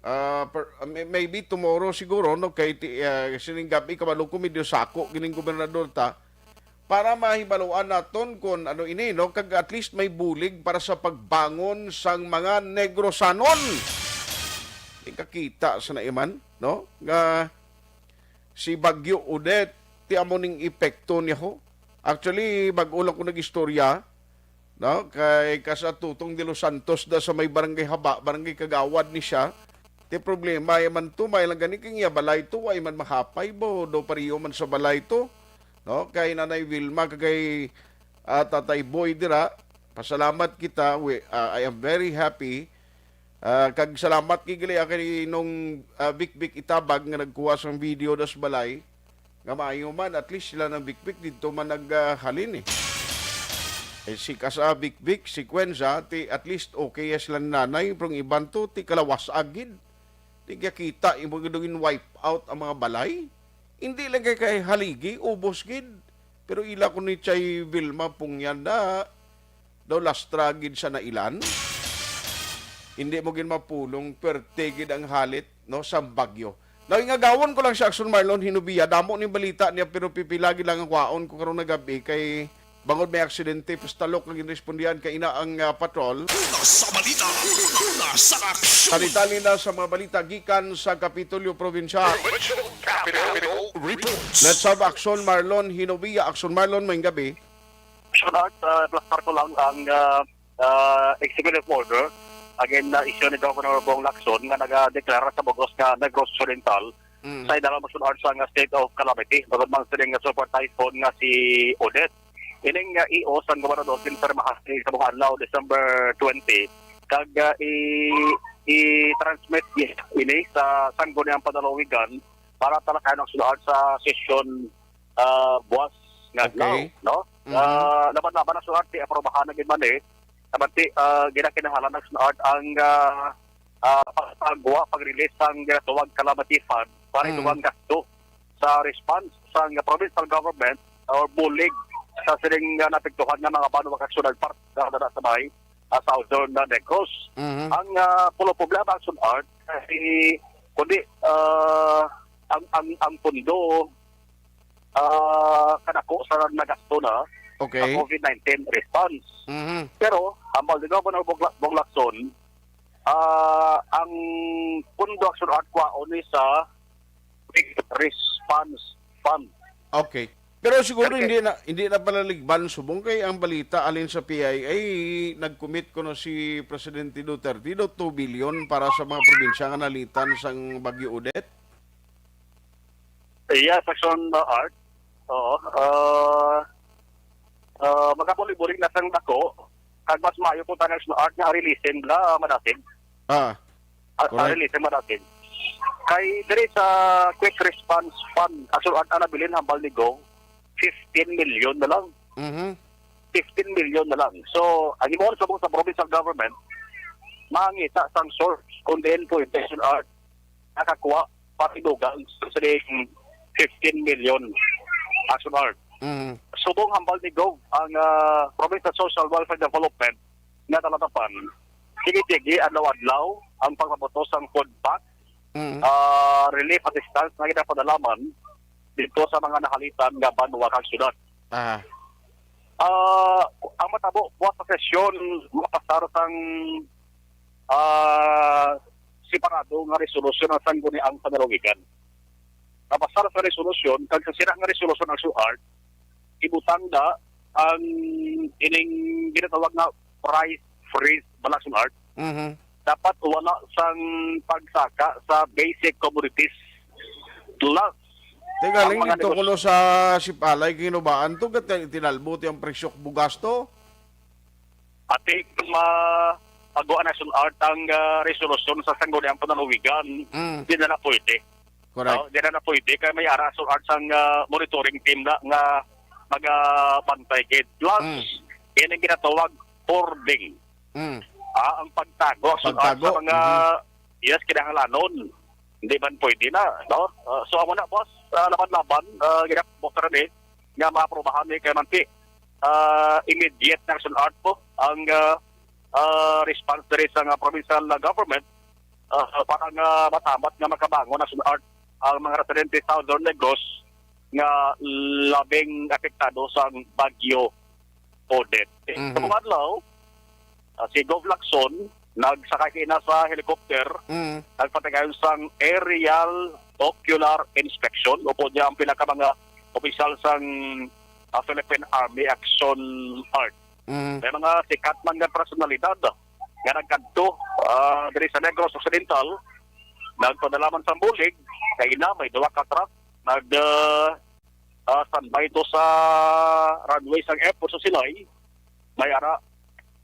Ah, per-, may-, maybe tomorrow siguro, no, kay ti-, ah, sining gab-i kabalo ko medyo sako gining gobernador ta para mahibaluan naton kon ano ini, no, kag at least may bulig para sa pagbangon sang mga Negrosanon. Di kakita sa naiman, no, nga si Bagyo Odette, ti amo ning epekto niya ho. Actually, bag-o lang ko nag-istorya, no? Kay kasa Tutong de los Santos da sa may barangay Haba, barangay Kagawad ni siya. Ti problema, ay man to, may lang gani kay iya balay to, ay man mahapay bo, do pariyo man sa balay to, no? Kay Nanay Wilma, kag kay, ah, Tatay Boy dira, pasalamat kita. We, ah, I am very happy. Ah, kag salamat kay gali kay nung, ah, Bikbik Itabag nga nagkuha sang video das balay. Nga maayo man, at least sila nang Bikbik didto man naghalin eh. Eh, si Kasa Bikbik, si Kwenza, ti at least okay ya sila ni nanay, pero ang iban to, ti kalawas agid. Ti kakita, imo gid wipe out ang mga balay. Hindi lang kay, kay haligi, ubos gid. Pero ila ko ni Chay Vilma Pungyan na daw lastra gid sa nailan. Hindi mo gid mapulong, perte gid ang halit, no, sa bagyo. Now, ingagawon ko lang si Action Marlon Hinubia. Damo ning balita niya, pero pipila gid lang ang kwaon ko karon nga gabi kay bangod may aksidente, pastalok ang ginrespondihan kay ina ang, ah, patrol. Una sa balita, una sa aksyon. Tali-tali na sa mga balita gikan sa Kapitolyo Provincial. Provincial Capitol Reports. Let's have Action Marlon Hinubia. Action Marlon, maayong gabi. Action Art, ah, plastar ko lang ang, ah, ah, executive order again na issue ni Governor Bong Lacson nga nagadeklara sa bugos nga Negros Oriental Mm. sa idalom, Action Art, sa nga state of calamity bangod man sining nga super typhoon nga si Odette. Ining, ah, E O sang gobernador ginpirmahan sa mga adlaw, December twenty, kag, ah, i-, i-transmit niya ini sa Sangguniang Panlalawigan para talakayan, Action Art, sa sesyon, ah, buwas nga adlaw, Okay. no? Mhm. Ah, laban-laban, Action Art, ti aprobahan na gid man eh. Laban ti, ah, ginakinahanglan, Action Art, ang, ah, ah, pagpagawa, pag-release sang ginatawag calamity fund para Mm. idugang gasto sa response sang provincial government or bulig sa sining, ah, naapektuhan nga mga banwa kag syudad, parte na sa may, ah, southern na Negros. Mhm. Ang, ah, pulo problema, Action Art, kay kundi, ah, ang, ang, ang pundo, ah, kadako sa nagasto na sa Okay. covid nineteen response. Mhm. Pero, hambal ni Governor Bogla-, Bong Lacson, ah, ang pundo, Action Art, kwaon ni sa quick response fund. Okay. Pero siguro Okay. hindi na, hindi na palaligban subong kay ang balita alin sa P I A, nag-commit kuno si Presidente Duterte do two billion para sa mga probinsya nga nalitan sang Bagyo Odette. Yes, Action, uh, Art. Oo. Ah, ah, magkabulig-bulig na sang dako. Kag mas maayo kung tanang Action Art nga ang releasing bala madasig. Ah, Ah, ah, correct. Releasing madasig. Kay diri sa Quick Response Fund, Action Art, ang nabilin hambal ni Gov, fifteen million na lang. Mhm. Fifteen million na lang. So, ang himuon subong sa provincial government, mangita sang source kung diin pwede, Action Art, nakakuha para idugang sa sining fifteen million, Action Art. Mm. Subong hambal ni Gov, ang, ah, Provincial Social Welfare Development nga talatapan, sige-sige, adlaw-adlaw ang pagpabutos sang food pack, Mm. ah, relief assistance nga ginapadalaman dito sa mga nahalitan nga banwa kag syudad. Ah. Ah, ang matabo, buwas sa sesyon, mapasar sang, ah, separado nga resolusyon ang Sangguniang Panlalawigan. Mapasar sa resolusyon, kag sa sira nga resolusyon, Action Art, ibutang da ang ining ginatawag nga price freeze bala, Action Art. Mhm. Dapat wala sang pagsaka sa basic commodities. Plus, Te, galing ang mga dito negosyo kuno sa Sipalay, Kinubaan to, gat-, tinalbo ti ang presyo bugas to. Ati, kung ma-, pagawa na, Action Art, ang, ah, resolusyon sa Sangguniang Panlalawigan, Mm. di na na pwede. Correct. No? Di na na pwede. Kaya may ara, Action Art, sang, ah, monitoring team na nga magabantay gid. Plus, Mm. yan ang ginatawag hoarding. Mm. Ah, ang pagtago, Action Art, Pagtago. sa mga, Mhm. yes, kinahanglanon. Hindi man pwede na, no? Ah, so, amo na, boss, ah, laban-laban, ah, ginakbok na rin eh, nga maaprobahan ni kay Manti. Ah, immediate na action art po ang, ah, ah, response diri sa nga provincial na government, ah, para nga matamat nga makabangon action art ang mga residente sa Southern Negros nga labing apektado sa Bagyo Odette. Mhm. Sa mga adlaw, ah, si Gov Lacson nagsakay kaina sa helicopter, Mm. nagpatigayon sang aerial ocular inspection, upod niya ang pila ka mga opisyal sang, ah, Philippine Army Action Art. Mm. May mga sikat man nga personalidad nga nagkadto, ah, diri sa Negros Occidental, nagpadala man sang bulig, kaina may duha ka truck, nag, ah, ah, standby to sa runway sang airport sa Silay. May ara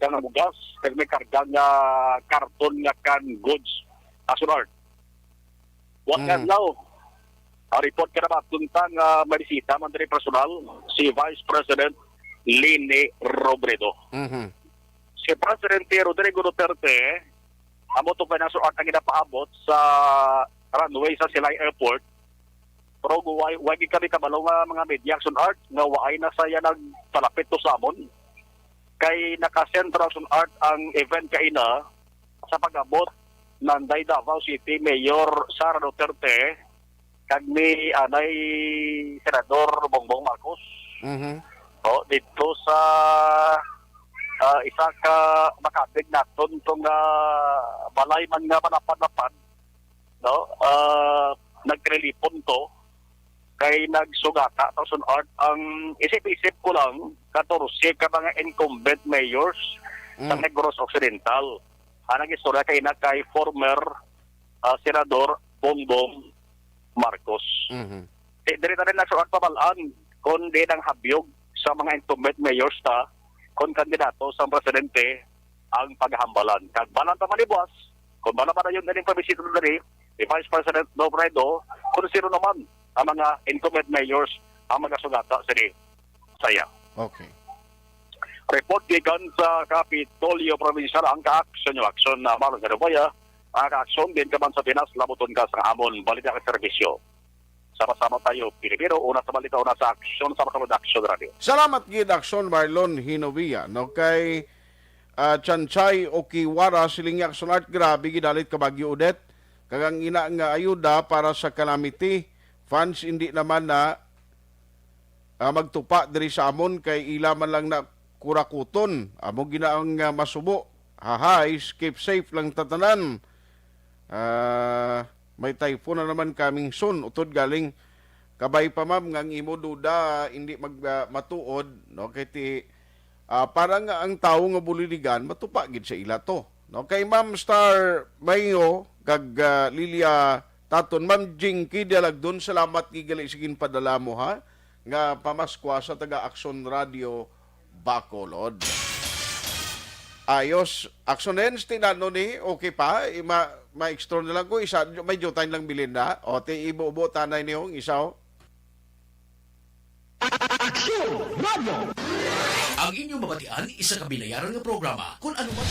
ka nga bugas, kag may karga nga karton nga canned goods. Action art. Wa nga Mm. adlaw. Ang report ka na ba, tunta nga may bisita man diri personal, si Vice President Leni Robredo. Mhm. Si Presidente Rodrigo Duterte, amo to kay action art ang ginapaabot sa runway sa Silay Airport. Pero wa, wa gid kami kabalo nga mga media action art nga waay na saya nagpalapit to sa amon. Kay naka-central action art ang event kaina sa pag-abot nanday Davao City Mayor Sara Duterte kag ni anay Senador Bongbong Marcos. Mhm. O, dito sa, ah, isa ka makapig naton tong, ah, balay man nga malapad-lapad, no? Ah, nagkalilipon to kay nagsugata sa action art ang isip-isip ko lang, katorse ka mga incumbent mayors sa Mm. Negros Occidental. Ang nag-istorya kaina kay former, ah, Senador Bongbong Marcos. Mhm. Di, diri na rin na sa pagpabal-an, kundi ang habyog sa mga incumbent mayors ta, kung kandidato sa presidente ang paghambalan. Kag balang ta malibuas, kung bala pa na yun, ining pabisita na diri, ni Vice President Robredo, kung sino naman ang mga incumbent mayors ang magasugata sini saya. Okay. Report gikan sa Kapitolyo Provincial ang ka-action, yung action na Marlon Garibaya, ang ka-action din ka man sa Pinas, labuton ka sa amon balita kag serbisyo. Sama-sama tayo, Pilipino, una sa balita, una sa aksyon, sa Makalod Action Radio. Salamat gid, Action Marlon Hinovia, no, kay, ah, Chanchay Okiwara, siling niya, Action Art, grabe gid dalit ka Bagyo Odette. Kag ang ina nga ayuda para sa calamity funds, hindi naman na, ah, magtupa diri sa amon kay ila man lang na kurakuton. Amo gina ang, ah, masubo. Hahay, keep safe lang tatanan. Ah, may typhoon na naman coming soon. Utod galing, kabay pa, ma'am, nga ang imo duda hindi mag, ah, matuod, no? Kay ti, ah, para nga ang tawo nga buliligan, matupa gid sa ila to, no? Kay Ma'am Star Mayo kag, ah, Lilia Taton, Ma'am Jinky Dialagdon, salamat gid gali sa ginpadala mo, ha, nga pamaskwa sa taga Action Radio Bacolod. Ayos. Action Ends, tinano ni, okay pa? I-, ma-, ma-extra na lang ko, isa, may jutay lang bilin na. O, ti ibo-ubo, tanay ni hong isa, oh. Action Radio. Ang inyong mabatian, isa ka binayaran nga programa. Kung ano man.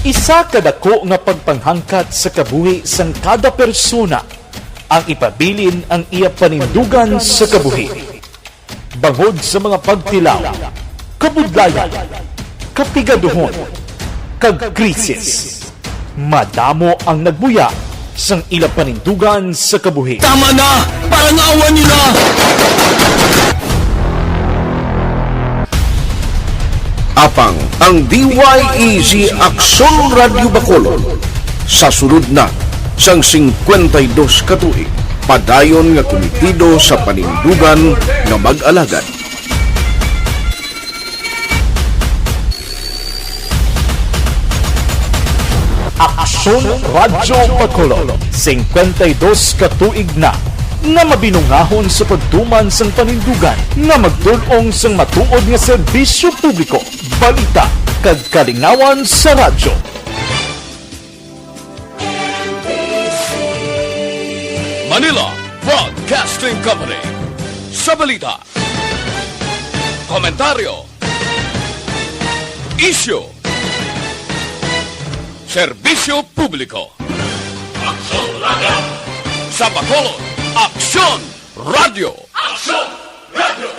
Isa ka dako nga pagpanghangkat sa kabuhi sang kada persona ang ipabilin ang iya panindugan sa kabuhi. Bangod sa mga pagtilaw, kabudlayan, kapigaduhon, kag krisis, madamo ang nagbuya sang ila panindugan sa kabuhi. Tama na! Parang awa nila! Apang ang D Y E G Aksyon Radyo Bacolod sa sulod na sang singkwenta y dos ka tuig, padayon nga kumitido sa panindugan nga mag-alagad. Aksyon Radyo Bacolod, singkwenta y dos ka tuig na nga mabinungahon sa pagtuman sang panindugan nga magtul-ong sang matuod nga serbisyo publiko, balita, kag kalingawan sa radyo. Manila Broadcasting Company. Sa balita, komentaryo, isyu, serbisyo publiko. Aksyon Radio! Sa Bacolod, Aksyon Radio! Aksyon Radio!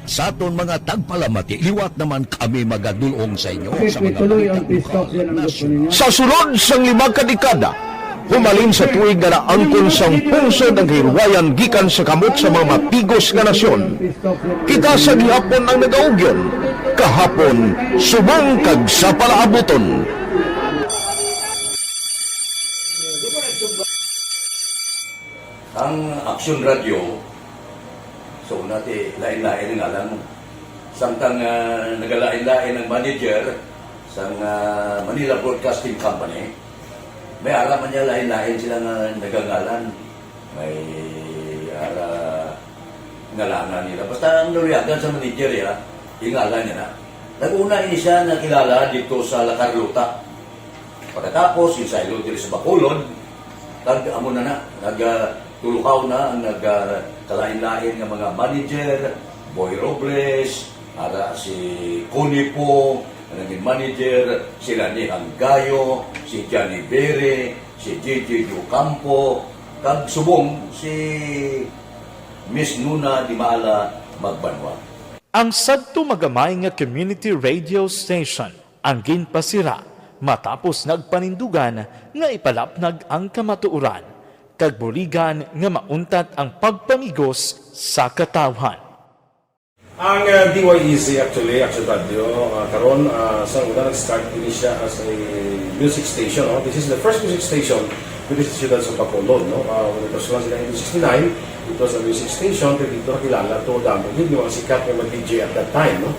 Sa aton mga tagpalamati, liwat naman kami magadulong sa inyo sa mga balita bukaw. Sa sulod sang lima ka dekada, humalin sa tuig nga naangkon sang pungsod ang kahilwayan gikan sa kamot sa mga mapigos nga nasyon. Kita sa gihapon ang nagaugyon, kahapon, subong kag sa palaabuton. Ang Aksyon Radio, so, una ti, lain-lain ang ngalan mo. Samtang, ah, nagalain-lain ang manager sang, ah, Manila Broadcasting Company, may ara man niya lain-lain sila nga nagangalan. May ara ngalangan nila. Basta ang naluyagan sa manager, ya, ingalan niya na. Nag-una ini siya nakilala dito sa La Carlota. Pagkatapos, ginsaylo diri sa Bacolod, kag amo na na, nag, ah, tulukaw na ang nag, ah, kalain-lain nga mga manager, Boy Robles, ara si Connie Po, ang naging manager, si Rani Hanggayo, si Johnny Bere, si J J Ocampo, kag subong si Miss Nuna Dimala Magbanwa. Ang sadto magamay nga community radio station ang ginpasira matapos nagpanindugan nga ipalapnag ang kamatuoran kag buligan nga mauntat ang pagpamigos sa katawhan. Ang, ah, D Y E Z actually, Action Radio, ah, karon, ah, sa una nag-start ini siya as a music station, no? This is the first music station diri sa siyudad sa Bacolod, no? Ah, when it was launched in nineteen sixty-nine, it was a music station, pero dito nakilala to, damo gid yung mga sikat nga mga D J at that time, no?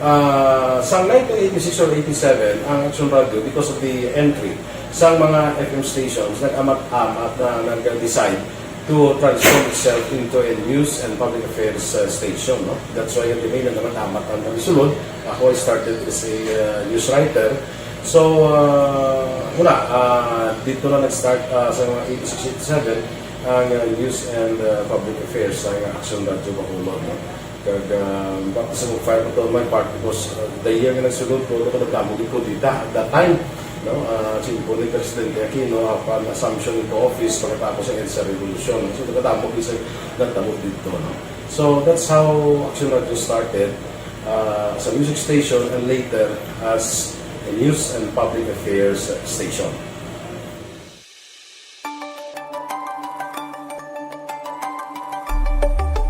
Ah, sa nineteen eighty-six or eighty-seven, ang Action Radio, because of the entry sa mga F M stations, nag-amat-amat na nag-decide to transform itself into a news and public affairs, uh, station, no? That's why ang Debate naman amat ang kami sulod. Ako, I started as a, uh, news writer. So, uh, wala, uh, dito na nag-start, uh, sa mga eighty-six, eighty-seven ang, uh, news and, uh, public affairs sa Action Radio Bacolod, no? Kag, ah, baptism of fire pa to my part because, ah, the year nga nagsulod ko, ako nagdamo gid ko dita at that time, no? Ah, simple ni Presidente Aquino, apan assumption into office pagkatapos ng EDSA Revolution. So, nagdamo gid sa nagdamo dito, no? So, that's how Action Radio started, ah, as a music station and later as a news and public affairs station.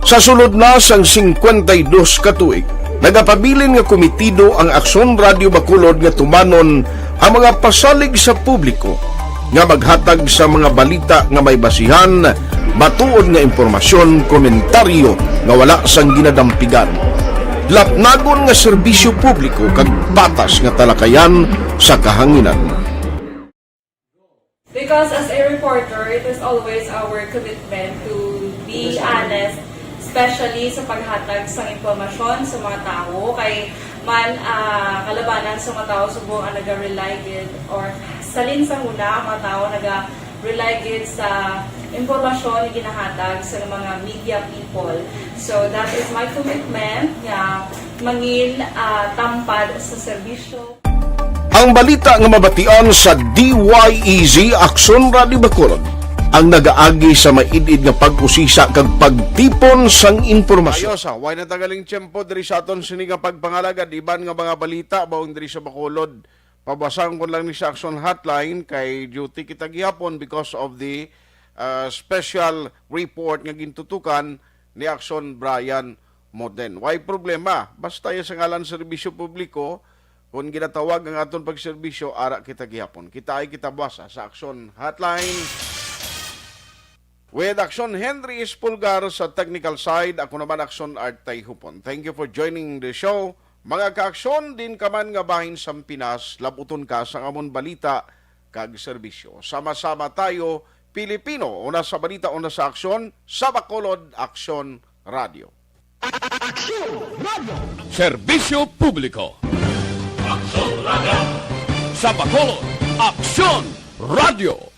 Sa sulod na sang singkwenta y dos ka tuig, nagapabilin nga komitido ang Aksyon Radio Bacolod nga tumanon ang mga pasalig sa publiko nga maghatag sa mga balita nga may basihan, matuod nga impormasyon, komentaryo nga wala sang ginadampigan, lapnagon nga serbisyo publiko kag patas nga talakayan sa kahanginan. Because as a reporter, it is always our commitment to be honest, especially sa paghatag sang impormasyon sa mga tawo. Kay man, ah, kalabanan sa mga tawo subong ang naga-rely gid, or salin sa huna ang mga tawo naga-rely gid sa impormasyon nga ginahatag sa mga media people. So that is my commitment nga mangin, ah, tampad sa serbisyo. Ang balita nga mabatian sa D Y E Z Aksyon Radio Bacolod ang nagaagi sa maid-id nga pag-usisa kag pagtipon sang impormasyon. Ayo sa, way na tagaling tiyempo diri sa aton sini nga pagpangalagad, iban nga mga balita baon diri sa Bacolod. Pabasang ko lang ni sa Aksyon Hotline kay duty kita gihapon because of the, uh, special report nga gintutukan ni Aksyon Brian Moden. Way problema. Basta ya sa ngalan sa serbisyo publiko, kung ginatawag ang aton pagserbisyo, ara kita gihapon. Kita ay kita buwasa sa Aksyon Hotline. With Aksyon Henry Espulgar sa technical side, ako naman Aksyon Art Tayhupon. Thank you for joining the show. Mga kaaksyon, din ka man nga bahin sang Pinas, labuton ka sa amon balita kag serbisyo. Sama-sama tayo, Pilipino, una sa balita, una sa aksyon, sa Bacolod, Aksyon Radio. Aksyon Radio. Serbisyo publiko. Aksyon Radio. Sa Bacolod, Aksyon Radio.